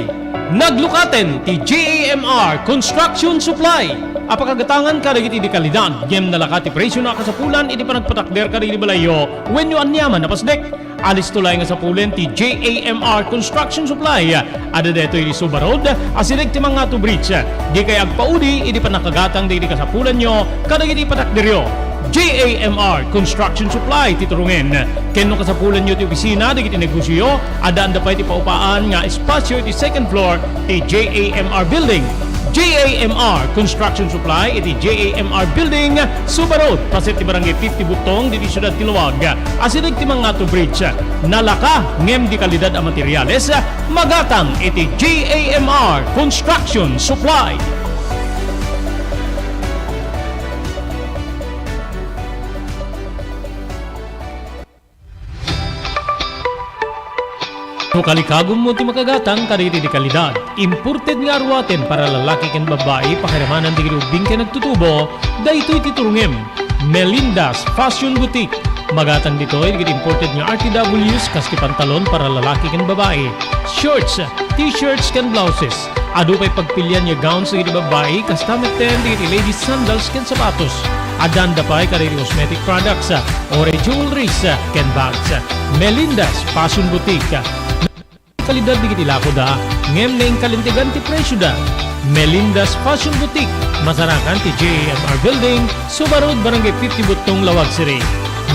Naglukaten ti J A M R Construction Supply a pakagatangan kadagiti di kalidad ngem nalaka ti presiona a kasapulan iti panagpatakder kadagiti balayyo wenno aniaman a pasdek. Alisto laeng a sapulen ti J A M R Construction Supply. Adda daytoy iti Suba Road, asideg ti Mangatu Bridge. Dikay agpaudi iti pannakagatang dagiti kasapulanyo kadagiti patakderyo. J A M R Construction Supply ti turongen. Ken no kasapulanyo ti opisina dagiti negosioyo, addaan da pay ti paupaan nga espasio iti second floor ti J A M R Building. J A M R Construction Supply iti J A M R Building, Suba Road, paset ti Barangay fifty Butong, ditoy siudad ti Laoag. Asideg ti Mangatu Bridge. Nalaka ngem di kalidad a materiales, magatang iti J A M R Construction Supply. No kalikagummo ti makagatang kadagiti di kalidad, imported nga aruaten para lalaki ken babbai, pakiramanan dagiti ubbing ken agtutubo, daytoy ti turongem. Melinda's Fashion Boutique. Magatang ditoy dagiti imported nga R T Ws kas ti pantalon para lalaki ken babbai, shorts, t-shirts ken blouses. Adu pay pagpilian nga gowns dagiti babbai, kasta metten dagiti ladies sandals ken sapatos. Addaan da pay kadagiti cosmetic products, uray jewelries, ken bags. Melinda's Fashion Boutique. Kalidad dagiti lakoda, ngem naingkalintegan ti presioda. Melinda's Fashion Boutique, masarakan ti J A M R Building, Suba Road, Barangay fifty Butong, Laoag City.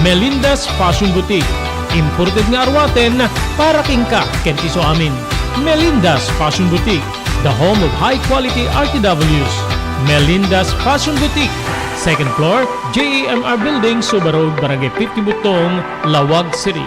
Melinda's Fashion Boutique, imported nga aruaten para kenka ken ti isuamin. Melinda's Fashion Boutique, the home of high quality R T Ws. Melinda's Fashion Boutique, second floor, J A M R Building, Suba Road, Barangay fifty Butong, Laoag City.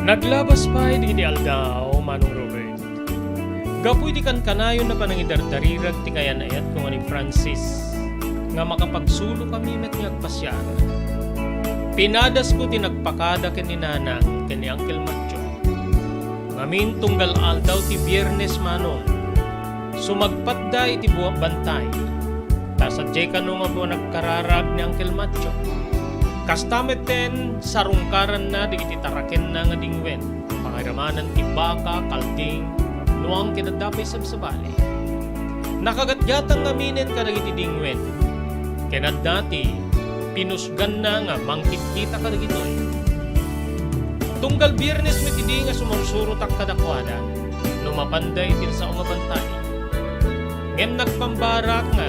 Naglabas pay dagiti aldaw, Manong Robert. Gapu iti kankanayon a panangidardarirag ti kayan-ayatko nga ni Francis, nga makapagsulokami met nga agpasiar. Pinadasko ti nagpakada ken ni Nanang ken ni Uncle Matthew. Ngamin tunggal aldaw ti Biernes, Manong, sumagpatda iti buak bantay. Ta sadiay kano nga buak nagkararag ni Uncle Matthew. Kasta metten, sarungkaranna dagiti tarakenna nga dingwen, pangiramanan ti baka, kalding, nuang ket adda pay sabsabali. Nakagatgatang ngaminen kadagiti dingwen, ken adda ti pinusganna nga mangkitkita kadagitoy. Tunggal Biernes met idi nga sumursurotak kadakuada no mapanda iti sao nga bantay. Ngem nagpambarak nga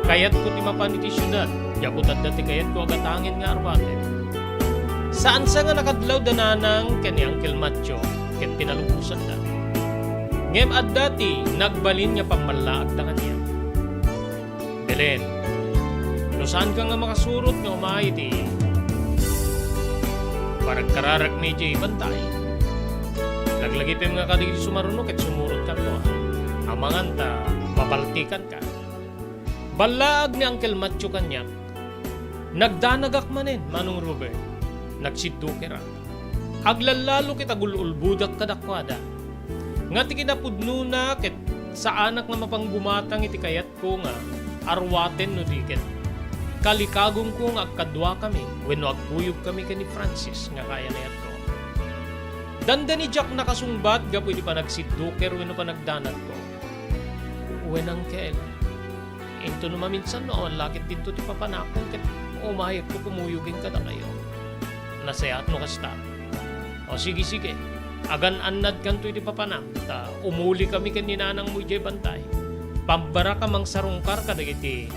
kayatko ti mapan iti siudad, gapu ta adda ti kayatko a gatangen nga arwaten. Saan sa nga nakadlaw da nanang ken ni Uncle Matcho ket pinalubosanda. Ngem adda ti nagbalin nga pammallaagda kaniak. Belen, no saanka nga makasurot nga umay iti panagkararagmi idiay bantay, laglagipem nga kadagiti sumaruno ket sumurotkanto, a, amangan ta mapaltikanka. Ballaag ni Uncle Matthew kaniak. Nagdanagak manen, Manong Robert. Nagsiddukerak. Aglallalo ket agul-ulbodak kadakuada. Nga ti kinapudnona ket saanak nga mapanggumatang iti kayatko nga arwaten no di ket kalikagongko nga agkaduakami wenno agkuyogkami ken ni Francis nga kayan-ayatko. Dandani diak nakasungbat gapu iti panagsidduker wenno panagdanagko. Wen, Uncle, into no maminsan no awan la ket didto ti papanakon ket umayekto kumuyogen kadakayo. Nasayaat no kasta. O sige, sige. Agan-annadkanto iti papanak, ta umulikami ken ni nanangmo idiay bantay. Pambarak a mangsarungkar kadagiti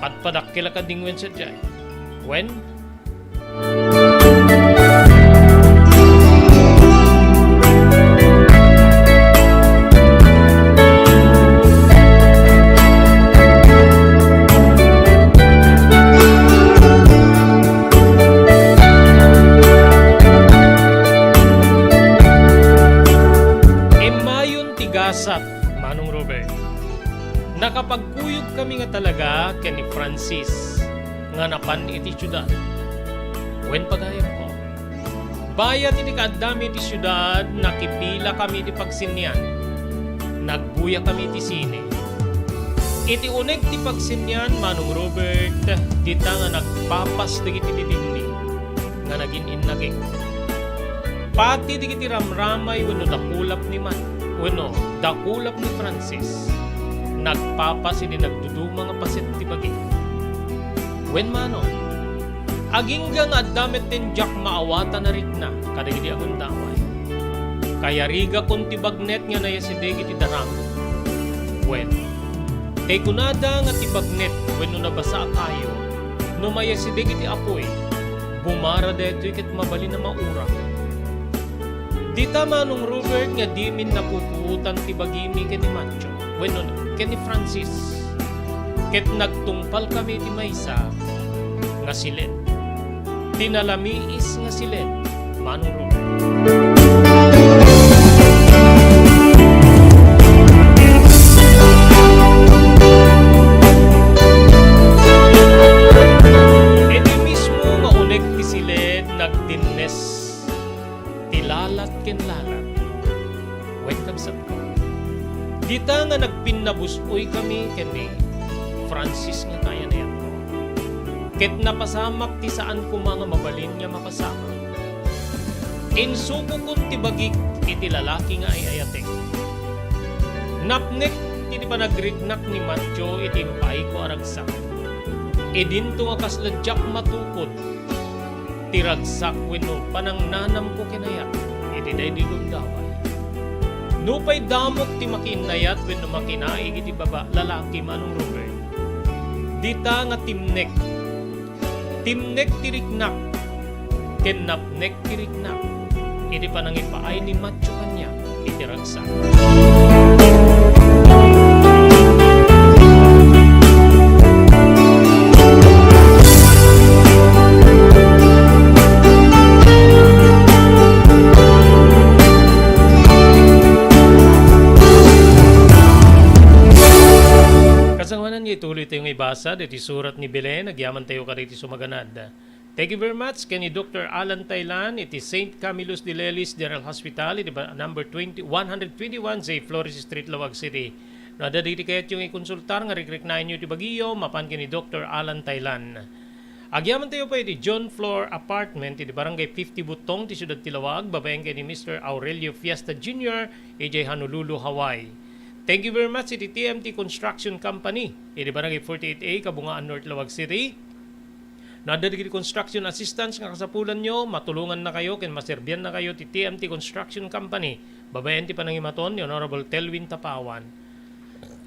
padpadakkel a kadingwen sadiay. Wen, Immayon ti gasat, Manong Robert. Nakapagkuyogkami nga talaga ken ni Francis nga napan iti siudad. Wen, pagayamko, bayat iti kaaddami iti siudad, nakipilakami iti pagsinnian. Nagbuyakami iti sine. Iti uneg ti pagsinnian, Manong Robert, dita nga nagpapas dagiti didinmi nga nagin-innagek. Pati dagiti ramramay wenno dakulap ni Man-, wenno dakulap ni Francis, nagpapas idi nagduduma nga paset ti bagi. Wen, Manong, agingga nga adda metten diak maawatan a rikna kadagidi a gundaway. Kayarigakon ti bagnet nga nayasideg iti daram. Wen, tay kunada nga ti bagnet wenno nabasa a kayo, no mayasideg iti apuy, bumara daytoy ket mabalin a maurak. Dita, Manong Robert, nga dimin napupuotan ti bagimi ken ni Matthew wenno ken ni Francis, ket nagtungpalkami iti maysa nga siled. Ti nalamiis nga siled, Manong Robert. Iti mismo nga uneg ti siled, nagdinnes ti lalat ken lalat. Wen, kabsatko, dita nga nagpinnabus-oykami ken ni Francis nga kayan-ayatko, ket napasamak ti saan koma nga mabalin nga mapasamak. Insukokon ti bagik iti lalaki nga ay-ayatek. Napnek iti panagriknak ni Matthew iti impaayko a ragsak. Idinto nga kasla diak matukod ti ragsak wenno panangnanamko ken ayat iti daydi gundaway. Nupay damok ti makiinnayat wenno makinaig iti baba-, lalaki, Manong Robert, dita nga timnek. Timnek ti riknak ken napnek ti riknak iti panangipaay ni Matthew kaniak iti ragsak. Kasangoanan nga ituloy tayo nga ibasa daytoy surat ni Belen, agyaman tayo kadagiti sumaganad. Thank you very much ken ni Doctor Alan Taylan iti Saint Camillus de Lelis General Hospital iti ba-, number twenty, one hundred twenty-one J Flores Street, Laoag City. No adda dagiti kayatyo nga ikonsultar nga rikriknaenyo iti bagiyo, mapan ken ni Doctor Alan Taylan. Agyaman tayo pay iti John Floor Apartment iti Barangay fifty Butong ti Siudad ti Laoag, babaen ken ni Mister Aurelio Fiesta Junior idiay Honolulu, Hawaii. Thank you very much iti T M T Construction Company iti Barangay forty-eight A, Kabungaan North, Laoag City. No adda dagiti construction assistance nga kasapulanyo, matulongannakayo ken maserbiannakayo ti T M T Construction Company, babaen ti panangimaton ni Honorable Telwin Tapawan.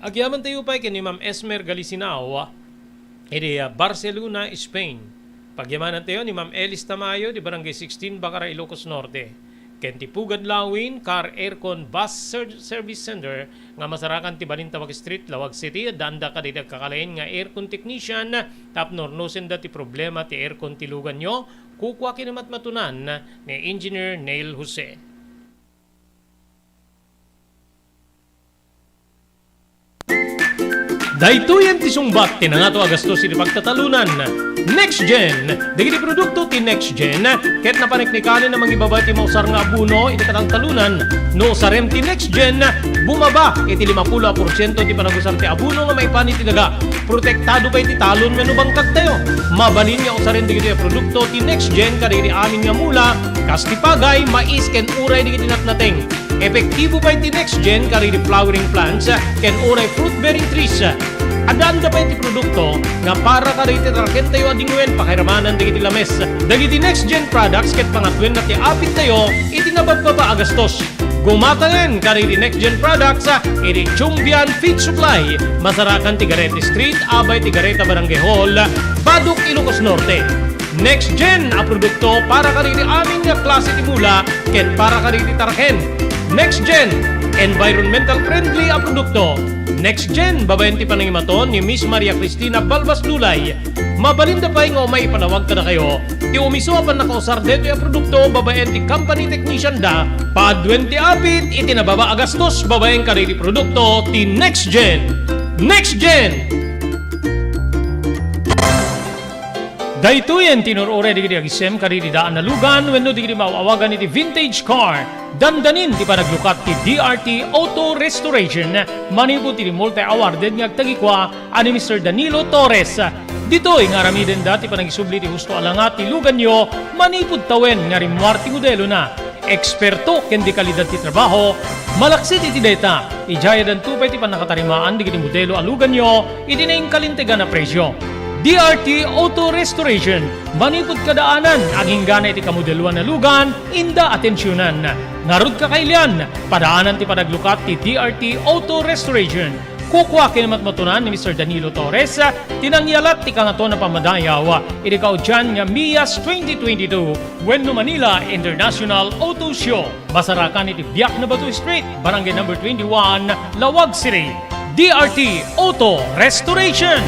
Agyamantayo pay ken ni Ma'am Esmer Galisinao, idi, ah, Barcelona, Spain. Pagyamanantayo ni Ma'am Elis Tamayo, di Barangay sixteen, Bacara, Ilocos Norte. Ken ti Pugad Lawin Car Aircon Bus Ser-, Service Center nga masarakan ti Balintawak Street, Laoag City, addaanda kadagiti agkakalain nga aircon technician tapno urnosenda ti problema ti aircon ti luganyo, kukua ken ni matmatunan ni Engineer Neil Jose. Daytoyen ti sungbat ti nangato a gastos iti pagtatalunan. Next Gen. Dagiti produkto ti Next Gen ket napaniknikanen a mangibaba ti mausar nga abono iti kataltalunan. No usarem ti Next Gen, bumaba iti limapulo a porsiento ti panagusar ti abono nga maipan iti daga. Protektado pay ti talon wenno bangkagtayo. Mabalin nga usaren dagitoy a produkto ti Next Gen kadagiti amin nga mula, kas ti pagay, mais, ken uray dagiti natnateng. Epektibo pay ti Next Gen kadagiti flowering plants ken uray fruit-bearing trees. Addaanda pay ti produkto nga para kadagiti tarakentayo a dingwen pakairamanan dagiti lames. Dagiti Next Gen products ket pangatuenna ti apittayo iti nababbaba a gastos. Gumatangen kadagiti Next Gen products iti Chumbian Feed Supply, masarakan ti Garete Street, abay ti Gareta Barangay Hall, Badoc, Ilocos Norte. Next Gen a produkto para kadagiti amin nga klase ti mula ken para kadagiti taraken. Next Gen, environmental friendly a produkto. Next Gen, babaen ti panangimaton ni Miss Maria Cristina Balbas Lulay. Mabalinda pay nga umay ipanawag kadakayo ti umiso a pannakausar daytoy a produkto babaen ti company technician da, paaduen ti apit iti nababa a gastos babaen kadagiti produkto ti Next Gen. Next Gen! Daytoyen ti inur-uray dagiti agisem kadagiti daan a lugan wenno dagiti maaw-awagan iti vintage car. Dandanin ti panaglukat ti D R T Auto Restoration manipud iti multi-awarded nga agtagikua a ni Mister Danilo Torres. Ditoy nga aramidenda ti panagisubli ti husto a langa ti luganyo manipud tawen nga rimmuar ti modelona. Eksperto ken de kalidad ti trabaho, malaksid iti dayta, idiay adanto pay ti pannakatarimaan dagiti modelo a luganyo iti nainkalintegan a presio. D R T Auto Restoration, manipud kadaanan, aginggana iti kamodeloan a lugan, inda atensionan. Ngarud, kakailian, padaanan ti panaglukat ti D R T Auto Restoration. Kukua ken matmatunan ni Mister Danilo Torres ti nangyalat ti Kangatoan a Pammadayaw iti kaudian nga MIAS twenty twenty-two wenno Manila International Auto Show. Masarakan iti Biak na Bato Street, Barangay Number twenty-one, Laoag City. D R T Auto Restoration.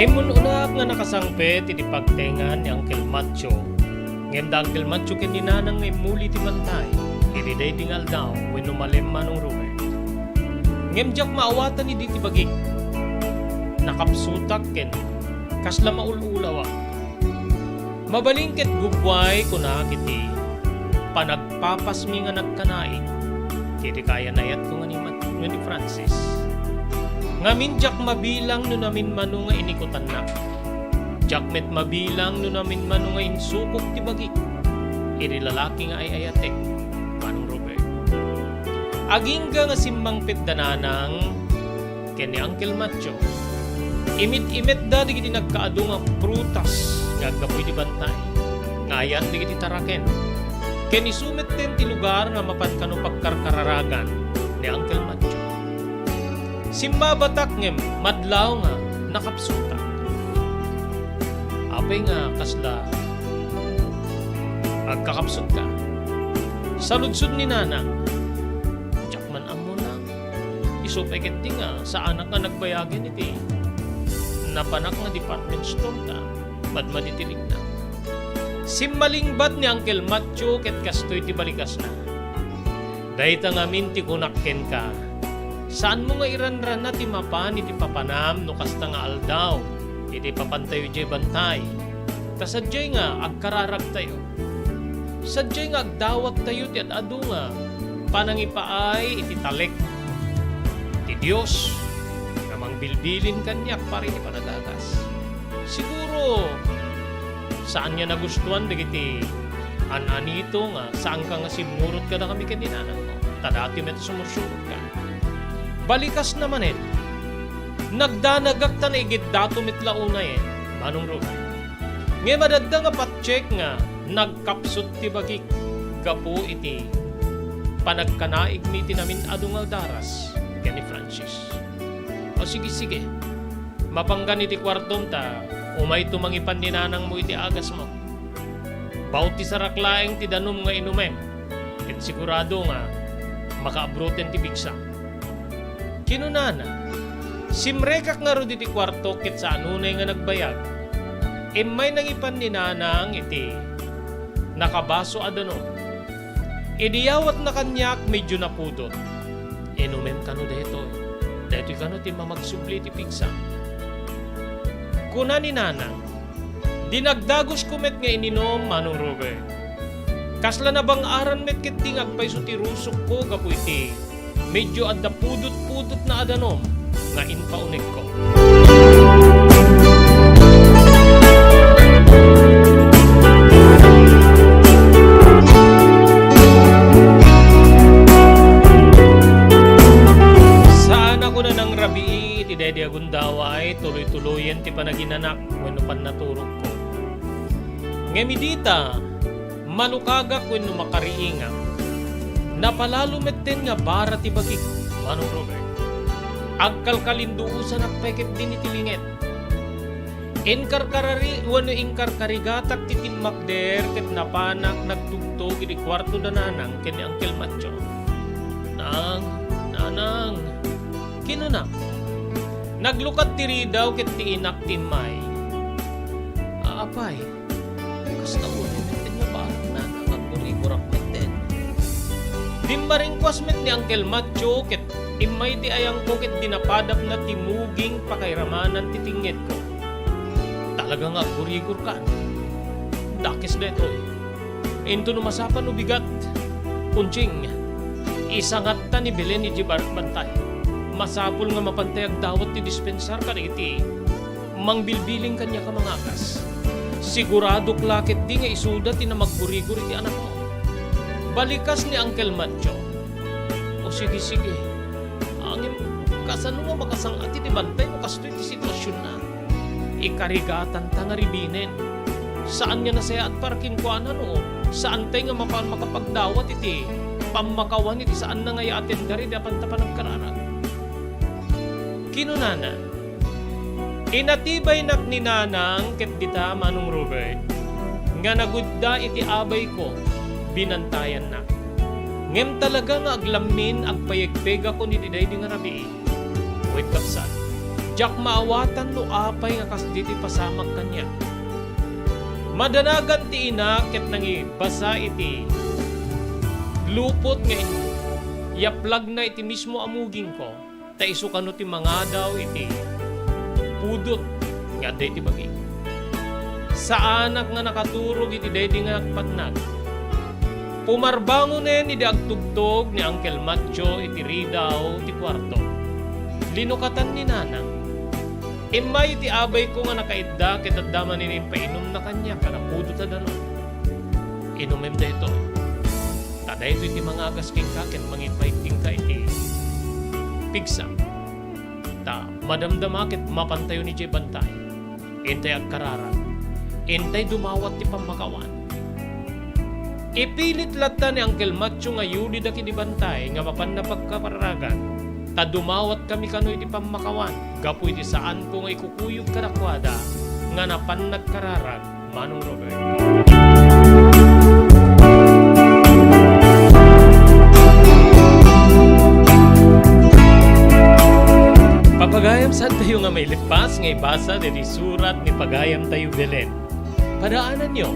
Immun-unak nga nakasangpet iti pagtengan ni Uncle Macho, ngem da Uncle Macho ken ni Nanang nga immuli ti bantay iti daydi nga aldaw wenno malem, Manong Robert. Ngem diak maawatan idi ti bagik. Nakapsutak ken kasla maul-ulawak. Mabalin ket gubbuay kunak iti panagpapasmi nga nagkanaig ket iti kayan-ayatko nga ni Mat-, nga ni Francis. Ngamin diak mabilang no naminmano nga inikutannak. Diak met mabilang no naminmano nga insukok ti bagik iti lalaki nga ay-ayatek, Manong Robert. Agingga nga simmangpet da Nanang ken ni Uncle Macho. Imet-imetda dagiti nagkaadu nga prutas nga aggapu iti bantay nga ayan dagiti taraken. Ken isu metten ti lugar nga mapan kano pagkarkararagan ni Uncle Macho. Simmabatak ngem madlaw nga nakapsutak. Apay nga kasla agkakapsutka? Saludsod ni Nanang. Diak man ammo, Nang. Isu pay ketdi nga saanak nga nagbayagen iti napanak nga department store ta madmadi ti rikna. Simmalingbat ni Uncle Matthew ket kastoy ti balikasna. Dayta ngamin ti kunak kenka, saanmo nga iranrana ti mapan iti papanam no kasta nga aldaw iti papantayo idiay bantay. Ta sadiay nga agkararagtayo. Sadiay nga agdawattayo ti ad-adu nga panangipaay iti talek ti Dios nga mangbilbilin kaniak para iti panagagas. Siguro, saan nga nagustuan dagiti an-anito nga saanka nga simmurot kadakami ken ni nanangmo. Ta dati met sumursurotka. Balikasna manen, nagdanagak ta naigiddato met la unayen, Manong Ruben. Ngem adda nga patiek nga nagkapsut ti bagik gapu iti panagkanaigmi iti namin-adu nga daras ken ni Francis. O sige, sige. Mapanggan iti kuartom ta umayto mangipan ni nanangmo iti agasmo. Bautisarak laeng ti danum nga inumem, ket sigurado nga makaabroten ti pigsa. Kinunana, simrekak ngarud iti kuarto ket saan unay nga nagbayag. Immay nangipan ni nanang iti nakabaso a danum. Idi yawatna kaniak, medyo napudot. Inumem kano daytoy. Daytoy kano ti mamagsubli iti pigsa. Kuna ni nanang, dinagdagosko met nga ininum, Manong Ruben. Kasla nabang-aran met ketdi nga agpayso ti rusokko gapu iti medyo adda pudot-pudotna a danum nga impaunegko. Saan a kuna nang rabii iti daydi a gundaway, tuloy-tuloyen ti panaginanak wenno pannaturogko. Ngem idi ta, malukagak wenno makariingak, napalalo metten nga bara ti bagik, Manong Ruben. Agkalkalinduosanak pay ketdin iti linget. Inkarkarari wenno inkarkarigatak ti timmakder ket napanak nagtugtog iti kuarto da nanang ken ni Uncle Matcho. "Nang, nanang," kinuna. Naglukad ti ridaw ket ti inak ti immay. "A-, apay, kasta unay metten nga barak, nanang, agburigurak metten." Dimmaringkuas met ni Uncle Matcho ket immay ti ayangko ket dinapadapna ti muging pakairamanan ti tingngedko. "Talaga nga agburigorkan. Dakes daytoy. Intono masapa no bigat, Kunching, isangatta ni Belen iti bar-, bantay. Masapul nga mapantay agdawat ti dispensar kadagiti mangbilbiling kaniak a mangagas. Siguradok la ketdi nga isuda ti namagburigor iti anakmo." Balikas ni Uncle Matcho, "O sige, sige. Ngem kasano nga makasang-at iti bantay no kastoy ti situasionna? Ikarigatanta nga ribinen. Saan nga nasayaat para kenkuana no saantay nga mapan makapagdawat iti pammakawan iti saanna nga ya-atender iti apanta panagkararag." Kinunana, "Inatibaynak ni nanang ket dita, Manong Robert, nga nagudda iti abayko, binantayannak. Ngem talaga nga aglammin, agpayegpegakon iti daydi nga rabii. Wen, kabsat, diak maawatan no apay nga kasdi ti pasamak kaniak." Madanagan ti ina ket nangibasa iti lupot nga in-, yaplagna iti mismo a mugingko, ta isu kano ti mangadaw iti pudot nga adda iti bagik. Saanak nga nakaturog iti daydi nga nagpatnag. Pumarbangonen idi agtugtog ni Uncle Matcho iti ridaw ti kuarto. Linukatan ni Nanang. Immay iti abayko nga nakaidda ket adda manen impainumna kaniak a napudot a danum. Inumem daytoy. Ta daytoy ti mangagas kenka ken mangipaig kenka iti pigsa. Ta madamdama ket mapantayon idiay bantay. Intay agkararag. Intay dumawat ti pammakawan. Ipilit latta ni Uncle Matcho nga yulida iti bantay nga mapanna pagkararagan, ta dumawatkami kano iti pammakawan gapu iti saanko nga ikukuyog kadakuada nga napan nagkararag, Manong Robert. Papagayam, saantayo nga mailippas nga ibasa daydi surat ni pagayamtayo Belen. Padaananyo,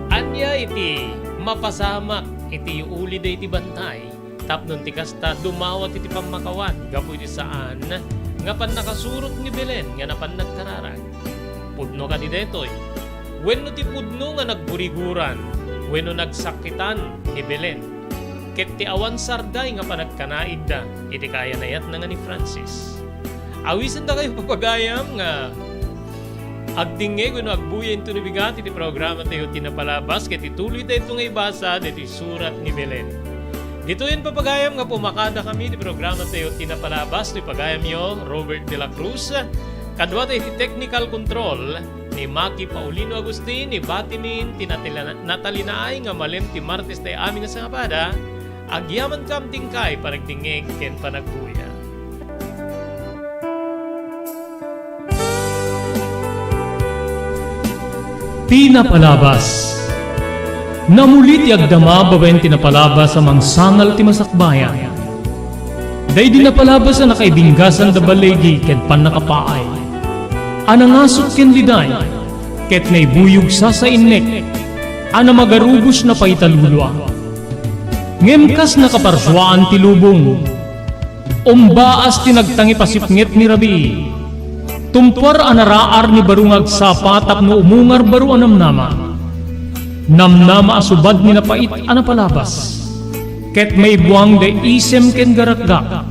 ania iti mapasamak iti yuulida iti bantay? Tapno ti kasta, dumawat iti pammakawan gapu iti saan nga pannakasurot ni Belen nga napan nagkararag. Pudno kadi daytoy? Wenno ti pudno nga nagburiguran wenno nagsakkitan ni Belen, ket ti awan sarday nga panagkanaigda iti kayanayatna nga ni Francis? Awisendakayo, papagayam, nga agdingngeg wenno agbuya inton bigat iti programa tayo ti napalabas, ket ituloy tayo nga ibasa ditoy surat ni Belen. Ditoyen, papagayam, nga pumakada kami ti programa tayo ti napalabas, ti pagayamyo, Robert de la Cruz, kadua tayo ti technical control ni Maki Paulino Agustin, ni Batimin, ti natalina-, natalinaay nga malem ti Martes tayo amin nga sangapada, agyamankam ti inkay panagdingngeg ken panagbuya. Ti napalabas. Namuli ti agdama babaen ti napalabas a mangsangal ti masakbayan. Daydi napalabas a nakaibinggasan da baligi ken pannakapaay, a nangasut ken liday, ket naibuyog sasainnek, a namagarubos na paitalulua. Ngem kas nakaparsuaan ti lubong, umbaas ti nagtangipasipnget ni rabii. Tumpuar a naraar ni baro nga agsapa tapno umungar baro a namnama. Namnama a subad ni napait a napalabas, ket maibuang da isem ken garakgak.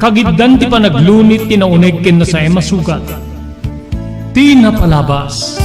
Kagiddan ti panaglunit ti nauneg ken nasaem a sugat. Ti napalabas.